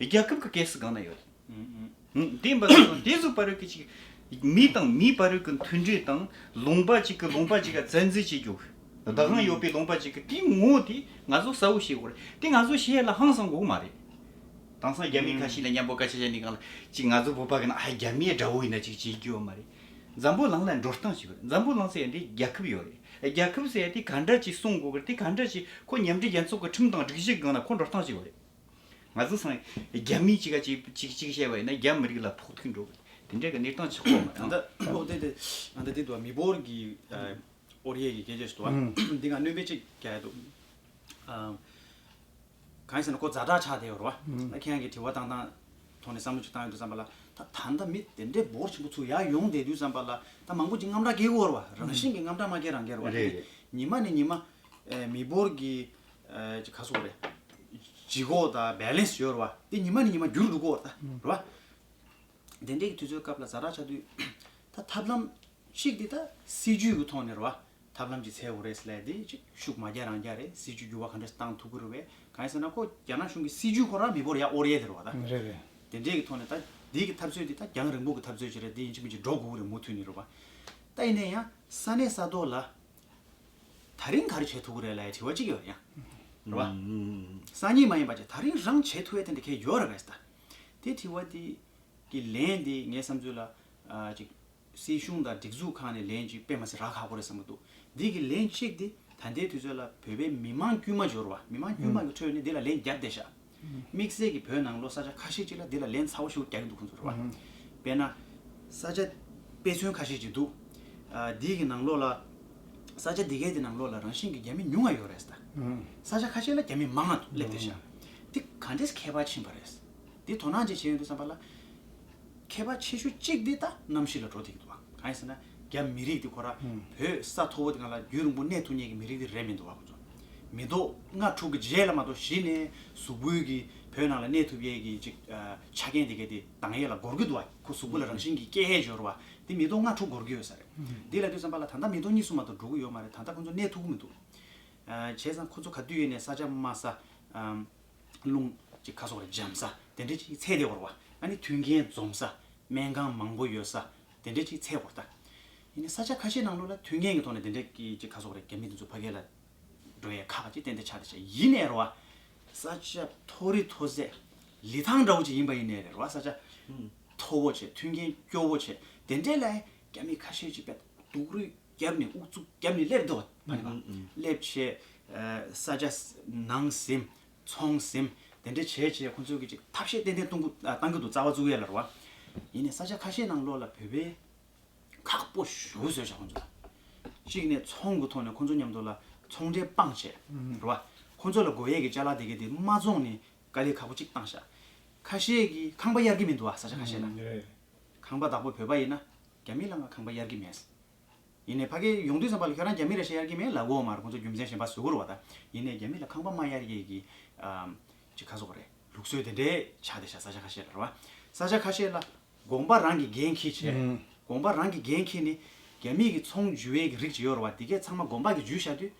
རྒྱལ་ཁབ་ཀྱི་གེ་སི་སྒང་ན་ཡོད། ཨུ་ཨུ། དེ་འབའ་སོང་དེ་ཚོ་བར་རོལ་གྱི་ཅིག་མི་དང་མི་བར་རོལ་གྱི་མཐུན་སྒྲིལ་དང་ལུང་པ་གཅིག་གི་ལུང་པ་གཅིག་ག་བཙན་འཛུལ་བྱེད་རྒྱུ། བདག་དབང་ཡོད་པའི་ལུང་པ་གཅིག་གི་དེའི་ངོ་བོ་དེ་ང་ཚོ་གསལ་བོ་ཤེས་དགོས་རེད། དེ་ང་ཚོ་ཤེས་ཡ་ལ་ཧང་སང་དགོས་མ་རེད། དེང་སང་རྒྱ་མི་ཁ་ཤས་ལ་མཉམ་པོ་སྐད་ཆ་བཤད་ནས་གང་ལ་ཅིག་ང་ཚོ་བོད་པ་གི་ན་ཨ་རྒྱ་མིའི་དགྲ་བོ་ཡིན་ན་ཅིག་བྱེད་རྒྱུ་ཡོད་མ་རེད། འཛམ་བུ་གླིང་ལ་འགྲོ་སྟངས་ཤིག་ཡོད་རེད། འཛམ་བུ་གླིང་ཟེར་ཡ་འདི་རྒྱལ་ཁབ་ཡོད་རེད། རྒྱལ་ཁབ་ཟེར་ཡ་དེ་ག་འདྲ་ཅིག་སྲུང་དགོས་གི་རེད། དེ་ག་འདྲ་ཅིག་ཁོ་མཉམ་འབྲེལ་རྒྱལ་ཚོགས་ཀྱི་ཁྲིམས་དང་སྒྲིག་གཞི་སྒང་ན་ཁོ་འགྲོ་སྟངས་ཤིག་ཡོད་རེད། ང་ཚོ་སང་རྒྱ་མིའི་ཅིག་ག་ཅིག་ཅིག་ཅིག་བཤད་པ་ཡིན་ན་རྒྱ་མི་རིགས་ལ་ཕོག་ཐུག་འགྲོ་གི་རེད། དེ་འདྲ་གི་གནས་སྟངས་ཆགས་ཡོད་མ་རེད། ད་ལྟ་ཨོ་དེ་དེ་ད་ལྟ་དེ་དུ་མི་འབོར་གྱི་ཨོར་ཡས་ཀྱི་སྐད་ཆ་ཞིག་འདུག་བ། འདི་ག་སྣོན་པ་ཅིག་རྒྱག་ཡ་འདུག་གང་ཡིན་ཟེར་ན་ཁོ་ཛ་དྲག་ཆགས་བསྡད་ཡོད་རེད་བ། ད་ཁྱེད་རང་གིས་དྲི་བ་བཏང་སྟངས་ཐོག་ནས་བསམ་བློ་ཅིག་བཏང་ཡོང་དུས་ཙམ་པ་ལ་ད་ད་ལྟ་མི་དེ་འདྲའི་འབོར་ཆེན་པོ་ཚུར་ཡར་ཡོང་བསྡད་དུས་ཙམ་པ་ལ་ད་མང་པོ་ཅིག་དངངས་སྐྲག་སྐྱེ་གི་ཡོད་རེད་བ། རང་བཞིན་གྱིས་དངངས་སྐྲག་མ་སྐྱེ་རང་སྐྱེ་རེད་བ། རེད་རེད། ཉི་མ་ནས་ཉི་མ་ཨེ་མི་འབོར་གྱི་ཨེ་ཅིག་ག་ཟེར་དགོས་རེད། ལྗིད་ཁོག་དང་བེ་ལེན་སི་ཡོད་རེད་བ། དེ་ཉི་མ་ནས་ཉི་མ་འགྱུར་འགྲོ་གི་ཡོད་རེད་ད། རེད་བ། དེ་འདྲའི་དུས་ཚོད་སྐབས་ལ་ཛ་དྲག་ཆགས་དུས་ད་ཐབས་ལམ་གཅིག་དེ་ད་སྲིད་ཇུས་ཀྱི་ཐོག་ནས་རེད་བ། ཐབས་ལམ་ཅིག་འཚོལ་དགོས་རེད་ཟེར་ལབ་དེ་ཅིག་ཤུགས་མ་རྒྱག་རང་རྒྱག་རེད། སྲིད་ཇུས་འགྱུར་བ་ག་འདྲ་བཏང་ཐུབ་ཀྱི་རེད་བས། གང་ཡིན་ཟེར་ན་ཁོ་རྒྱ་ནག་གཞུང་གི་སྲིད་ཇུས་ཁོ་རང་མི་འབོར་ཡར་ཨོར་ཡས་དེ་རེད་བ་ད། རེད་རེད། དེ་འདྲའི་གི་ཐོག་ནས་ད་འདི་གི་འཐབ་རྩོད་འདི་ད་རྒྱང་རིང་པོ་གི་འཐབ་རྩོད་ཅིག་རེད། འདི་ཡིན་གཅིག་མིན་གཅིག་འགྲོ་དགོས་ཀྱི་རེད་མུ་མཐུད་ནས་རེད་བ། ད་ཡིན་ན་ཡང་ས་གནས་ས་ཐོག་ལ་ད་རིང་ག་རེ་བྱེད་ཐུབ་ཀྱི་རེད་ལབ་ཡ་དྲི་བ་གཅིག་ཡོད་རེད་ཡང་། རེད་བ། སང་ཉིན་མ་ཡིན་པ་ཅིག་ད་རིང་རང་བྱེད་ཐུབ་ཡ་དེ་འདྲ་གས་ཡོད་རེད་བས་ད། དེ་དྲི་བ་དེ་གི་ལན་དེ་ངའི་བསམ་ཚུལ་ལ་ཨ་ཅིག་སྲིད་གཞུང་དང་སྒྲིག་འཛུགས་ཁག་ནས་ལན་ཅིག་དཔེ་མ་སྲིད་རག་ཁག་པོ་རེད་བསམ་གྱི་འདུག་འདི་གི་ལན་གཅིག་དེ་ད་ལྟའི་དུས་ཚོད་ལ་བོད་པའི་མི་མང་དཀྱུས་མ་འབྱོར་བ་མི་མང་དཀྱུས་མ་གི་ཁྲོད་ནས་འདི་ལ་ལན་བརྒྱབ་བསྡད་ཤག་དམིགས་བསལ་གྱི་བོད་ནང་ལོགས་ས་ཆ་ཁ་ཤས་ཅིག་ལ་འདི་ལ་ལན་ཚ་བོ་ཞིག་རྒྱག་གི་འདུག་ཁོང་ཚོ་རེད་བ། དཔེར་ན་ས་ཆ་དཔེ་མཚོན་ཁ་ཤས་ཅིག་འདུག་ཨ་འདི་གི་ནང་ལོགས་ལ་ས་ཆ་འདི་གའི་དེ་ནང་ལོགས་ལ་རང་བཞིན་གྱི་རྒྱ་མི་ཉུང་ང་ཡོད་རེད་ད། ས་ཆ་ཁ་ཤས་ལ་རྒྱ་མི་མང་ང་སླེབས་བསྡད་ཤག་འདི་ག་འདྲས་ཁྱད་པར་ཕྱིན་པ་རེད། འདི་དོ་སྣང་ཅིག་བྱས་ཡོང་དུས་ཙམ་པ་ལ། ཁྱད་པར་ཆེ་ཤོས་གཅིག་འདི་ད་གནམ་གཤིས་ལ་འགྲོ་བསྡད་ཀྱི་འདུག་བ། གང་ཡིན་ཟེར་ན་རྒྱ་མི་རིགས་འདི་ཁོ་ར་ཧུམ། བོད་ས་མཐོ་བོ་འདི་སྒང་ལ་རྒྱུན་རིང་པོ་གནས་ཐུབ་མཁན་གྱི་མི་རིགས་འདི་རེད་མི་འདུག་བ། ཁོ་ཚོ་མི་ཐོག་ལྔ་དྲུག་གི་རྗེས་ལ་མ་གཏོགས་གཞི་ནས་གཟུགས་པོའི་གི་བོད་ནང་ལ་གནས་ཐུབ་ཡས་ཀྱི་ཅིག་ཨ་ཆ་རྐྱེན་འདི་གས་འདི་འདང་ཡས་ལ་འགོར་གྱི་འདུག་བ། ཁོ་གཟུགས་པོ་ལ་རང་བཞིན་གྱི་སྐྱེ་ཡས་འབྱོར་བ་འདི་མི་ཐོག་ལྔ་དྲུག་འགོར་གྱི་ཡོད་ས་རེད། འདི་ལབ་དུས་ཙམ་པ་ལ་ད་ལྟ་མི་ཐོག་གཉིས་གསུམ་མ་གཏོགས་འགྲོ་གི་ཡོད་མ་རེད། ད་ལྟ་ཁོ་ཚོ་གནས་ཐུབ་ཀྱི་མི་འདུག་ཨ་བྱས་ཙང་ཁོ་ཚོ་ག་དུས་ཡིན་ནའི་ས་ཆ་དམའ་ས་ཨམ། རླུང་ཅིག་ཁ་སོག་རེ་འཇམ་ས་དེ་འདྲ་ཅིག་འཚོལ་བསྡད་ཡོད་རེད་བ། ཨ་ནི་མཐུན་རྐྱེན་འཛོམས་ས་སྨན་ཁང་མང་པོ་ཡོད་ས་དེ་འདྲ་ཅིག་འཚོལ་དགོས་རེད་ད། ཡིན་ནའི་ས་ཆ་ཁ་ཤས་ནང་ལོགས་ལ་མཐུན་རྐྱེན་གྱི་ཐོག་ནས་དེ་འདྲ་གི་ཅིག་ཁ་སོག་རེ་རྒྱ་མི་དེ་ཚོ་ཕ་གི་ལ་འགྲོ་ཡས་ཁག་ཅིག་ཏན་ཏན་ཆགས་བསྡད་ཤག་ཡིན་ནའི་རེད་བ། ས་ཆ་མཐོ་རི་མཐོ་ཚད་ལི་ཐང་འདྲ་བོ་ཅིག་ཡིན་པ་ཡིན་ནའི་རེད་བ། ས་ཆ་མཐོ་བོ་བྱས་མཐུན་རྐྱེན་སྐྱོ་བོ་བྱས་དེ་འདྲའི་ལ་རྒྱ་མི་ཁ་ཤས་ཅིག་དཔེ་སྡུག་རུས་བརྒྱབ་ནས་དབུ་བཙུགས་བརྒྱབ་ནས་སླེབས་འདུག་བ། ཕ་ནི་བ། ཨུ་ཨུ། སླེབས་བྱས་ཨ་ས་ཆ་ནང་ཟིན་ཚོང་ཟིན་དེ་འདྲ་བྱས་བྱས་ཁོ་ཚོས་ཀྱི་ཅིག་ཐབས་ཤེས་ཏན་ཏན་གཏོང་གི་ཨ་བཏང་གི་འདུག་རྩ་བ་བཙུགས་ཡས་ལ་རེད་བ། ཡིན་ནའི་ས་ཆ་ཁ་ཤས་ནང་ལོགས་ལ་བོད་པའི་ཁག་པོ་ཞེ་པོ་བཟོས་བཞག་ཁོ་ཚོ་ལ། གཅིག་ནས་ཚོང་གི་ཐོག་ནས་ཁོ་ཚོ་མཉམ་དུ་ལ་ཚོང་འབྲེལ་སྤངས་བྱས་རེད་བ། ཁོ་ཚོ་ལ་དགོས་ཡས་ཀྱི་ཅ་ལག་དེ་གས་དེ་མ་བཙོངས་ནས་དཀའ་ལས་ཁག་པོ་གཅིག་བཏང་བཞག་ཁ་ཤས་ཀྱིས་ཁང་པ་གཡར་གྱི་མི་འདུག་བ། ས་ཆ་ཁ་ཤས་ལ། ཨུ་རེད། ཁང་པ་བདག་པོ་བོད་པ་ཡིན་ན་རྒྱ་མི་ལ་ང་ཁང་པ་གཡར་གྱི་མེད། ཡིན་ནའི་ཕ་གི་ཡོང་དུས་ཙམ་པ་ལ་ཁྱོད་རང་རྒྱ་མི་རེད་ཤག་གཡར་གྱི་མེད་ལབ་དགོས་མ་རེད། ཁོང་ཚོ་རྒྱུ་མཚན་གཞན་པ་བཟོ་གི་རེད་བ་ད། ཡིན་ནའི་རྒྱ་མི་ལ་ཁང་པ་མ་གཡར་ཡས་ཀྱི་ཨམ་ཅིག་ག་ཟེར་དགོས་རེད། ལུགས་སྲོལ་དེ་འདྲའི་ཆགས་བསྡད་ཤག་ས་ཆ་ཁ་ཤས་ལ་རེད་བ། ས་ཆ་ཁ་ཤས་ལ་དགོན་པ་རང་གི་འགན་འཁྱེར་བྱས། ཨུམ། དགོན་པ་རང་གི་འགན་འཁྱེར་ནས་ རྒྱ་མི་གི་ཚོང་འཇུ་བའི་གི་རིགས་ཅིག་ཡོད་རེད་བ། དེ་གས་ཚང་མ་དགོན་པ་གི་འཇུས་བཞག་དུས།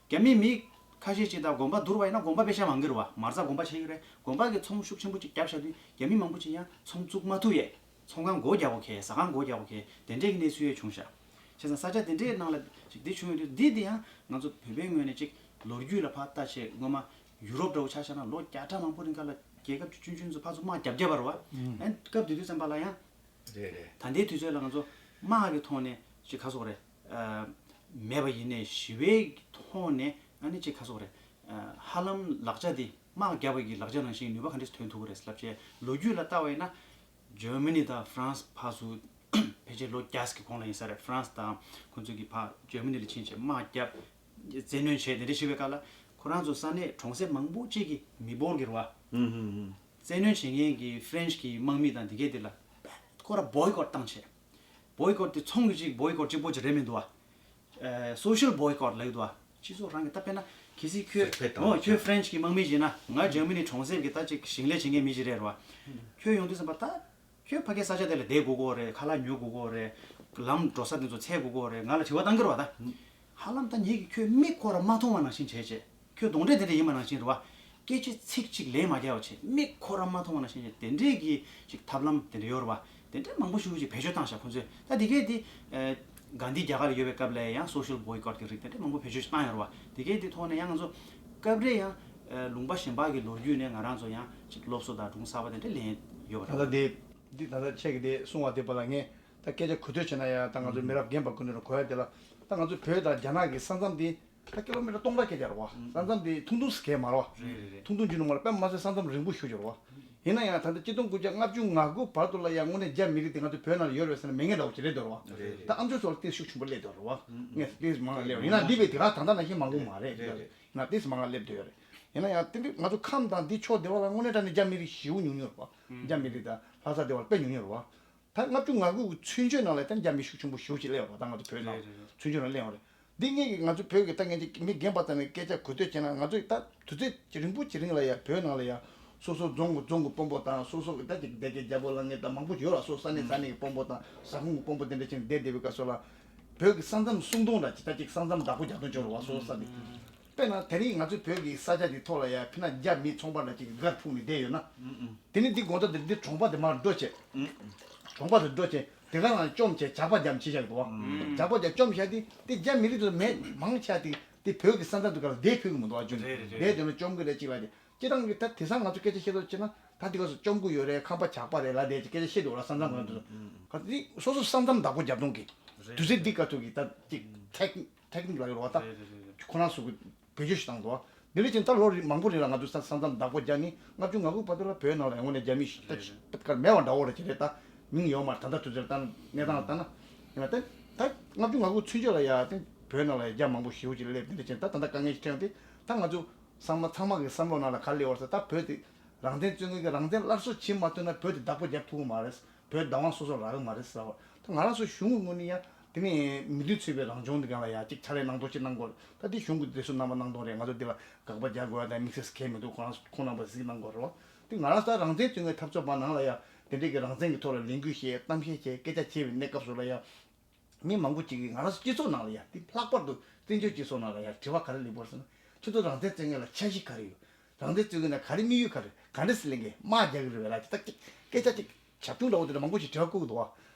རྒྱ་མི་མི་ཁ་ཤས་ཅིག་དང་དགོན་པ་བསྡུར་བ་ཡིན་ན་དགོན་པ་དཔེ་ཤ་མང་གི་རེད་བ། མ་རྩ་དགོན་པ་ཆེ་གི་རེད། དགོན་པ་གི་ཚོང་ཤུགས་ཆེན་པོ་ཅིག་བརྒྱབ་བཞག་དུས་རྒྱ་མི་མང་པོ་ཅིག་ཡང་ཚོང་བཙུགས་མ་ཐུབ་ཡས། ཚོང་ཁང་སྒོ་རྒྱག་དགོས་གས། ཟ་ཁང་སྒོ་རྒྱག་དགོས་གས། དེ་འདྲས་ཀྱི་གནས་ཚུལ་ཡང་བྱུང་ཤག་བྱས་ཙང་ས་ཆ་དེ་འདྲའི་ནང་ལ་ཅིག་འདི་བྱུང་ཡོད་དུས། འདི་འདི་ཡང་ང་ཚོ་བོད་པའི་ངོས་ནས་ཅིག་ལོ་རྒྱུས་ལ་ཕར་ལྟ་བྱས། སྔོན་མ་ཡུ་རོབ་འདྲ་བོ་ཆ་བཞག་ན་ལོ་བརྒྱ་ཕྲག་མང་པོ་རིང་ག་ལ་རྒྱལ་ཁབ་ཆུང་ཆུང་ཚོ་ཕར་ཚུར་དམག་རྒྱབ་རྒྱབ་པ་རེད་བ། ཨན་སྐབས་དེ་དུས་ཙམ་པ་ལ་ཡང་། རེད་རེད། ད་ལྟའི་དུས་ཚོད་ལ་ང་ཚོ་དམག་གི་ཐོག་ནས་ཅིག་ག་ཟེར་དགོས་རེད། ཨ། མེད་པ་ཡིན་ནའི་ཞི་བའི་ཐོག་ནས་ཨ་ནི་ཅིག་ག་ཟེར་དགོས་རེད། ཨ། ཧ་ལམ་ལག་ཆ་དེ་དམག་རྒྱབ་པ་གི་ལག་ཆ་ནང་བཞིན་ནུས་པ་ག་འདྲས་ཐོན་ཐུབ་ཀྱི་རེད་ལབ་བྱས། ལོ་རྒྱུས་ལ་ལྟ་བ་ཡིན་ན། འཇར་མ་ནི་དང་ཧྥ་རན་སི་ཕར་ཚུར་ཕལ་ཆེར་ལོ་བརྒྱ་ཙམ་གྱི་གོང་ལ་ཡིན་ས་རེད། ཧྥ་རན་སི་དང་ཁོང་ཚོ་གིས་ཕར་འཇར་མ་ནི་ལ་ཕྱིན་བྱས་དམག་རྒྱབ། བཙན་གནོན་བྱས། དེ་འདྲ་བྱེད་པའི་སྐབས་ལ་ཁོ་རང་ཚོ་ས་གནས་གྲོང་གསེབ་མང་པོ་ཅིག་གི་མི་འབོར་གྱི་རེད་བ། ཨུ་ཧུ་ཧུ། བཙན་གནོན་བྱེད་མཁན་གྱི་ཧྥ་རན་སི་གི་དམག་མི་དང་དེ་གས་དེ་ལ་ཁོ་ར་བོའི་ཀོཊ་བཏང་བྱས། བོའི་ཀོཊ་དེ་ཚོང་གི་ཅིག་བོའི་ཀོཊ་གཅིག་པོ་ཅིག་རེད་མི་འདུག་བ། ཨ། སོ་ཤལ་བོའི་ཀོཊ་ལབ་ཀྱི་འདུག་བ། སྤྱི་ཚོགས་རང་གི། ད་དཔེར་ན་གལ་སྲིད་ཁྱོད། ཟུར་ཕེབས་བཏང་། ཨོ། ཁྱོད་ཧྥ་རན་སི་གི་དམག་མི་ཡིན་ན། ང་འཇར་མ་ནི་གྲོང་གསེབ་ཀྱི་ད་ཅིག་ཞིང་ལས་བྱེད་མཁན་མི་ཞིག་རེད་བ། ཁྱོད་ཡོང་དུས་ཙམ་པ་ད། ཁྱོད་ཕ་གིའི་ས་ཆ་དེ་ལ་བསྡད་དགོས་ཀྱི་ཡོད་རེད། ཁ་ལག་ཉོ་དགོས་ཀྱི་ཡོད་རེད། ལམ་འགྲོ་ས་དེ་ཚོ་འཚོལ་དགོས་ཀྱི་ཡོད་རེད། ང་ལ་དྲི་བ་བཏང་གི་རེད་བ་ད། ཧ་ལམ་ད་ངེད་ཀྱིས་ཁྱོད་མིག་ཁོ་ར་མ་མཐོང་བ་ནང་བཞིན་བྱས་བྱས། ཁྱོད་གདོན་འདྲེ་དེ་འདྲ་ཡིན་པ་ནང་བཞིན་རེད་བ། སྐད་ཆ་ཚིག་གཅིག་ལན་མ་རྒྱག་པ་བྱས། མིག་ཁོ་ར་མ་མཐོང་བ་ནང་བཞིན་བྱས། དེ་འདྲས་ཀྱི་ཅིག་ཐབས་ལམ་དེ་འདྲ་ཡོད་རེད་བ། དེ་འདྲས་མང་པོ་ཞེ་པོ་ཅིག་བེད་སྤྱོད་བཏང་ཤག་ཁོང་ཚོས། ད་དེ་གས་དེ། ཨ། གྷན་དྷི་རྒྱ་གར་ལ་ཡོད་པའི་སྐབས་ལ་ཡང་སོ་ཤལ་བོའི་ཀོཊ་གི་རིགས་དེ་འདྲས་མང་པོ་བེད་སྤྱོད་བཏང་ཡོད་རེད་བ། དེ་གས་དེ་ཐོག་ནས་ཡང་ང་ཚོ་སྐབས་རེ་ཡང་། ཨ། ལུང་པ་གཞན་པ་གི་ལོ་རྒྱུས་ནས་ང་རང་ཚོ་ཡང་ཅིག་སློབ་གསོ་དང་སྒྲུང་གསར་པ་དེ་འདྲས་ལེན་ཡོད་པ་རེད། ད་ལྟ་དེ། འདི་ད་ལྟ་ཁྱེད་ཀྱིས་དེ་གསུང་བ་དེ་པ་ལ་ངས་ད་སྐད་ཆ་གོ་ཐོས་བྱས་ན་ཡང་། ད་ང་ཚོ་མི་རབས་རྒན་པ་ཀུན་ཏུ་གོ་ཡ་དེ་ལ། ད་ང་ཚོ་བོད་དང་རྒྱ་ནག་གི་ས་མཚམས་དེ་ད་ཀི་ལོ་མི་ཊར་སྟོང་ཕྲག་སྐད་ཆ་རེད་བ། ས་མཚམས་དེ་ཐུང་ཐུང་ཟེར་མཁན་མ་རེད་བ། རེད་རེད་རེད། ཐུང་ཐུང་རྒྱུ་ནི་མ་རེད། དཔེ་མ་སྲིད་ས་མཚམས་རིང་པོ་ཞེ་པོ་ཅིག་རེད་བ། ཡིན་ན་ཡང་ད་ལྟ་ཆིག་སྟོང་དགུ་བརྒྱ་ལྔ་བཅུ་ང་དགུ་བར་དུ་ལ་ཡང་དངོས་གནས་རྒྱ་མི་རིགས་དེ་ང་ཚོ་བོད་ནང་ལ་ཡོད་རེད་ཟེར་ན་མེད་མཁན་འདྲ་བོ་ཅིག་རེད་འདུག་རེད་བ། རེད་རེད། ད་ཨ་མཆོག་ཚོ་ལ་དེ་ཤུགས་ཆེན་པོ་སླེབས་འདུག་རེད་བ། ཨུ་ཨུ། ངས་དེ་མང་ལ་སླེབས་རེད། ཡིན་ན་འདི་བས་དེ་ག་ད་ལྟ་ནང་བཞིན་མང་པོ་མ་རེད། རེད་རེད། ཡིན་ན་དེ་མང་ལ་སླེབས་བསྡད་ཡོད་རེད། ཡིན་ན་ཡང་དེ་འདྲ་ང་ཚོ་ཁམས་དང་འདི་ཕྱོགས་དེ་བ་ལ་དངོས་གནས་དྲང་གནས་རྒྱ་མི་རིགས་ཞེ་པོ་ཉུང་ཉུང་རེད་བ། རྒྱ་མི་རིགས་དང་ལྷ་ས་དེ་བ་ལ་དཔེ་ཉུང་ཉུང་རེད་བ། ད་ལྔ་བཅུ་ང་དགུ་གི་ཚུན་ཆད་ནང་ལ་ད་རྒྱ་མི་ཤུགས་ཆེན་པོ་ཞེ་པོ་ཅིག་སླེབས་ཡོད་རེད་བ། ད་ང་ཚོ་བོད་ནང་རེད་རེད་རེད། ཚུན་ཆད་ནང་སླེབས་ཡོད་རེད། འདི་ངེད་ཀྱི་ང་ཚོ་བོད་ཀྱི་ད་ངེད་ཀྱི་མི་རྒན་པ་ཚོ་ནས་སྐད་ཆ་གོ་ཐོས་བྱས་ན། ང་ཚོ་ད་དུས་ཚོད་རིང་པོ་ཅིག་རིང་ལ་ཡ་བོད་ནང་ལ་ཡ་སོ་སོ་རྫོང་གི་རྫོང་གི་དཔོན་པོ་དང་། སོ་སོ་གི་ད་ཅིག་སྡེ་དགེ་རྒྱལ་པོ་ལ་ངེད་ད་མང་པོ་ཡོད་ལ། སོ་ས་གནས་ས་གནས་ཀྱི་དཔོན་པོ་དང་ས་ཁོངས་ཀྱི་དཔོན་པོ་དེ་འདྲ་ཅིག་བསྡད་བསྡད་པའི་སྐབས་སུ་ལ་བོད་ཀྱི་ས་མཚམས་སྲུང་སྟངས་འདྲ་ཅིག་ད་ཅིག་ས་མཚམས་བདག་པོ་རྒྱག་སྟངས་ཅིག་ཡོད་རེད་བ། སོ་སོ་ས་དེ། དཔེར་ན་དེ་རིང་ང་ཚོའི་བོད་ཀྱི་ས་ཆ་དེ་ཐོག་ལ་ཡ་ཕི་ན་རྒྱ་མི་ཚོང་པ་འདྲ་ཅིག་གིས་སྒར་ཕུབ་ནས་བསྡད་ཡོད་ན། ཨུ་ཨུ། དེ་ནི་འདི་དགོང་དག་དེ་འདི་གྲོང་པ་དེ་མར་འགྲོ་བྱས། ཨུ་ཨུ། གྲོང་པ་དེ་འགྲོ་བྱས་དེ་ག་རང་བཅོམ་བྱས་ཇག་པ་རྒྱབ་བྱས་བཞག་འདུག་བ། ཨུ། ཇག་པ་རྒྱབ་བཅོམ་བཞག་དེ་དེ་རྒྱ་མི་རིགས་ཚོ་མེད་མང་ཆེ་བ་དེ་དེ་བོད་ཀྱི་ས་མཚམས་དེ་ག་ལ་བསྡད་ཕོད་ཀྱི་མི་འདུག་བ། རྒྱུ་རེད་རེད། བསྡད་དེ་ནི་བཅོམ་གི་རེད་ཅིག་ལ་དེ། སྤྱིར་བཏང་གི་ད་དེང་སང་ང་ཚོ་སྐད་ཆ་བཤད་ཐུབ་བྱས་ན་ད་དེ་ག་སུ་བཅོམ་གི་ཡོད་རེད། ཁམས་པ་ཇག་པ་རེད་ལབ་བསྡད་ཅིག་སྐད་ཆ་བཤད་འདུག་བ། ལ་ས་མཚམས་ག་ལ་འདུག་ཟེར། ཨུ་ཨུ། ག་དེ་སོ་སོ་ས་མཚམས་བདག་པོ་རྒྱབ་སྟངས་ཀྱི་རེད། དུས་ཚོད་འདི་ག་ཐུག་གི་ད་ཅིག་ཐེག་ཐེག་ནིག་ལ་ཡོད་རེད་བ། ད་རེད་རེད་རེད་རེད། ཁོ་རང་ཚོ་གི་བེད་སྤྱོད་ཞིག་བཏང་འདུག་བ། དེ་འདྲ་ཅིག་ད་ལོ་རེ་མང་པོ་རིང་ལ་ང་ཚོ་ས་ས་མཚམས་བདག་པོ་རྒྱག་ནི། ལྔ་བཅུ་ང་དགུ་བར་དུ་ལ་བོད་ནང་ལ་དངོས་གནས་རྒྱ་མི་ཞིག་ད་ཅིག་ད་གར་མེད་པ་འདྲ་བོ་རེད་ཅིག་རེད། ད་མིང་ཡོད་མ་རེད། ད་ལྟ་དུས་ཚོད་ལྟར་གནས་སྟངས་ལ་ལྟ་ན། ཡིན་ན་ད་ད་ལྔ་བཅུ་ང་དགུ་ཚུན་ཆད་ལ་ཡ་དེ་བོད་ནང་ལ་ཡ་རྒྱ་མང་པོ་ཞེ་པོ་ཅིག་སླེབས། དེ་འདྲ་ཅིག་ད་ད་ལྟ་དཀའ་ངལ་ཞིག་འཕྲད་ཡོང་དུས་ད་ང་ཚོ་ཚང་མ་ཚང་མ་གི་བསམ་བློ་ནང་ལ་ག་རེ་སླེབས་ཡོད་རེད་ཟེར། ད་བོད་དེ་རང་བཙན་རྩོད་མཁན་གྱིས་རང་བཙན་སླར་གསོ་བྱེད་མ་ཐུབ་ན་བོད་དེ་བདག་པོ་རྒྱབ་ཐུབ་ཀྱི་མ་རེད། བོད་བདག་དབང་སོ་སོར་རག་གི་མ་རེད་ཟེར་བ། ད་ང་རང་ཚོ་གཞུང་གི་ངོས་ནས་ཡང་དེ་ནས་མི་མཐུན་ཚོགས་པའི་རང་སྐྱོང་དེ་སྒང་ལ་ཡང་ཅིག་ཕྱག་ལས་གནང་སྟངས་ཅིག་གནང་དགོས། ད་དེ་གཞུང་གི་བདེ་སྲུང་རྣམ་པ་གནང་སྟངས་རེད། ང་ཚོ་འདི་ལ་དགག་པ་རྒྱག་དགོས་ཡ་དང་དམིགས་བསལ་གང་ཡང་མི་འདུག་ཁོ་རང་ཁོང་རྣམ་པ་གཟིགས་གནང་དགོས་རེད་བ། དེ་ང་རང་ཚོ་རང་བཙན་རྩོད་མཁན་འཐབ་རྩོད་པ་ནང་ལ་ཡང་དེ་འདྲས་ཀྱི་རང་བཙན་གྱི་ཐོག་ལ་ལས་འགུལ་བྱས། གཏམ་བཤད་བྱས། སྐད་ཆ་བྱས་པའི་གནས་སྐབས་སུ་ལ་ཡང་མི་མང་པོ་ཅིག་གིས་ང་རང་ཚོ་སྤྱི་ཚོགས་ནང་ལ་ཡང་དེ་ལྷག་པར་དུ་བཙན་བྱོལ་སྤྱི་ཚོགས་ནང་ལ་ཡང་དྲི་བ་ག་རེ་སླེབས་པ་རེད་ཟེར་ན། ཁྱོད་ཚོ་རང་བཙན་རྩོད་མཁན་ལ་འཆར་གཞི་ག་རེ་ཡོད། རང་བཙན་རྩོད་མཁན་ལ་ག་རེ་དམིགས་ཡུལ་ག་རེ། ག་འདྲ་སེ་ལེན་གི། དམག་རྒྱག་གི་རེད་པས་ལབ་ཅིག་ད་སྐད་ཆ་ཅིག་བྱབ་ཆུང་འདྲ་བོ་དེ་འདྲ་མང་པོ་ཞིག་དྲི་བ་བཀོད་འདུག་བ།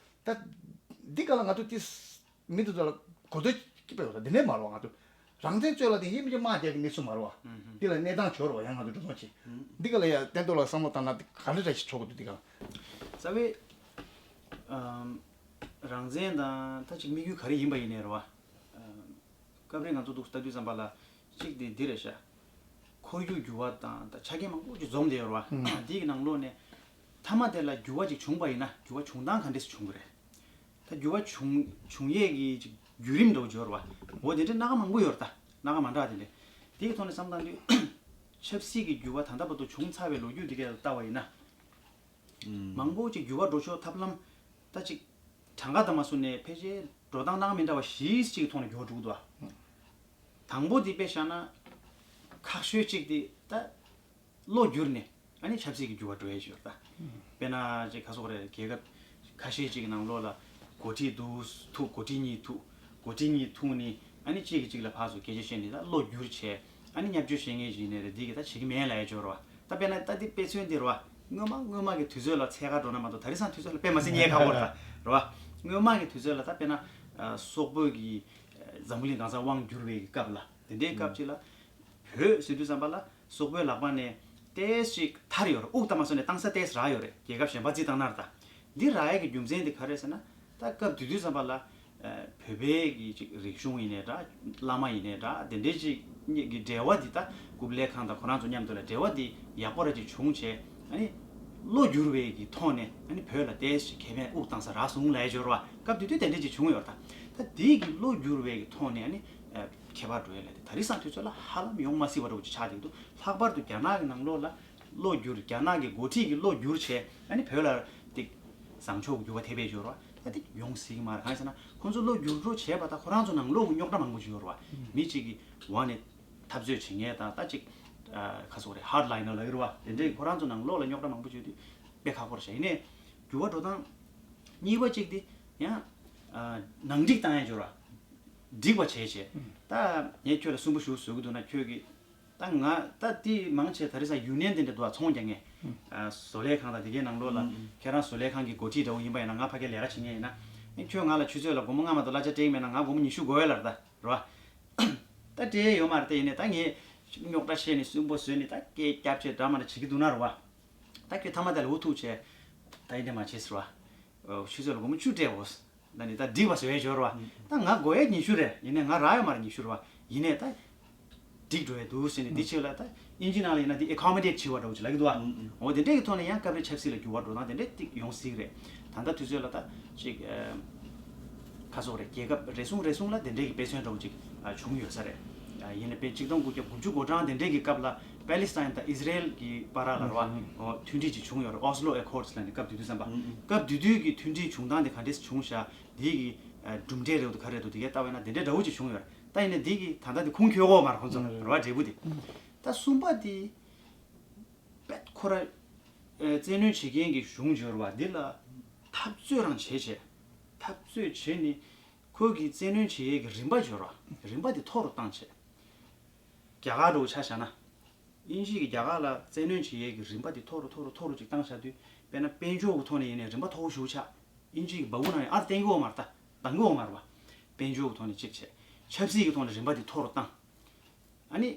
ད་འདི་ག་ལ་ང་ཚོ་ཏིས་མི་འདི་ཚོ་ལ་གོ་ཐོས་སྐྱིད་པ་ཡོད་ལ། འདི་ནས་མ་རེད་བ། ང་ཚོ་རང་བཙན་རྩོད་ལ་དེ་ཡིན་མི་ཅི་དམག་རྒྱག་གི་གནས་ཚུལ་མ་རེད་བ། འདི་ལ་གནས་སྟངས་བྱོས་རེད་བ། ཡང་ང་ཚོ་འགྲོ་སོང་ཆེ། འདི་ག་ལ་ཡ་བསྟན་རྡོར་ལ་བསམ་བློ་བཏང་ན་འདི་ག་འདྲ་འདྲ་ཞིག་ཆོག་གི་འདུག་འདི་ག་ལ། རྩ་བའི་ཨམ་རང་བཙན་དང་ད་ཅིག་དམིགས་ཡུལ་ག་རེ་ཡིན་པ་ཡིན་ནའི་རེད་བ། ཨམ་སྐབས་རེ་ང་ཚོ་འདུག་ལྟ་དུས་ཙམ་པ་ལ་གཅིག་དེ་འདི་རེད་ཤག་ཁོར་ཡུག་འགྱུར་བ་དང་ད་ཆ་རྐྱེན་མང་པོ་ཅིག་འཛོམས་བསྡད་ཡོད་རེད་བ། འདིའི་ནང་ལོགས་ནས་མཐའ་མ་དེ་ལ་འགྱུར་བ་ཅིག་བྱུང་པ་ཡིན་ན་འགྱུར་བ་བྱུང་སྟངས་ག་འདྲས་སེ་བྱུང་གི་རེད། ད་འགྱུར་བ་བྱུང་བྱུང་ཡས་ཀྱི་ཅིག་བརྒྱུད་རིམ་འདྲ་བོ་ཅིག་ཡོད་རེད་བ། འོ་དེ་འདྲའི་སྣ་ཁ་མང་པོ་ཡོད་རེད། ད་སྣ་ཁ་མ་འདྲ་དེ་འདྲས། དེའི་ཐོག་ནས་བསམ་བཏང་དུས་ཆབ་སྲིད་ཀྱི་འགྱུར་བ་ད་ལྟ་བར་དུ་བྱུང་ཚར་བའི་ལོ་རྒྱུས་འདི་གས་ལ་ལྟ་བ་ཡིན་ན། མང་པོ་ཅིག་འགྱུར་བ་འགྲོ་ཕྱོགས་ཐབས་ལམ་ད་ཅིག་གྲངས་ཀ་དང་མ་བཟུང་ནས་ཕལ་ཆེར་འགྲོ་སྟངས་སྣ་ཁ་མི་འདྲ་བ་བཞི་ཅིག་གི་ཐོག་ནས་འགྱུར་བ་འགྲོ་གི་འདུག་བ། དང་པོ་དེ་དཔེ་བཞག་ན་ཁག་ཤོས་གཅིག་དེ་ད་བློ་བསྒྱུར་ནས་ཨ་ནི་ཆབ་སྲིད་ཀྱི་འགྱུར་བ་འགྲོ་ཡས་ཡོད་ད། དཔེར་ན་ཅིག་ག་ཟེར་དགོས་རེད། རྒྱལ་ཁབ་ཁ་ཤས་ཅིག་གི་ནང་ལོགས་ལ་ འགོ་ཁྲིད་འདུག་ཐུག་འགོ་ཁྲིད་གཉིས་ཐུག་འགོ་ཁྲིད་གཉིས་ཐུག་ནི་ཨ་ནི་གཅིག་གིས་གཅིག་ལ་ཕར་ཚུར་སྐད་ཆ་བཤད་ནི་ད་བློ་འགྱུར་བྱས། ཨ་ནི་བརྙས་བཅོས་བཤད་མཁན་ཞིག་ནས་རེད། འདི་གི་ད་བྱེད་ཀྱི་མེད་ལབ་ཡ་སྦྱོར་བ། ད་དཔེར་ན་ད་འདི་དཔེ་མཚོན་འདི་རེད་བ། སྔོན་མ་སྔོན་མ་གི་དུས་ཚོད་ལ་འཚོལ་ག་འགྲོ་ན་མ་གཏོགས་ད་རེས་སང་དུས་ཚོད་ལ་དཔེ་མ་སྲིད་རྙེད་ཁག་པོ་རེད་ད་རེད་བ། སྔོན་མ་གི་དུས་ཚོད་ལ་ད་དཔེར་ན་ཨ་སོག་པོ་གི་འཛམ་བུ་གླིང་གང་སར་དབང་བསྒྱུར་བའི་སྐབས་ལ། དེ་འདྲའི་སྐབས་ཅིག་ལ་བོད་ཟེར་དུས་ཙམ་པ་ལ་སོག་པོའི་ལག་པ་ནས་ཏོག་ཙམ་ཅིག་ཐར་ཡོད་རེད། དབུགས་བཏང་མ་སོང་ནས་བཏང་ས་ཏོག་ཙམ་རག་ཡོད་རེད། རྒྱལ་ཁབ་གཞན་པ་རྩིས་བཏང་ན་རེད་ད། འདི་རག་ཡས་ཀྱི་རྒྱུ་མཚན་དེ་ག་རེ་ཟེར་ན། ད་སྐབས་དེ་དུས་ཙམ་པ་ལ་ཨ་བོད་པའི་གི་ཅིག་རིག་གཞུང་ཡིན་ནའི་འདྲ། བླ་མ་ཡིན་ནའི་འདྲ། དེ་འདྲའི་ཅིག་གཉིས་ཀྱི་འབྲེལ་བ་འདི་ད་ཀུབ་ལའི་ཁང་དང་ཁོ་རང་ཚོ་མཉམ་དུ་ལ་འབྲེལ་བ་འདི་ཡག་པོ་ར་ཅིག་བྱུང་བྱས། ཨ་ནི་བློ་འགྱུར་བའི་གི་ཐོག་ནས་ཨ་ནི་བོད་ལ་ཏོག་ཙམ་ཅིག་ཁེ་ཕན་དབུགས་བཏང་ས་རག་སོང་ལབ་ཡ་སྦྱོར་བ། སྐབས་དེ་དུས་དེ་འདྲ་ཅིག་བྱུང་ཡོད་རེད་ད། ད་དེའི་གི་བློ་འགྱུར་བའི་གི་ཐོག་ནས་ཨ་ནི་ཨ་ཁྱད་པར་འགྲོ་ཡ་ལ་དེ་ད་རེས་སང་དུས་ཚོད་ལ་ཧ་ལམ་ཡོང་མ་སྲིད་པ་འདྲ་བོ་ཅིག་ཆགས་བསྡད་འདུག་ལྷག་པར་དུ་རྒྱ་ནག་གི་ནང་ལོགས་ལ་བློ་བསྒྱུར། རྒྱ་ནག་གི་འགོ་ཁྲིད་ཀྱིས་བློ་བསྒྱུར་བྱས། ཨ་ནི་བོད་ལ་དེ་བཟང་ཕྱོགས་ཀྱི་འགྱུར་བ་ཐེབས་པའི་སྦྱོར་བ་ད་དེ་ཡོང་སྲིད་ཀྱི་མ་རེད། གང་ཡིན་ཟེར་ན་ཁོང་ཚོ་བློ་བསྒྱུར་འགྲོ་བྱས་པ་ད་ཁོ་རང་ཚོ་ནང་ལོགས་ཀྱི་རྙོག་དྲ་མང་པོ་ཅིག་ཡོད་རེད་བ། མི་གཅིག་གི་འོག་ནས་འཐབ་རྩོད་བྱེད་མཁན་དང་ད་ཅིག་ཁ་སོག་རེད། ཧར་ཌི་ལའི་ནར་ལབ་ཀྱི་རེད་བ། དེ་འདྲའི་ཁོ་རང་ཚོ་ནང་ལོགས་ལ་རྙོག་དྲ་མང་པོ་ཅིག་ཡོད་དུས་དཔེ་ཁག་པོ་རེད་ཤག་ཡིན་ནའི་འགྱུར་བ་འགྲོ་སྟངས་གཉིས་པ་གཅིག་དེ་ཡང་ནང་འགྲིག་བཏང་ཡ་སྦྱོར་བ། འགྲིག་པ་བྱས་བྱས། ད་ངས་ཁྱོད་ལ་སུན་པོ་ཞུ་བཟོ་གི་འདུག་ན་ཁྱོད་ཀྱིས། ད་ང་ད་དེ་མང་ཆེ་ད་རེས་སང་ཡུ་ནི་ཡན་དེ་འདྲ་འདུག་ཨ། ཚོང་རྒྱག་མཁན། ཨ་བཟོ་ལས་ཁང་དང་དེ་གའི་ནང་ལོགས་ལ། ཁྱེད་རང་བཟོ་ལས་ཁང་གི་འགོ་ཁྲིད་འདྲ་བོ་ཡིན་པ་ཡིན་ན། ང་ཕ་གིར་ལས་ཀ་བྱེད་མཁན་ཡིན་ན། ཨེ་ཁྱོད་ང་ལ་ཆུ་ཚོད་ལ་སྒོར་མོ་ལྔ་མ་གཏོགས་གླ་ཆ་སྤྲད་ཀྱི་མེད་ན་ང་སྒོར་མོ་ཉི་ཤུ་དགོས་ཡ་ལ་རེད་ད་རེད་བ། ད་སྤྲད་ཡ་ཡོད་མ་རེད། དེ་ཡིན་ནའི་ད་ངས་རྙོག་དྲ་བཤད་ནས་སུན་པོ་བཟོས་ནས་ད་སྐད་རྒྱབ་བྱས་འདྲ་མ་འདྲ་བྱེད་ཀྱི་འདུག་ན་རེད་བ། ད་ཁྱོད་མཐའ་མ་དེ་ལ་འུ་ཐུག་བྱས། ད་ཡིན་དེ་མ་བྱེད་ཟེར་བ། ཆུ་ཚོད་ལ་སྒོར་མོ་བཅུ་སྤྲད་འོ། ད་ནི་ད་འགྲིག་པ་བཟོ་ཡས་སྦྱོར་བ། ད་ང་དགོས་ཡས་ཉི་ཤུ་རེད། ཡིན་ནའི་ང་རག་ཡོད་མ་རེད་ཉི་ཤུ་རེད་བ། ཡིན་ནའི་ད་འགྲིག་འགྲོ་ཡས་འདུག་ཟེར་ནས་འདི་ཕྱི་ལ་ད་ཨིན་ཇི་ནང་ལ་ཡིན་ན་འདི་ཨེ་ཀོ་མོ་ཌེ་ཊི་བྱེད་པ་འདྲ་བོ་ཅིག་ལབ་ཀྱི་འདུག་བ། འོ་དེ་འདྲས་ཀྱི་ཐོག་ནས་ཡང་སྐབས་རེ་ཆབ་སྲིད་ལ་འགྱུར་བ་འགྲོ་སྟངས་དེ་འདྲས་ཏིག་ཡོང་སྲིད་རེད། ད་ལྟ་དུས་ཚོད་ལ་ད་ཅིག་ཁ་སོག་རེད། རྒྱལ་ཁབ་རེ་ཟུང་རེ་ཟུང་ལ་དེ་འདྲས་ཀྱི་དཔེ་མཚོན་འདྲ་བོ་ཅིག་བྱུང་ཡོད་ས་རེད། ཡིན་ནའི་དཔེ་ཆ་གཅིག་སྟོང་དགུ་བརྒྱ་དགུ་བཅུ་གོ་གྲངས་དེ་འདྲས་ཀྱི་སྐབས་ལ་པེ་ལི་སི་ཐན་དང་ཨི་ཟི་རེལ་གྱི་བར་ལ་རེད་བ། མཐུན་སྒྲིལ་ཅིག་བྱུང་ཡོད་རེད། ཨོ་སི་ལོ་ཨེ་ཀོར་ཌི་ལབ་ནས། སྐབས་དེ་དུས་ཙམ་པ། སྐབས་དེ་དུས་ཀྱི་མཐུན་སྒྲིལ་བྱུང་སྟངས་དེ་ག་འདྲས་བྱུང་ཤག་འདི་གི་གྲུབ་འབྲས་རེད་འདུག་ག་རེད་འདུག་དེ་གའི་ལྟ་བས་ན་དེ་འདྲའི་འདྲ་བོ་ཅིག་བྱུང་ཡོད་རེད། ད་ཡིན་ནའི་འདི་གི་ད་ལྟ་དེ་ཁུངས་འཁྱོལ་གོ་མ་རེད་ཁོང་ཚོ་རེད་བ། འབྲས་བུ་དེ། ད་གསུམ་པ་དེ་དཔེ་ཁོ་ར་བཙན་གནོན་བྱེད་མཁན་གྱི་གཞུང་འབྱོར་བ་འདི་ལ་འཐབ་རྩོད་རང་བྱེད་བྱེད། འཐབ་རྩོད་བྱེད་ནི་ཁོ་གི་བཙན་གནོན་བྱེད་ཡས་ཀྱི་རིམ་པ་འབྱོར་བ། རིམ་པ་དེ་མཐོ་རུ་བཏང་བྱེད། རྒྱ་གར་འདྲ་བོ་ཆ་བཞག་ན། དབྱིན་ཇི་གིས་རྒྱ་གར་ལ་བཙན་གནོན་བྱེད་ཡས་ཀྱི་རིམ་པ་དེ་མཐོ་རུ་མཐོ་རུ་མཐོ་རུ་ཅིག་བཏང་བཞག་དུས། དཔེར་ན་དཔལ་འབྱོར་གྱི་ཐོག་ནས་ཡིན་ནའི་རིམ་པ་མཐོ་བོ་ཞེ་པོ་ཆགས། དབྱིན་ཇི་གི་འབའ་འུ་ནང་ནས་ཨར་བཏོན་གྱི་ཡོད་མ་རེད་ད། བཏང་གི་ཡོད་མ་རེད་བ། དཔལ་འབྱོར་གྱི་ཐོག་ནས་གཅིག་བྱས། ཆབ་སྲིད་ཀྱི་ཐོག་ནས་རིམ་པ་དེ་མཐོ་རུ་བཏང་། ཨ་ནི།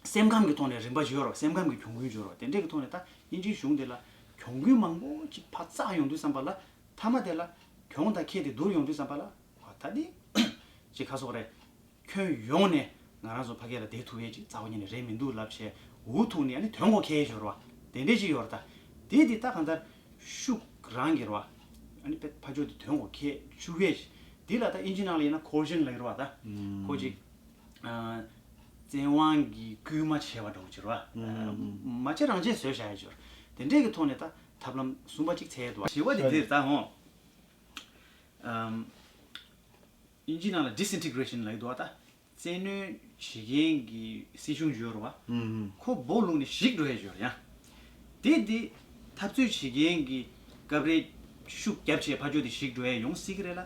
སེམས་ཁམས་ཀྱི་ཐོག་ནས་རིམ་པ་ཞིག་ཡོད་རེད་བ། སེམས་ཁམས་ཀྱི་གྱོང་གུན་ཞིག་ཡོད་རེད་བ། དེ་འདྲས་ཀྱི་ཐོག་ནས་ད་དབྱིན་ཇིའི་གཞུང་དེ་ལ་གྱོང་གུན་མང་པོ་ཅིག་ཕར་བསགས་ཡོང་དུས་ཙམ་པ་ལ། མཐའ་མ་དེ་ལ་གྱོང་དང་ཁེ་དེ་བསྡུར་ཡོང་དུས་ཙམ་པ་ལ། ཨ་ད་འདི་ཅིག་ཁ་སོག་རེད། ཁྱོན་ཡོངས་ནས་ང་རང་ཚོ་ཕ་གི་ལ་བསྡད་ཐུབ་ཡས་ཅིག་རྩ་བ་ཉིད་ནས་རེད་མི་འདུག་ལབ་བྱས་འུ་ཐུག་ནས་ཨ་ནི་དོན་གོ་ཁེལ་ཞོར་བ་དེ་འདྲས་ཅིག་ཡོད་རེད་ད། དེ་དེ་ད་གང་ལྟར་ཤུགས་རང་གིས་རེད་བ། ཨ་ནི་དཔེ་ཕར་ཕྱོགས་དེ་དོན་གོ་ཁེལ་བཅུག་ཡས་ཅིག་འདི་ལ་ད་ཨིན་ཇི་ནང་ལ་ཡིན་ན་ཁོར་ཤན་ལབ་ཀྱི་རེད་བ་ད། ཁོ་ཅིག་ཨ་བཙན་དབང་གིས་སྐུལ་མ་བྱས་པ་འདྲ་བོ་ཅིག་རེད་བ། མ་བྱེད་རང་བྱེད་བཟོས་བཞག་ཡས་ཅིག་ཡོད་རེད། དེ་འདྲས་ཀྱི་ཐོག་ནས་ད་ཐབས་ལམ་གསུམ་པ་ཅིག་འཚོལ་ཡས་འདུག་བ། བཞི་པ་དེ་འདིར་ད་ཧོ། ཨམ། དབྱིན་ཇི་ནང་ལ་ཌི་སིན་ཊི་གྷི་རེ་ཤན་ལབ་ཀྱི་འདུག་བ་ད། བཙན་གནོན་བྱེད་མཁན་གྱི་སྲིད་གཞུང་ཡོད་རེད་བ། ཁོ་སྦོ་ལུག་ནས་ཞིག་འགྲོ་ཡས་ཡོད་རེད་ཡ། དེ་དེ་འཐབ་རྩོད་བྱེད་མཁན་གྱི་སྐབས་རེ་ཤུགས་རྒྱབ་བྱས་ཕར་ཕྱོགས་དེ་ཞིག་འགྲོ་ཡས་ཡོང་སྲིད་ཀྱི་རེད་ལ།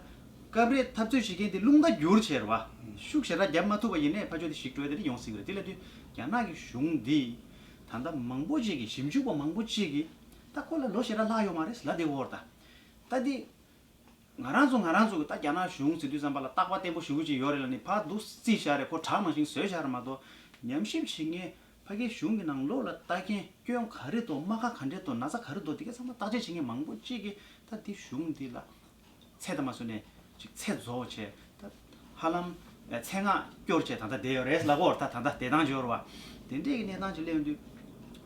སྐབས་རེ་འཐབ་རྩོད་བྱེད་མཁན་དེ་རླུང་རྟ་འགྱུར་བྱས་རེད་བ། ཤུགས་ཞེ་དྲག་རྒྱབ་མ་ཐུབ་པ་ཡིན་ནའི་ཕར་ཕྱོགས་དེ་ཞིག་འགྲོ་ཡས་དེ་ཡོང་སྲིད་ཀྱི་རེད། དེ་ལབ་དུས་རྒྱ་ནག་གི་གཞུང་འདི་ད་ལྟ་མང་པོ་ཅིག་གིས། ཞིབ་འཇུག་པ་མང་པོ་ཅིག་གིས་ད་ཁོ་ལ་ལོ་ཞེ་དྲག་ལྷག་ཡོད་མ་རེད་ལབ་བསྡད་ཡོད་རེད་ད། ད་དེ། ང་རང་ཚོ་གི་ད་རྒྱ་ནག་གཞུང་ཟེར་དུས་ཙམ་པ་ལ་རྟག་པ་བརྟན་པོ་ཞེ་པོ་ཅིག་ཡོད་རེད་ལབ་ནས་ཕར་འདུག་རྩིས་བཞག་རེད། ཁོ་དྲག་ནང་བཞིན་བཟོས་བཞག་རེད་མ་གཏོགས། ཉམས་ཞིབ་བྱེད་མཁན་ཕ་གིའི་གཞུང་གི་ནང་ལོགས་ལ་ལྟ་མཁན་སྐྱོན་ག་རེ་འདུག་སྨྲ་ཁ་ག་འདྲས་འདུག་ན་ཚ་ག་རེ་འདུག་དེ་ག་ཚང་མ་བརྟག་དཔྱད་བྱེད་མཁན་མང་པོ་ཅིག་གིས་ད་དེ་གཞུང་འདི་ལ་ཚད་དང་མ་བཟུང་ནས་ཅིག་ཚད་རྫོགས་བྱས། ད་ཧ་ལམ་ཚད་ངག་སྐྱོར་བྱས་ད་ལྟ་བསྡད་ཡོད་རེད་ལབ་ཀྱི་ཡོད་རེད། ད་ད་ལྟ་བསྡད་སྟངས་ཅིག་ཡོད་རེད་བ། དེ་འདྲས་ཀྱི་གནས་སྟངས་ཅིག་སླེབས་ཡོང་དུས།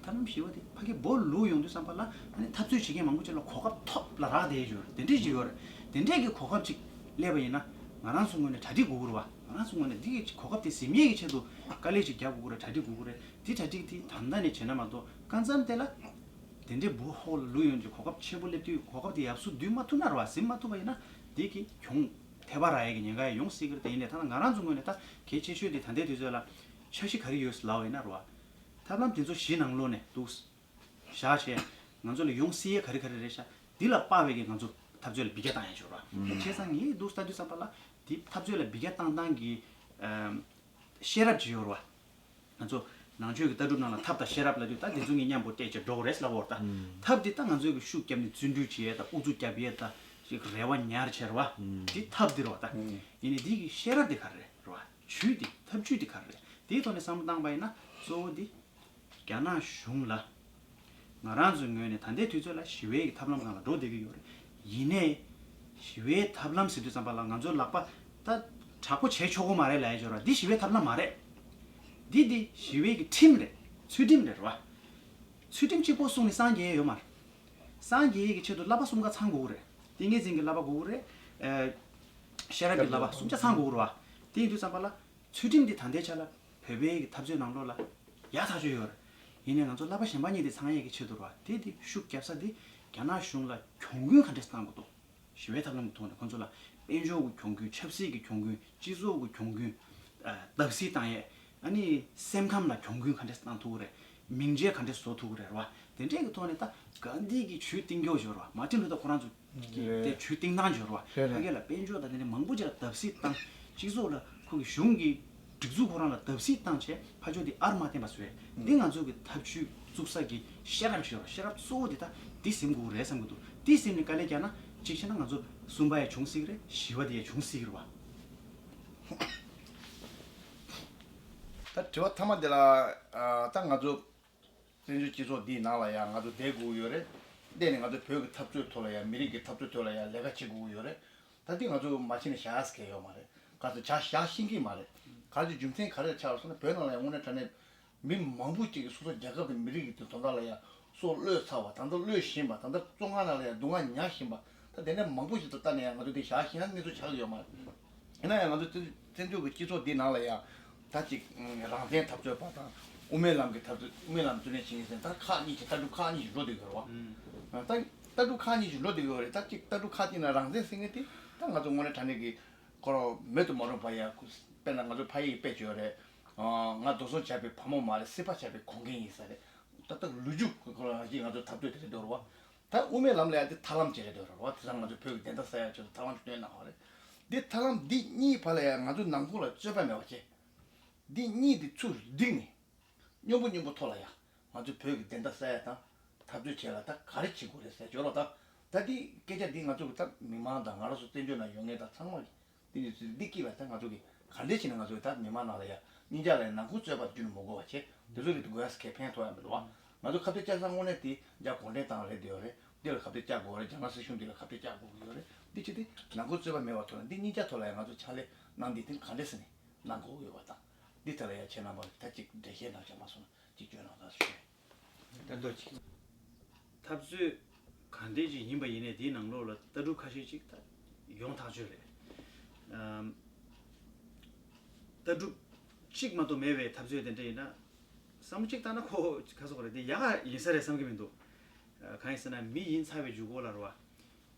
ཐབས་ལམ་ཞི་བ་དེ་ཕ་གི་སྦོ་ལུག་ཡོང་དུས་ཙམ་པ་ལ་ཨ་ནི་འཐབ་རྩོད་བྱེད་མཁན་མང་པོ་ཅིག་ལ་གོ་སྐབས་ཐོབ་ལ་རག་བསྡད་ཡོད་རེད། དེ་འདྲས་ཅིག་ཡོད་རེད། དེ་འདྲས་ཀྱི་གོ་སྐབས་ཅིག་སླེབས་པ་ཡིན་ན་ང་རང་ཚོ་ངོས་ནས་གྲ་སྒྲིག་དགོས་ཀྱི་རེད་བ། ང་རང་ཚོ་ངོས་ནས་འདི་གི་གོ་སྐབས་དེ་ཟིན་ཡས་ཀྱི་ཆེད་དུ་དཀའ་ལས་ཅིག་རྒྱག་དགོས་ཀྱི་རེད། གྲ་སྒྲིག་དགོས་ཀྱི་རེད། དེ་གྲ་སྒྲིག་དེ་ད་ལྟ་ནས་བྱས་ན་མ་གཏོགས་སྐབས་མཚམས་དེ་ལ་དེ་འདྲས་སྦོ་ཧོ་ལ་ལུག་ཡོང་གི་གོ་སྐབས་ཆེན་པོ་སླེབས་དུས་གོ་སྐབས་དེ་ཡག་སུ་འདུས་མ་ཐུབ་ན་རེད་བ། ཟིན་མ་ཐུབ་པ་ཡིན་ན་འདི་གི་གྱོང་ཐེབས་པ་རག་ཡས་ཀྱི་ཉེན་ཁ་ཡང་ཡོང་སྲིད་ཀྱི་རེད། དེ་ཡིན་ནའི་ད་ང་རང་ཚོ་ངོས་ནས་ད་གལ་ཆེ་ཤོས་དེ་ད་ལྟའི་དུས་ཚོད་ལ་འཆར་གཞི་ག་རེ་ཡོད་ལབ་པ་ཡིན་ན་རེད་བ། ཐབས་ལམ་དེ་ཚོ་བཞི་ནང་ལོགས་ནས་འདུག་བཞག་བྱས་ང་ཚོ་ལ་ཡོང་སྲིད་ཡས་ག་རེ་ག་རེ་རེད་ཤག་འདི་ལ་དཔག་པའི་གི་ང་ཚོ་ འཐབ་རྩོད་ལ་འབུད་རྒྱག་བཏང་ཡ་ཅིག་ཡོད་རེད་བ། བྱས་ཙང་ངས་འདུག་ལྟ་དུས་ཙམ་པ་ལ་དེ་འཐབ་རྩོད་ལ་འབུད་རྒྱག་བཏང་སྟངས་ཀྱི་ཨམ་ཤེས་རབ་ཅིག་ཡོད་རེད་བ། ང་ཚོ་ནང་ཆོས་ཀྱི་ལྟ་གྲུབ་ནང་ལ་ཐབས་དང་ཤེས་རབ་ལབ་དུས་ད་དེ་ཚོ་གཉིས་མཉམ་པོ་བལྟས་བྱས་འགྲོ་གི་རེད་ལབ་པ་རེད་ད། ཐབས་དེ་ད་ང་ཚོས་ཀྱི་ཤུགས་བརྒྱབ་ནས་བརྩོན་འགྲུས་བྱེད་ཡས་དང་ཨུ་ཚུགས་བརྒྱབ་ཡས་དང་ཅིག་རེ་བ་ཉར་བྱས་རེད་བ། དེ་ཐབས་དེ་རེད་བ་ད། ཡིན་ནའི་དེ་གི་ཤེས་རབ་དེ་ག་རེ་རེད་རེད་བ། ཇུས་དེ་ཐབས་ཇུས་དེ་ག་རེ་རེད། དེའི་ཐོག་ནས་བསམ་བློ་བཏང་པ་ཡིན་ན་གཙོ་བོ་དེ། རྒྱ་ནག་གཞུང་ལ་ང་རང་ཚོའི་ངོས་ནས་ད་ལྟའི་དུས་ཚོད་ལ་ཞི་བའི་གི་ཐབས་ལམ་སྒང་ལ་འགྲོ་བསྡད་ཀྱི་ཡོད་རེད། ཡིན་ནའི་ཞི་བའི་ཐབས་ལམ་ཟེར་དུས་ཙམ་པ་ལ་ང་ཚོའི་ལག་པ་ད་དྲག་པོ་བྱས་ཆོག་གི་མ་རེད་ལབ་ཡ་ཅིག་ཡོད་རེད། འདི་ཞི་བའི་ཐབས་ལམ་མ་རེད། འདི་འདི་ཞི་བའི་གི་ཁྲིམས་རེད། ཚུལ་ཁྲིམས་རེད་རེད་བ། ཚུལ་ཁྲིམས་གཅིག་པོ་སྲུང་ནས་སངས་རྒྱས་ཡ་ཡོད་མ་རེད། སངས་རྒྱས་ཡ་གི་ཆེད་དུ་བསླབ་པ་གསུམ་ཀ་ཚང་དགོས་ཀྱི་རེད། ཏིང་ངེ་འཛིན་གྱི་བསླབ་པ་དགོས་ཀྱི་རེད། ཨ་ཤེས་རབ་ཀྱི་བསླབ་པ་གསུམ་ཆ་ཚང་དགོས་ཀྱི་རེད་བ། དེ་ཡིན་དུས་ཙམ་པ་ལ་ཚུལ་ཁྲིམས་འདི་ད་ལྟའི་ཆ་ལ་བོད་པའི་གི་འཐབ་རྩོད་ནང་ལོགས་ལ་ཡག་ཐག་ཆོད་ཡོད་རེད། ཡིན་ནའི་ང་ཚོ་བསླབ་པ་གཞན་པ་གཉིས་དེ་ཚང་ཡས་ཀྱི་ཆེད་དུ་རེད་བ། དེ་དེ་ཤུགས་རྒྱབ་ས་དེ་རྒྱ་ནག་གཞུང་ལ་གྱོང་གུན་ག་འདྲས་བཏང་དགོས་འདུག་ཞི་བའི་ཐབས་ལམ་གྱི་ཐོག་ནས་ཁོང་ཚོ་ལ་དཔལ་འབྱོར་གྱི་གྱོང་གུན། ཆབ་སྲིད་ཀྱི་གྱོང་གུན། སྤྱི་ཚོགས་ཀྱི་གྱོང་གུན། ཨ་བརྡབ་གསིག་བཏང་ཡས། ཨ་ནི་སེམས་ཁམས་ལ་གྱོང་གུན་ག་འདྲས་བཏང་ཐུབ་ཀྱི་རེད། མིང་ཆད་ག་འདྲས་བཟོ་ཐུབ་ཀྱི་རེད་བ། དེ་འདྲས་ཀྱི་ཐོག་ནས་ད་གྷན་དྷི་གི་ཇུས་བཏིང་རྒྱུ་ཅིག་ཡོད་རེད་བ། མར་ཊིན་ལུ་ཐར་ཁོ་རང་ཚོ་གི་རེད། དེ་ཇུས་བཏིང་སྟངས་ཅིག་ཡོད་རེད་བ། རེད་རེད། ཕ་གི་ལ་དཔལ་འབྱོར་དང་དེ་འདྲས་མང་པོ་ཅིག་ལ་བརྡབ་གསིག་བཏང་། སྤྱི་ཚོགས་ལ་ཁོ་གི་གཞུང་གི་སྒྲིག་འཛུགས་ཁོ་རང་ལ་བརྡབ་གསིག་བཏང་བྱས་ཕར་ཕྱོགས་དེ་ཨར་མ་བསྟན་པ་བཟོས། འདི་ང་ཚོ་གི་ཐབས་ཇུས་བཙུགས་ས་གི་ཤེས་རབ་ཅིག་ཡོད་རེད། ཤེས་རབ་གཙོ་བོ་དེ་ད་འདི་ཟིན་དགོས་རེད་བསམ་གི་འདུག་འདི་ཟིན་ནས་དཀའ་ལས་རྒྱག་ན་གཅིག་བྱས་ན་ང་ཚོ་གསུམ་པ་ཡང་བྱུང་སྲིད་ཀྱི་རེད། བཞི་པ་དེ་ཡང་བྱུང་སྲིད་ཀྱི་རེད་བ། ད་དྲི་བ་མཐའ་མ་དེ་ལ་ཨ་ད་ང་ཚོ་བཙན་བྱོལ་སྤྱི་ཚོགས་འདིའི་ནང་ལ་ཡང་ང་ཚོ་བསྡད་དགོས་ཀྱི་ཡོད་རེད། བསྡད་ནས་ང་ཚོ་བོད་ཀྱི་འཐབ་རྩོད་ཐོག་ལ་ཡང་མི་རིགས་ཀྱི་འཐབ་རྩོད་ཐོག་ལ་ཡང་ལས་ཀ་བྱེད་དགོས་ཀྱི་ཡོད་རེད། ད་འདི་ང་ཚོ་མ་བྱས་ནས་བཞག་ཡ་ཟེར་མཁན་ཡོད་མ་རེད། ག་ཚོད་བྱ་བཞག་ཤེས་ཀྱི་མ་རེད། ག་ཚོད་རྒྱུ་མཚན་ག་རེ་ཆགས་སོང་ན་བོད་ནང་ལ་ཡང་དངོས་གནས་དྲང་གནས་མི་མང་པོ་ཅིག་གིས་སོ་སོ་རྒྱལ་ཁབ་དང་མི་རིགས་ཀྱི་དོན་དག་ལ་ཡང་སྲོག་བློས་ཚར་བ། ད་ལྟ་བློས་ཤེས་པ། ད་ལྟ་བཙོན་ཁང་ནང་ལ་ཡང་སྡུག་བསྔལ་མྱངས་བཞིན་པ། ད་དེ་འདྲ་མང་པོ་ཞིག་ཏུ་ལྟ་ནས་ཡང་ང་ཚོ་འདི་བཞག་ཤེས་ན་གནས་ཚུལ་ཆགས་ཀྱི་ཡོད་མ་རེད། ཡིན་ན་ཡང་ང་ཚོ་བཙན་བཙན་བྱོལ་གྱི་སྤྱི་ཚོགས་འདི་ནང་ལ་ཡང་ད་ཅིག་རང་བཙན་འཐབ་རྩོད་པ་དང་དབུ་མའི་ལམ་གྱི་འཐབ་རྩོད། དབུ་མའི་ལམ་རྩོད་ལེན་བྱེད་མཁན་ཟེར་ད་ཁག་གཉིས་ཀྱི་ལྟ་གྲུབ་ཁག་གཉིས་ཀྱི་འགྲོ་བསྡད་ཡོད་རེད་བ། ད་ལྟ་གྲུབ་ཁག་གཉིས་ཀྱི་འགྲོ་བསྡད་ཡོད་རེད། ད་ཅིག་ལྟ་གྲུབ་ཁག་གཅིག་ནང་རང་བཙན་ཟེར་མཁན་དེ་ད་ང་ཚོ་དངོས་གནས་དྲང་གནས་ཀྱི་ཁོ་རང་མེད་དུ་མ་རུང་བ་ཡ། དཔེར་ན་ང་ཚོ་ཕ་ཡིས་དཔེ་བརྗོད་རེད། ང་རྡོ་སོལ་བྱ་བའི་བ་མོ་མ་རེད། སྲིད་པ་བྱ་བའི་གོང་རྒན་ཡིན་ས་རེད། ད་ལྟ་ལོ་རྒྱུས་ཁོ་རང་གིས་ང་ཚོ་འཐབ་རྩོད་དེ་རེད་འདུག་རེད་བ། ད་དབུ་མའི་ལམ་ལ་ཡ་དེ་ཐར་ལམ་བྱེད་རེད་འདུག་རེད་བ། དེ་ཚང་ང་ཚོ་བོད་ཀྱི་བདེན་མཐའ་གསལ་ཡ་ཆེད་དུ་ཐར་ལམ་ཞིག་སྟོན་གནང་བ་རེད། འདི་ཐར་ལམ་འདི་གཉིས་བར་ལ་ཡ་ང་ཚོ་ནང་ཁུལ་ལ་རྩོད་པ་མེད་པ་བྱས། འདི་གཉིས་འདི་ཚུར་བསྒྲིགས་ནས། སྙོམས་པོ་སྙོམས་པོ་ཐོག་ལ་ཡ། ང་ཚོས་བོད་ཀྱི་བདེན་མཐའ་གསལ་ཡ་དང་། འཐབ་རྩོད་བྱེད་ལ་ད་ག་རེ་བྱེད་དགོས་རེད་ཟེར་བརྗོད་རོགས་དང་། ད་འདི་སྐད་ཆ་འདི་ང་ཚོ་གི་ད་མི་མང་དང་ང་རང་ཚོ་བཙན་བྱོལ་ནང་ཡོད་མཁན་དང་ཚང་མ་གི་འདི་ནས་འདི་སྐྱིད་པ་ད་ང་ཚོ་གི་ག་འདྲས་བྱས་ནས་ང་ཚོ་གི་ད་མི་མང་ནང་ལ་ཡ་སྙིང་རྗེ་ལ་ཡ་ནང་ཁུལ་རྩོད་པ་བརྒྱུད་ནས་མ་དགོས་པ་བྱས། དེ་ཚོ་གི་དགོས་ཡ་ཟེར་གི་ཕན་ཐོགས་ཡ་མི་འདུག་བ། ང་ཚོ་ཁ་གཏད་བཅག་ས་དངོས་གནས་དེ་རྒྱ་གུང་ཁྲན་ཏང་རེད་འདོད་རེད། འདི་ལ་ཁ་གཏད་བཅག་དགོས་རེད། རྒྱ་ནག་སྲིད་གཞུང་འདི་ལ་ཁ་གཏད་བཅག་དགོས་ཀྱི་ཡོད་རེད། འདི་ཅི་སྟེ་ནང་ཁུལ་རྩོད་པ་མེད་པ་ཐོག་ནས་འདི་གཉིས་ཆ་ཐོག་ལ་ཡ་ང་ཚོ་ཕྱག་ལས་གནང་འདི་དེ་ག་འདྲས་ཟེར་ནས། གནང་དགོས་ཀྱི་ཡོད་པ་དང་། འདི་ཐད་ལ་ཡང་ཁྱེད་རྣམ་པ་ད་ཅིག་འགྲེལ་བཤད་གནང་བྱ་མ་སོང་ན་ཅིག་བརྗོད་གནང་དང་ཞུ། ད་མདོ་ཅིག་འཐབ་རྩོད་གང་འདྲ་ཅིག་ཡིན་པ་ཡིན་ནའི་དེའི་ནང་ལོགས་ལ་ལྟ་གྲུབ་ཁ་ཤས་ཅིག་ད་ཡོང་ཐག་ཆོད་རེད། ཨམ། ལྟ་གྲུབ་གཅིག་མ་གཏོགས་མེད་པའི་འཐབ་རྩོད་དེ་འདྲ་ཡིན་ན། བསམ་བློ་གཅིག་བཏང་ན་ཁོ་ཁ་སོག་རེད་དེ་ཡག་ཡིན་ས་རེད་བསམ་གྱི་མི་འདུག་གང་ཡིན་ཟེར་ན་མི་ཡིན་ཚར་བའི་མཇུག་གོ་ལ་རེད་བ།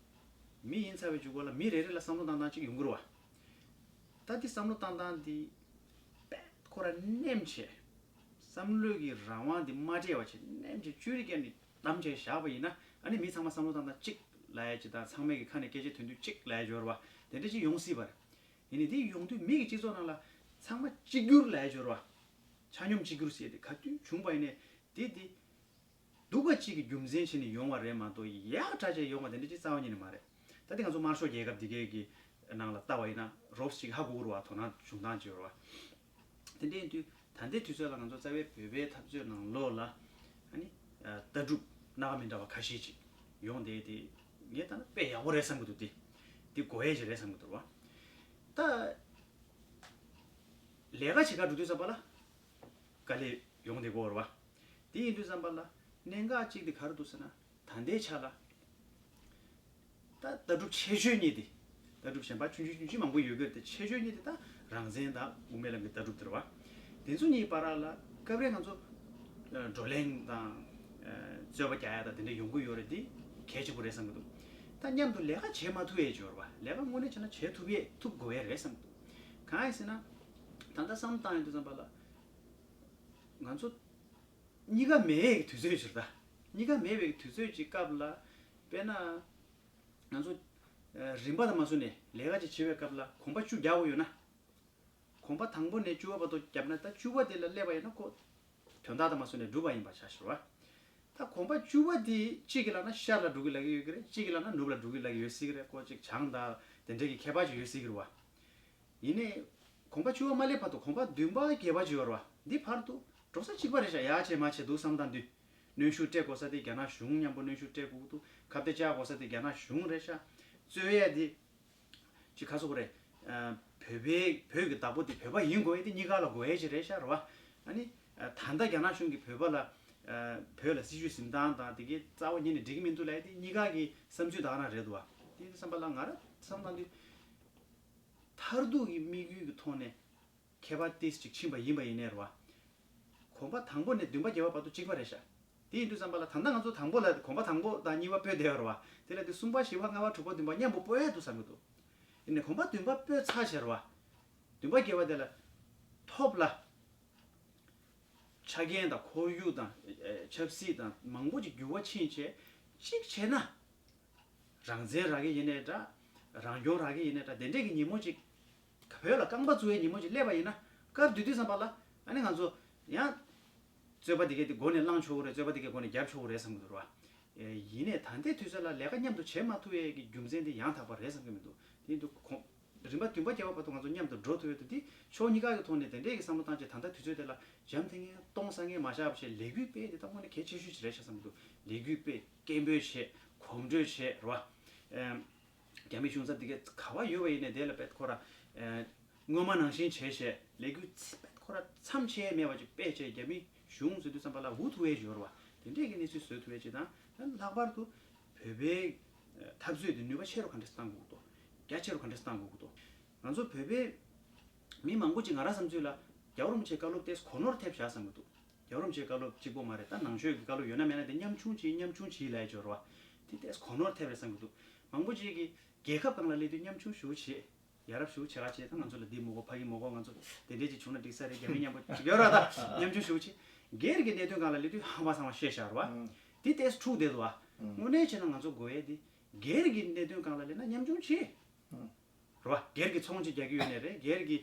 མི་ཡིན་ཚར་བའི་མཇུག་གོ་ལ་མི་རེ་རེ་ལ་བསམ་བློ་བཏང་སྟངས་གཅིག་ཡོང་གི་རེད་བ། ད་འདི་བསམ་བློ་བཏང་སྟངས་འདི་དཔེ་ཁོ་ར་ནེམ་བྱས། བསམ་བློའི་གི་རང་དབང་འདི་མ་སྤྲད་པ་བྱས་ནེམ་བྱས་བཅུ་རི་བརྒྱབ་ནས་བསྡམས་བྱས་བཞག་པ་ཡིན་ན། ཨ་ནི་མི་ཚང་མ་བསམ་བློ་བཏང་སྟངས་གཅིག་ལབ་ཡ་ཅིག་དང་ཚང་མས་གི་ཁ་ནས་སྐད་ཆ་ཐོན་དུས་གཅིག་ལབ་ཡ་ཅིག་ཡོད་རེད་བ། དེ་འདྲ་ཅིག་ཡོང་སྲིད་པ་རེད། ཡིན་ནའི་འདི་ཡོང་དུས་མི་གི་སྤྱི་ཚོགས་ནང་ལ་ཚང་མ་གཅིག་གྱུར་ལབ་ཡ་ཅིག་ཡོད་རེད་བ། ཆ་སྙོམས་གཅིག་གྱུར་ཟེར་དེ་ག་དུས་བྱུང་པ་ཡིན་ནའི་དེ་དེ། སྡུག་པ་གཅིག་གི་རྒྱུ་མཚན་བྱས་ནས་ཡོང་བ་རེད་མ་གཏོགས་ཡག་དྲག་ཅིག་ཡོང་བ་དེ་འདྲ་ཅིག་རྩ་བ་ཉིད་ནས་མ་རེད། ད་ལྟ་ང་ཚོ་དམར་ཤོག་རྒྱལ་ཁབ་འདི་གའི་གི་ནང་ལ་ལྟ་བ་ཡིན་ན་རོབ་ཅིག་ཧ་གོ་གི་རེད་བ། དོ་སྣང་བྱུང་སྟངས་ཅིག་ཡོད་རེད་བ། དེ་འདྲ་ཡིན་དུས་ད་ལྟའི་དུས་ཚོད་ལ་ང་ཚོ་རྩ་བའི་བོད་པའི་འཐབ་རྩོད་ནང་ལོགས་ལ་ཨ་ནི་ལྟ་གྲུབ་སྣ་ཁ་མི་འདྲ་བ་ཁ་ཤས་ཅིག་ཡོང་བསྡད་དེ་ངས་ལྟ་ན་དཔེ་ཡག་པོ་རེད་བསམ་གི་འདུག་དེ་དེ་དགོས་ཡས་ཅིག་རེད་བསམ་གི་འདུག་རེད་བ། ད་ལས་ཀ་བྱེད་ག་འགྲོ་དུས་ཙམ་པ་ལ་དཀའ་ལས་ཡོང་བསྡད་ཀྱི་ཡོད་རེད་བ། དེ་ཡིན་དུས་ཙམ་པ་ལ་གནད་འགག་གཅིག་དེ་ག་རེ་འདུག་ཟེར་ན། ད་ལྟའི་ཆ་ལ་ད་ལྟ་གྲུབ་ཆེ་ཤོས་གཉིས་དེ། ལྟ་གྲུབ་གཞན་པ་ཆུང་ཆུང་ཆུང་ཆུང་མང་པོ་ཡོད་ཀྱི་རེད་དེ་ཆེ་ཤོས་གཉིས་དེ་ད་རང་བཙན་དང་དབུ་མའི་ལམ་གྱི་ལྟ་གྲུབ་དེ་རེད་བ། དེ་ཚོ་གཉིས་བར་ལ་སྐབས་རེ་ང་ཚོ་བགྲོ་གླེང་དང་རྩོད་པ་རྒྱག་ཡ་དང་དེ་འདྲ་ཡོང་གི་ཡོད་རེད། དེ་གལ་ཆེན་པོ་རེད་བསམ་གྱི་འདུག་ད་མཉམ་དུ་ལས་ཀ་བྱེད་མ་ཐུབ་ཡས་ཅིག་ཡོད་རེད་བ། ལས་ཀ་དངོས་གནས་བྱས་ན་བྱེད་ཐུབ་ཡས་ཐུབ་དགོས་ཡས་རེད་བསམ་གྱི་འདུག་གང་ཡིན་ཟེར་ན། ད་ལྟ་བསམ་བློ་བཏང་ཡོང་དུས་ཙམ་པ་ལ་ང་ཚོ་གཉིས་ཀ་མེད་ཡས་ཀྱི་དུས་ཚོད་ཅིག་རེད་ད། གཉིས་ཀ་མེད་པའི་དུས་ཚོད་ཅིག་སྐབས་ལ་དཔེར་ན། ང་ཚོ་ རིམ་པ་དང་མ་བཟུང་ནས་ལས་ཀ་ཅིག་བྱེད་པའི་སྐབས་ལ་གོམ་པ་བཅུ་རྒྱག་དགོས་ཡོད་ན། གོམ་པ་དང་པོ་ནས་བཅུ་པ་བར་དུ་བརྒྱབ་ན། ད་བཅུ་པ་དེ་ལ་སླེབས་པ་ཡིན་ན་ཁོ་དོན་དག་དང་མ་བཟུང་ནས་འགྲུབ་པ་ཡིན་པ་ཆགས་ཤིག་རེད་བ། ད་གོམ་པ་བཅུ་པ་དེ་གཅིག་གིས་ལབ་ན་ཤར་ལ་འགྲོ་གི་ལབ་ཀྱི་ཡོད་ཀྱི་རེད། གཅིག་གིས་ལབ་ན་ནུབ་ལ་འགྲོ་གི་ལབ་ཀྱི་ཡོད་སྲིད་ཀྱི་རེད། ཁོ་ཅིག་བྱང་དང་དེ་འདྲའི་གི་ཁྱད་པར་ཅིག་ཡོད་སྲིད་ཀྱི་རེད་བ། ཡིན་ནའི་གོམ་པ་བཅུ་པ་མ་སླེབས་བར་དུ་གོམ་པ་བདུན་པ་བརྒྱད་པ་ཅིག་ཡོད་རེད་བ། འདི་བར་དུ་འགྲོ་ས་གཅིག་པ་རེད་ཤག་ཡ་བྱེད་མ་བྱེད་འདུག་བསམ་བཏང་དུས། གནོན་ཤུགས་སྤྲད་དགོས་ས་དེ་རྒྱ་ནག་གཞུང་མཉམ་པོ་གནོན་ཤུགས་སྤྲད་དགོས་ཀྱི་འདུག་ཁ་གཏད་བཅག་དགོས་ས་དེ་རྒྱ་ནག་གཞུང་རེད་ཤག་རྩོད་ཡ་དེ་ཅིག་ཁ་སོག་རེད། ཨ། བོད་པའི་བོད་ཀྱི་བདག་པོ་དེ་བོད་པ་ཡིན་དགོས་ཡ་དེ་གཉིས་ཀ་ལ་དགོས་ཡ་ཅིག་རེད་ཤག་རེད་བ། ཨ་ནི། ཨ། ད་ལྟ་རྒྱ་ནག་གཞུང་གིས་བོད་པ་ལ། ཨ། བོད་ལ་སྲིད་ཇུས་འཛིན་སྟངས་དང་དེ་གའི་རྩ་བ་ཉིད་ནས་འགྲིག་གི་མི་འདུག་ལབ་ཡ་དེ་གཉིས་ཀ་གི་བསམ་ཚུལ་ད་ག་རང་རེད་འདུག་བ། དེ་བསམ་པ་ལ་ང་རང་བསམ་བཏང་དུས། མཐར་ཐུག་གི་དམིགས་ཡུལ་གྱི་ཐོག་ནས་ཁྱད་པར་ཏོག་ཙམ་ཅིག་ཕྱིན་པ་ཡིན་པ་ཡིན་ནའི་རེད་བ། གོམ་པ་དང་པོ་ནས་བདུན་པ་བརྒྱད་པ་བར་དུ་གཅིག་པ་རེད་ཤག་དེ་ཡིན་དུས་ཙམ་པ་ལ་ད་ལྟ་ང་ཚོ་དང་པོ་ལ་གོམ་པ་དང་པོ་དང་གཉིས་པ་སྤོས་བསྡད་ཡོད་རེད་བ། དེ་ལ་དེ་གསུམ་པ་བཞི་པ་ལྔ་པ་དྲུག་པ་བདུན་པ་མཉམ་པོ་སྤོ་ཡ་འདུག་བསམ་གྱི་འདུག་ཡིན་ནའི་གོམ་པ་བདུན་པ་སྤོས་ཚར་བྱས་རེད་བ། བདུན་པ་བརྒྱད་པ་དེ་ལ་ཐོབ་ལ། ཆ་རྐྱེན་དང་ཁོར་ཡུག་དང་། ཨེ། ཆབ་སྲིད་དང་མང་པོ་ཅིག་འགྱུར་བ་ཕྱིན་བྱས། གཅིག་བྱས་ན། རང་བཙན་རག་གི་ཡིན་ནའི་འདྲ། རང་སྐྱོང་རག་གི་ཡིན་ནའི་འདྲ། དེ་འདྲས་ཀྱི་ཉིན་མོ་ཅིག་བོད་ལ་རྐང་པ་བཙུགས་ཡའི་ཉིན་མོ་ཅིག་སླེབས་པ་ཡིན་ན། སྐབས་དེ་དུས་ཙམ་པ་ལ་ཨ་ནི་ང་ཚོ་ཡང་རྩོད་པ་དེ་གའི་དེ་མགོ་ནས་བསླང་ཆོག་གི་རེད། རྩོད་པ་དེ་གའི་མགོ་ནས་རྒྱབ་ཆོག་གི་རེད་བསམ་གྱི་འདུག་ར། ཨེ། ཡིན་ནའི་ད་ལྟའི་དུས་ཚོད་ལ་ལས་ཀ་མཉམ་དུ་བྱེད་མ་ཐུབ་ཡའི་གི་རྒྱུ་མཚན་དེ་ཡང་དག་པ་རེད་བསམ་གྱི་མི་འདུག་དེ་ཡིན་དུས་གོང་རིམ་པ་བདུན་པ་བརྒྱད་པ་བར་དུ་ང་ཚོ་མཉམ་དུ་འགྲོ་ཐུབ་ཡོད་དུས། དེ་ཕྱོགས་གཉིས་ཀ་གི་ཐོག་ནས་དེ་འདྲས་ཀྱི་བསམ་བློ་བཏང་བྱས། ད་ལྟ་དུས་ཚོད་དེ་ལ་འཇམ་ཐིང་ངེ་གཏོང་ས་ངེས་མ་བཞག་པ་བྱས། ལས་འགུལ་སྤེལ་དེ་ད་དངོས་གནས་གལ་ཆེ་ཤོས་ཅིག་རེད་ཤག་བསམ་གྱི་འདུག་ལས་འགུལ་སྤེལ། སྐད་འབོད་བྱས། གོམ་བགྲོད་བྱས་རེད་བ། ཨེམ། རྒྱ་མི་གཞུང་ཚབ་དེ་ག་ག་བ་ཡོད་པ་ཡིན་ནའི་དེ་ལ་དཔེ་ཁོ་ར། ཨེ། སྔོན་མ་ནང་བཞིན་བྱས་བྱས། ལས་འགུལ་ཚ་དཔེ་ཁོ་ར་མཚམས་ཆད་མེད་པ་ཅིག་སྤེལ་བྱས། རྒྱ་མི་གཞུང་ཟེར་དུས་ཙམ་པ་ལ་འུ་ཐུག་ཡས་ཅིག་ཡོད་རེད་བ། དེ་འདྲས་ཀྱི་གནས་ཚུལ་བཟོ་ཐུབ་ཡས་ཅིག་དང་། ལྷག་པར་དུ་བོད་པའི་འཐབ་རྩོད་དེ་ནུས་པ་ཆེ་རུ་ག་འདྲས་བཏང་དགོས་ཀྱི་འདུག་རྒྱ་ཆེ་རུ་ག་འདྲས་བཏང་དགོས་ཀྱི་འདུག་ང་ཚོ་བོད་པའི་མི་མང་པོ་ཅིག་ང་རང་བསམ་ཚུལ་ལ་རྒྱལ་བ་རིན་པོ་ཆེའི་བཀའ་སློབ་དེ་གོ་ནོར་ཐེབས་བཞག་བསམ་གྱི་འདུག་རྒྱལ་བ་རིན་པོ་ཆེའི་བཀའ་སློབ་གཅིག་པོ་མ་རེད། ད་ནང་ཆོས་ཀྱི་བཀའ་སློབ་ཡོད་ན་མེད་ན་དེ་ཉམ་ཆུང་བྱེད། ཉམ་ཆུང་བྱེད་ལབ་ཡས་ཅིག་ཡོད་རེད་བ། དེ་ཏོག་ཙམ་གོ་ནོར་ཐེབས་རེད་བསམ་གྱི་འདུག་མང་པོ་ཅིག་གིས་རྒྱལ་ཁབ་སྒང་ལ་སླེབས་དུས་ཉམ་ཆུང་ཞེ་པོ་བྱེད། ཡ་རབས་ཞེ་པོ་བྱེད་ག་བྱེད། ད་ང་ཚོ་ལ་འདི་མི་དགོས། ཕ་གི་མི་དགོས། ང་ཚོ་དེ་འདྲས་ཅིག་བྱུང་ན་འགྲིག་ས་རེད། རྒྱ་མི་མཉམ་པོ་ཅིག་ཡོད་རེད། ད་ཉམ་ཆུང་ཞེ་པོ་བྱེད། སྒེར་གྱི་གནད་དོན་སྒང་ལ་སླེབས་དུས་ཧམ་པ་ཚང་མ་བཤད་བཞག་རེད་བ། ཨང་། དེ་ཏོག་ཙམ་འཁྲུག་བསྡད་འདུག་བ། ཨང་། དངོས་གནས་བྱས་ན་ང་ཚོ་དགོས་ཡས་དེ་སྒེར་གྱི་གནད་དོན་སྒང་ལ་སླེབས་ན་ཉམ་ཆུང་བྱེད། ཨང་། རེད་བ། སྒེར་གྱི་ཚོང་ཅིག་རྒྱག་གི་ཡོད་ནའི་རེད། སྒེར་གྱི་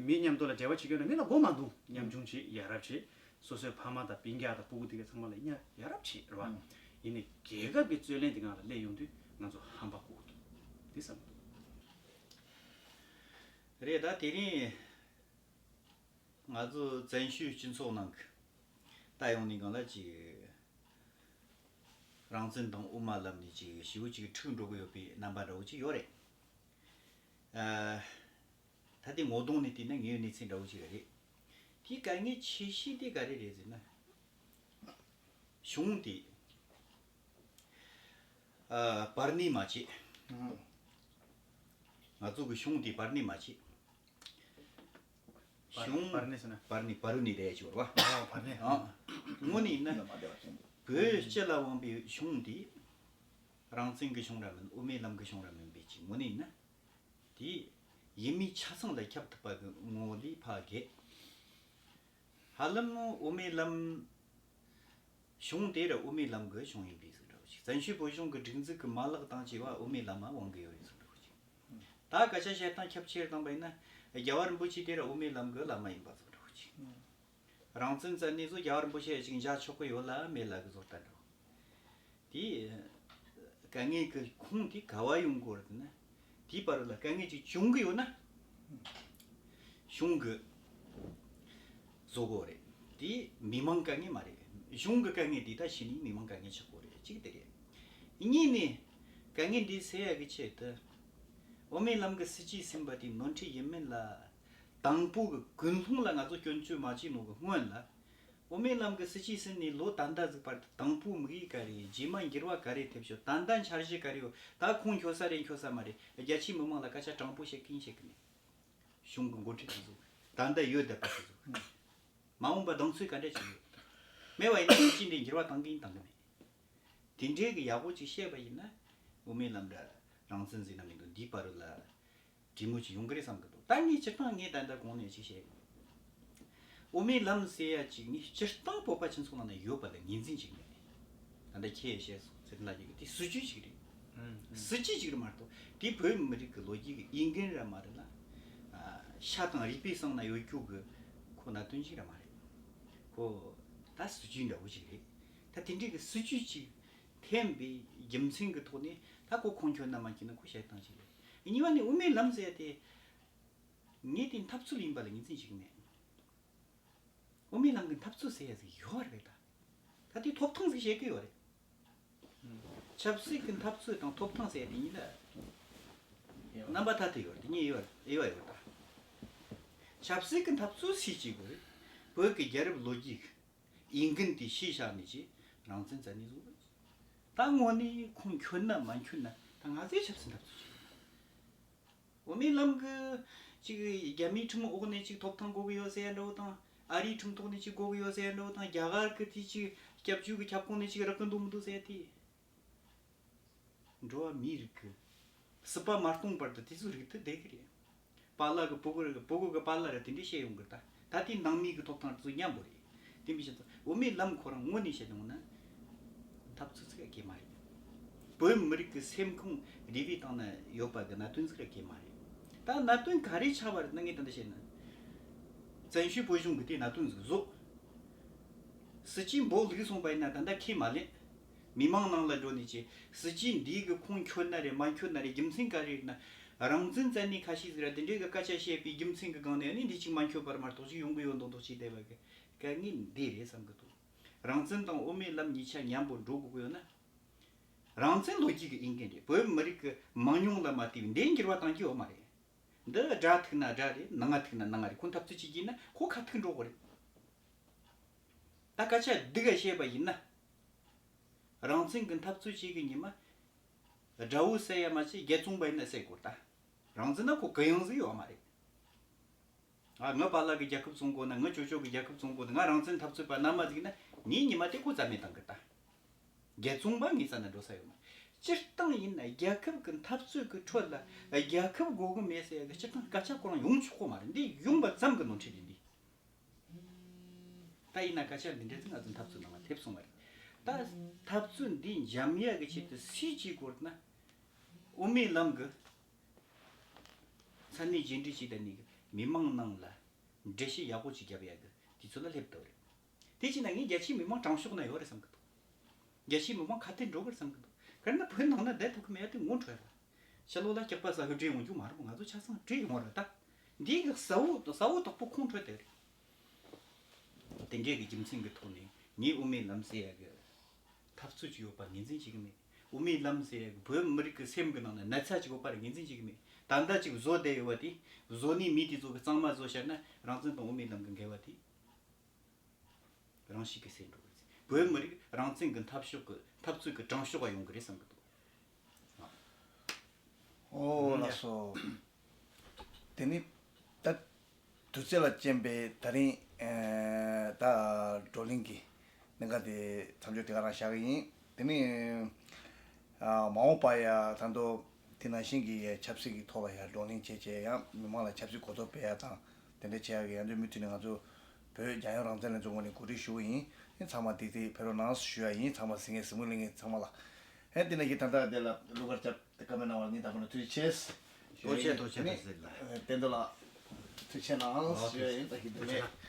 མི་མཉམ་དུ་ལ་འབྲེལ་བ་བྱེད་ཀྱི་ཡོད་ན་མི་ལ་མགོ་མ་འཐོམ། ཉམ་ཆུང་བྱེད། ཡ་རབས་བྱེད། སོ་སོའི་ཕ་མ་དང་སྤུན་ཀྱག་དང་སྤུ་གུ་དེ་ག་ཚང་མ་ལ་ཡ་ཡ་རབས་བྱེད། རེད་བ། ཨང་། ཡིན་ནའི་རྒྱལ་ཁབ་ཀྱི་རྩོད་གླེང་དེ་སྒང་ལ་སླེབས་ཡོང་དུས་ང་ཚོ་ཧམ་པ་ཁུག་འདུག་དེ་བསམ་གྱི་འདུག་རེད། ད་དེ་རིང་ང་ཚོ་བཙན་བྱོལ་སྤྱི་ཚོགས་ནང་གི་ད་ཡོང་ནས་སྒང་ལ་ཅིག་རང་བཙན་དང་དབུ་མ་ལབ་ནས་ཅིག་ཞེ་པོ་ཅིག་འཁྲུག་འགྲོ་གི་ཡོད་པའི་རྣམ་པ་འདྲ་བོ་ཅིག་ཡོད་རེད། ཨ། ད་ལྟའི་ངོ་གདོང་ནས་བལྟས་ན་དངོས་ཡོད་གནས་ཚུལ་འདྲ་བོ་ཅིག་རེད། དེའི་དཀའ་ངལ་ཆེ་ཤོས་དེ་ག་རེ་རེད་ཟེར་ན། གཞུང་དེ། ཨ། བར་གནས་མ་བྱེད། ང་ཚོ་གི་གཞུང་དེ་བར་གནས་མ་བྱེད། བར་གཞུང་། བར་གནས་ཟེར་ན། བར་གནས། བར་གནས་རེད་ཅོར་བ། ཨ། བར་གནས། ཨ། དངོས་གནས་ཡིན་ན་བོད་སྤྱི་ལ་དབང་བའི་གཞུང་འདི་རང་བཙན་གྱི་གཞུང་ར་མིན། དབུ་མའི་ལམ་གྱི་གཞུང་ར་མིན་པའི་ཅིག་དངོས་གནས་ཡིན་ན་དེ་ཡིན་མིན་ཆ་ཚང་ལ་ཁྱབ་ཐུབ་པ་གི་ངོ་བོ་ལས་ཕར་བརྒལ། ཧ་ལམ་དབུ་མའི་ལམ་གཞུང་དེ་ར་དབུ་མའི་ལམ་གྱི་གཞུང་ཡིན་པའི་བཟོ་འདྲ་བོ་ཅིག་བཙན་བྱོལ་བོད་གཞུང་གི་སྒྲིག་འཛུགས་ཀྱི་མ་ལག་དང་བཅས་པ་དབུ་མའི་ལམ་མ་དབང་གི་ཡོད་པའི་བཟོ་འདྲ་བོ་ཅིག་ད་སྐད་ཆ་བཤད་སྟངས་ཁྱབ་ཆེར་བཏང་པ་ཡིན་ན། རྒྱལ་བ་རིན་པོ་ཆེ་དེ་ར་དབུ་མའི་ལམ་གྱི་བླ་མ་ཡིན་པ་བཟོ་འདྲ་བོ་ཅིག་རང་བཙན་བཙན་གནས་ཚོ་རྒྱལ་བ་རིན་པོ་ཆེ་ཅིག་མཇལ་ཆོག་གི་ཡོད་ལ་མེད་ལ་གི་བཟོ་ལྟ་འདྲ་བོ། དེ་དཀའ་ངལ་གྱི་ཁུངས་དེ་ག་བ་ཡོང་གི་རེད་ན། དེའི་བར་ལ་དཀའ་ངལ་ཅིག་བྱུང་གི་ཡོད་ན། གཞུང་གི་བཟོ་དགོས་རེད། དེ་མི་མང་དཀའ་ངལ་མ་རེད། གཞུང་གི་དཀའ་ངལ་དེ་ད་གཞི་ནས་མི་མང་དཀའ་ངལ་ཆགས་དགོས་རེད། གཅིག་དེ་རེད། གཉིས་ནས་དཀའ་ངལ་འདི་སེལ་ཡག་གི་ཆེད་དུ་དབུ་མའི་ལམ་གྱི་སྲིད་བྱུས་ཟིན་པ་དེ་ནོར་འཁྲུལ་ཡིན་མིན་ལ་དང་པོ་གི་ཀུན་སློང་ལ་ང་ཚོ་སྐྱོན་བརྗོད་མ་བྱེད་ནོ་གི་སྔོན་ལ། དབུ་མའི་ལམ་གྱི་སྲིད་བྱུས་ཟིན་ནས་ལོ་ད་ལྟ་ཟིག་བར་དུ་དང་པོ་དམིགས་ཡུལ་ག་རེ་ཡིན། རྗེས་མ་འགྱུར་བ་ག་རེ་ཐེབས་ཤོག་ད་ལྟ་འཆར་གཞི་ག་རེ་ཡོད། ད་ཁོང་འཁྱོལ་ས་རེད་འཁྱོལ་ས་མ་རེད། རྒྱ་ཆེའི་མི་མང་ལ་སྐད་ཆ་དྲང་པོ་བཤད་གིན་བཤད་གི་མེད། གཞུང་གི་འགོ་ཁྲིད་དེ་ཚོ་ད་ལྟ་ཡོད་བསྡད་པ་དེ་ཚོ་མ་འོངས་པ་གདེང་ཚོད་ག་འདྲ་ཞིག་ཡོད། མེད་པ་ཡིན་ན་སྲིད་བྱུས་འདི་འགྱུར་བ་གཏང་གིན་གཏང་གི་མེད། དེ་འདྲའི་གི་ཡག་པོ་ཅིག་བཤད་པ་ཡིན་ན་དབུ་མའི་ལམ་འདྲ་རང་བཙན་ཟེར་ན་མི་འདུག་འདིའི་བར་ལ་གྲོས་མོལ་ཅིག་ཡོང་གི་རེད་བསམ་གི་འདུག་ད་ངས་སྤྱིར་བཏང་ངས་ད་ལྟ་གོང་ནས་ཅིག་བཤད། དབུ་མའི་ལམ་ཟེར་ཡ་ཅིག་ངས་སྤྱིར་བཏང་བོད་པ་སྤྱི་ཚོགས་ནང་ན་ཡོད་པ་ལ་ངོས་འཛིན་ཅིག་མེད། ད་ལྟ་ཁྱེད་བཤད་སོང་ཟེར་ལ་ཡོད་གི་དེ་སྲིད་ཇུས་ཅིག་རེད། སྲིད་ཇུས་ཅིག་རེད་མ་གཏོགས་དེ་བོད་མི་རིགས་ཀྱི་ལོ་རྒྱུས་ཀྱི་འོས་འགན་ར་མ་རེད་ལ། ཤ་དང་རུས་པའི་གསེང་ན་ཡོད་རྒྱུ་གི་ཁོ་གནད་དོན་ཅིག་ར་མ་རེད། ཁོ་ད་སྲིད་ཇུས་འདྲ་བོ་ཅིག་རེད། ད་དེ་འདྲའི་གི་སྲིད་ཇུས་ཅིག་འཐེན་པའི་རྒྱུ་མཚན་གྱི་ཐོག་ནས་ད་ཁོ་ཁུངས་འཁྱོལ་ན་མ་འཁྱོལ་ན་ཁོ་བཤད་སྟངས་ཅིག་རེད། གཉིས་པ་ནི་དབུ་མའི་ལམ་ཟེར་ཡ་དེ་ངས་དེ་འཐབ་རྩོད་ཡིན་པ་ལ་ངོས་འཛིན་བྱེད་ཀྱི་མེད། དབུ་མའི་ལམ་གྱི་འཐབ་རྩོད་ཟེར་ཡ་ཟིག་ཡོད་རེད་ད། ད་དེ་ཐོབ་ཐང་ཟིག་བཤད་ཀྱི་ཡོད་རེད། ཆབ་སྲིད་ཀྱི་འཐབ་རྩོད་དང་ཐོབ་ཐང་ཟེར་ཡ་དེ་གཉིས་ལ་རྣམ་པ་ཐ་དད་ཡོད་རེད། དེ་གཉིས་དབྱེ་བ་དབྱེ་བ་ཡོད་རེད་ད། ཆབ་སྲིད་ཀྱི་འཐབ་རྩོད་ཟེར་གྱི་དགོས་རེད། བོད་ཀྱི་རྒྱལ་རབས་ལོ་རྒྱུས་འོས་འགན་དེ་ཕྱིས་བཞག་ནས་ཀྱི་རང་བཙན་བཙན་གནས་བཟུང་རེད། ད་དངོས་གནས་ཁུངས་འཁྱོལ་ན་མ་འཁྱོལ་ན་ད་ང་ཚོས་ཆབ་སྲིད་འཐབ་རྩོད་བྱེད་དགོས། དབུ་མའི་ལམ་གྱི་ཅིག་རྒྱ་མིའི་ཁྲིམས་འོག་ནས་ཅིག་ཐོབ་ཐང་དགོས་ཀྱི་ཡོད་ཟེར་ཡ་འདྲ་བོ་དང་། ཨ་རིའི་ཁྲིམས་ཐོག་ནས་ཅིག་དགོས་ཀྱི་ཡོད་ཟེར་ཡ་འདྲ་བོ་དང་། རྒྱ་གར་གྱི་དེ་ཅིག་སྐྱབས་བཅོལ་གྱི་ཁྱབ་ཁོངས་ནས་ཅིག་རག་གི་འདུག་མི་འདུག་ཟེར་ཡ་དེ། འགྲོ་བ་མིའི་རིགས་ཀྱི་སྲིད་པ་མ་སྟོངས་བར་དུ་དེ་ཚོའི་རིགས་དེ་བསྡད་ཀྱི་རེད། པཱ་ལགས་ཀྱི་བུ་གུ་རེད། བུ་གུ་གི་པཱ་ལགས་རེད། དེ་འདྲས་བཤད་ཡོང་གི་རེད་ད། ད་དེ་ནང་མི་གི་ཐོབ་ཐང་དེ་ཚོ་མཉམ་པོ་རེད། དེ་མི་བྱེད་ཚོ་དབུ་མའི་ལམ་ཁོ་རང་ངོས་ནས་བཤད་ཡོང་ན་འཐབ་རྩོད་ཚིག་ག་གེ་མ་རེད། བོད་མི་རིགས་ཀྱི་སེམས་ཁོང་རི་བའི་སྟེང་ན་ཡོད་པ་གི་གནད་དོན་ཚིག་ག་གེ་མ་རེད། ད་གནད་དོན་ག་རེ་ཆགས་པ་རེད་ན་ངས་ད་ལྟ་བཤད་ན། བཙན་བྱོལ་བོད་གཞུང་གི་དེ་གནད་དོན་ཟིག་བཟོ། སྲིད་ཇུས་འབོ་ལུག་སོང་པ་ཡིན་ན་ད་ལྟ་ཁས་མ་ལེན། མི་མང་ནང་ལ་འགྲོ་ནས་ཀྱི་སྲིད་ཇུས་འདིའི་གི་ཁུངས་འཁྱོལ་ན་རེད་མ་འཁྱོལ་ན་རེད། རྒྱུ་མཚན་ག་རེ་རེད་ན། རང་བཙན་བཙན་ནས་ཁ་ཤས་ཟིག་ར་དེ་འདྲའི་གི་སྐད་ཆ་བཤད་པའི་རྒྱུ་མཚན་གི་སྒང་ནས་ཨ་ནི་འདི་གཅིག་མ་འཁྱོལ་བར་མ་གཏོགས་ཅིག་ཡོང་གི་ཡོད་མདོག་མདོག་ཅིག་བསྡད་པ་གི་དཀའ་ངལ་འདི་རེད་བསམ་གི་འདུག་རང་བཙན་དང་དབུ་མའི་ལམ་གཉིས་ཆ་མཉམ་པོ་འགྲོ་དགོས་ཀྱི་ཡོད་ན། རང་བཙན་ལོ་རྒྱུས་ཀྱི་འོས་འགན་རེད། བོད་མི་རིགས་ཀྱི་མང་ཉུང་ལ་མ་ལྟོས་པའི་འདི་འགྱུར་བ་གཏང་རྒྱུ་ཡོད་མ་རེད། འདི་དགྲ་ཐུག་ན་དགྲ་རེད། ནང་ང་ཐུག་ན་ནང་ང་རེད། ཁོ་འཐབ་རྩོད་བྱེད་ཀྱི་ཡིན་ན་ཁོ་ཁ་ཐུག་འགྲོ་དགོས་རེད། ད་སྐད་ཆ་འདི་ག་བཤད་པ་ཡིན་ན། རང་བཙན་གྱི་འཐབ་རྩོད་བྱེད་ཀྱི་ཉི་མ། དགྲ་བོ་བསད་ཡ་མ་བྱས་རྒྱལ་བཙོང་པ་ཡིན་ན་བསད་དགོས་ད། རང་བཙན་ན་ཁོ་གུ་ཡངས་ཟིག་ཡོད་མ་རེད། ཨ་ངའི་པཱ་ལགས་ཀྱི་རྒྱལ་ཁབ་བཙོང་དགོས་ན། ངའི་ཅོ་ཅོ་གི་རྒྱལ་ཁབ་བཙོང་དགོས་ན། ང་རང་བཙན་འཐབ་རྩོད་པ་རྣལ་མ་ཟིག་ན་ངའི་ཉི་མ་དེ་ཁོ་རྩ་མེད་བཏང་གི་ད། རྒྱལ་བཙོང་པ་ངའི་རྩ་ན་འགྲོ་ས་ཡོད་མ་རེད། སྤྱིར་བཏང་ཡིན་ན་རྒྱལ་ཁབ་ཀྱི་འཐབ་རྩོད་ཀྱི་ཁྲོད་ལ་རྒྱལ་ཁབ་དགོས་གི་མེད་ཟེར་ཡ་གི་སྤྱིར་བཏང་སྐད་ཆ་ཁོ་རང་ཡོང་ཆོག་གོ་མ་རེད། འདི་ཡོང་པ་ཙམ་གྱི་ནོར་འཁྲུལ་རེད་འདི། ད་ཡིན་ན་སྐད་ཆ་འདི་འདྲ་ཚོ་ང་ཚོ་འཐབ་རྩོད་ནང་ལ་སླེབས་སོང་བ་རེད། ད་འཐབ་རྩོད་འདི་འཇམ་ཡག་གི་ཆེད་དུ་སུས་བྱེད་དགོས་ན། དབུ་མའི་ལམ་གྱི་མཚན་གནས་རྗེས་འབྲེལ་བྱས་ད་ནི་མི་མང་ནང་ལ་འགྲེལ་བཤད་ཡག་པོ་ཅིག་བརྒྱབ་ཡག་གི་དུས་ཚོད་ལ་སླེབས་བསྡད་པ་རེད། དེ་བྱས་ན་ངས་རྒྱ་ཆེའི་མི་མང་དྲང་ཕྱོགས་ན་ཡོད་རེད་བསམ་གི་འདུག་རྒྱ་ཆེའི་མི་མང་ཁ་གཏད་འགྲོ་གི་རེད་བསམ་གི་འདུག་དཔེར་ན་བོད་ནང་ན་བསྡད་ཐུབ་གི་མེད་ཡ་དེ་ངོ་འཕྲོད་ཡ་རེད། ཕྱི་ལོགས་ལ་སྐྱག་པ་ཟ་གི་བྲོས་ཡོང་རྒྱུ་མ་རེད་པ། ང་ཚོ་ཆ་ཚང་བྲོས་ཡོང་བ་རེད་ད། འདིའི་གི་གསལ་བོ་གསལ་བོ་དག་པོ་ཁུངས་འཕྲོད་བསྡད་རེད། དེ་འདྲའི་གི་རྒྱུ་མཚན་གི་ཐོག་ནས་ངས་དབུ་མའི་ལམ་ཟེར་ཡ་གི་འཐབ་རྩོད་ཅིག་ཡོད་པ་ངོས་འཛིན་བྱེད་གི་མེད། དབུ་མའི་ལམ་ཟེར་ཡ་གི་བོད་མི་རིགས་གི་སེམས་གི་ནང་ན་ན་ཚ་ཅིག་ཡོད་པ་ར་ངོས་འཛིན་བྱེད་གི་མེད། ད་ལྟ་ཅིག་བཟོ་བསྡད་ཡོད་པ་དེ་བཟོ་ནི་མི་དེ་ཚོ་གི་གཙང་མ་བཟོ་བཤད་ན་རང་བཙན་དང་དབུ་མའི་ལམ་གི་འགལ་བ་དེ། རང་ཤུགས་ཀྱིས་སེལ་འགྲོ་གི་རེད། བོད་མི་རིགས་རང་བཙན་གྱི་འཐབ་ཕྱོགས་ཀྱི་འཐབ་རྩོད་ཀྱི་དྲང་ཕྱོགས་ལ་ཡོང་གི་རེད་བསམ་གྱི་འདུག་ཨོ་ལགས་སོ། དེ་ནི་ད་དུས་ཚོད་ལ་རྐྱེན་པས་ད་རིང་ད་བགྲོ་གླེང་གི་གནད་འགག་དེ་མཚམས་འཇོག་དེ་ག་རང་བཞག་གི་ཡིན། དེ་ནི་མ་འོངས་པ་ཡ་ད་དུང་དེ་ནང་བཞིན་གྱི་ཆབ་སྲིད་ཀྱི་ཐོག་ལ་ཡ་བགྲོ་གླེང་བྱས་བྱས་ཡང་མི་མང་ལ་ཆབ་སྲིད་གོ་རྟོགས་སྤེལ་ཡ་དང་དེ་འདྲ་བྱེད་ཡ་གི་ཡང་དུས་མུ་མཐུད་ནས་ང་ཚོ་བོད་རྒྱལ་ཡོངས་རང་བཙན་ལྷན་ཚོགས་ངོས་ནས་གོ་སྒྲིག་ཞུ་གི་ཡིན། ཨེ་ཚང་མ་ཏིག་ཏིག་ཕེབས་རོགས་གནང་ཞུ་ཡ་ཡིན། ཚང་མ་གཟིགས་མཁན་གཟིགས་མོ་ལེན་མཁན་ཚང་མ་ལ། ཨེ་དེ་ནས་ཀྱི་ད་ལྟ་དེ་ལ་གླུ་གར་རྒྱབ་དེ་བཀའ་མོལ་གནང་བར་ངས་ད་བར་ནས་ཐུགས་རྗེ་ཆེ་ཞུ་ཡ་ཡིན། ཏོག་ཙམ་ཏོག་ཙམ་དེ་ནས་ཕེབས་ཟེར་ལ། ཨེ་བསྟན་རྡོར་ལགས་ཐུགས་རྗེ་ཆེ་གནང་ཞུ་ཡ་ཡིན། ད་ཀྱི་དེ་ནས་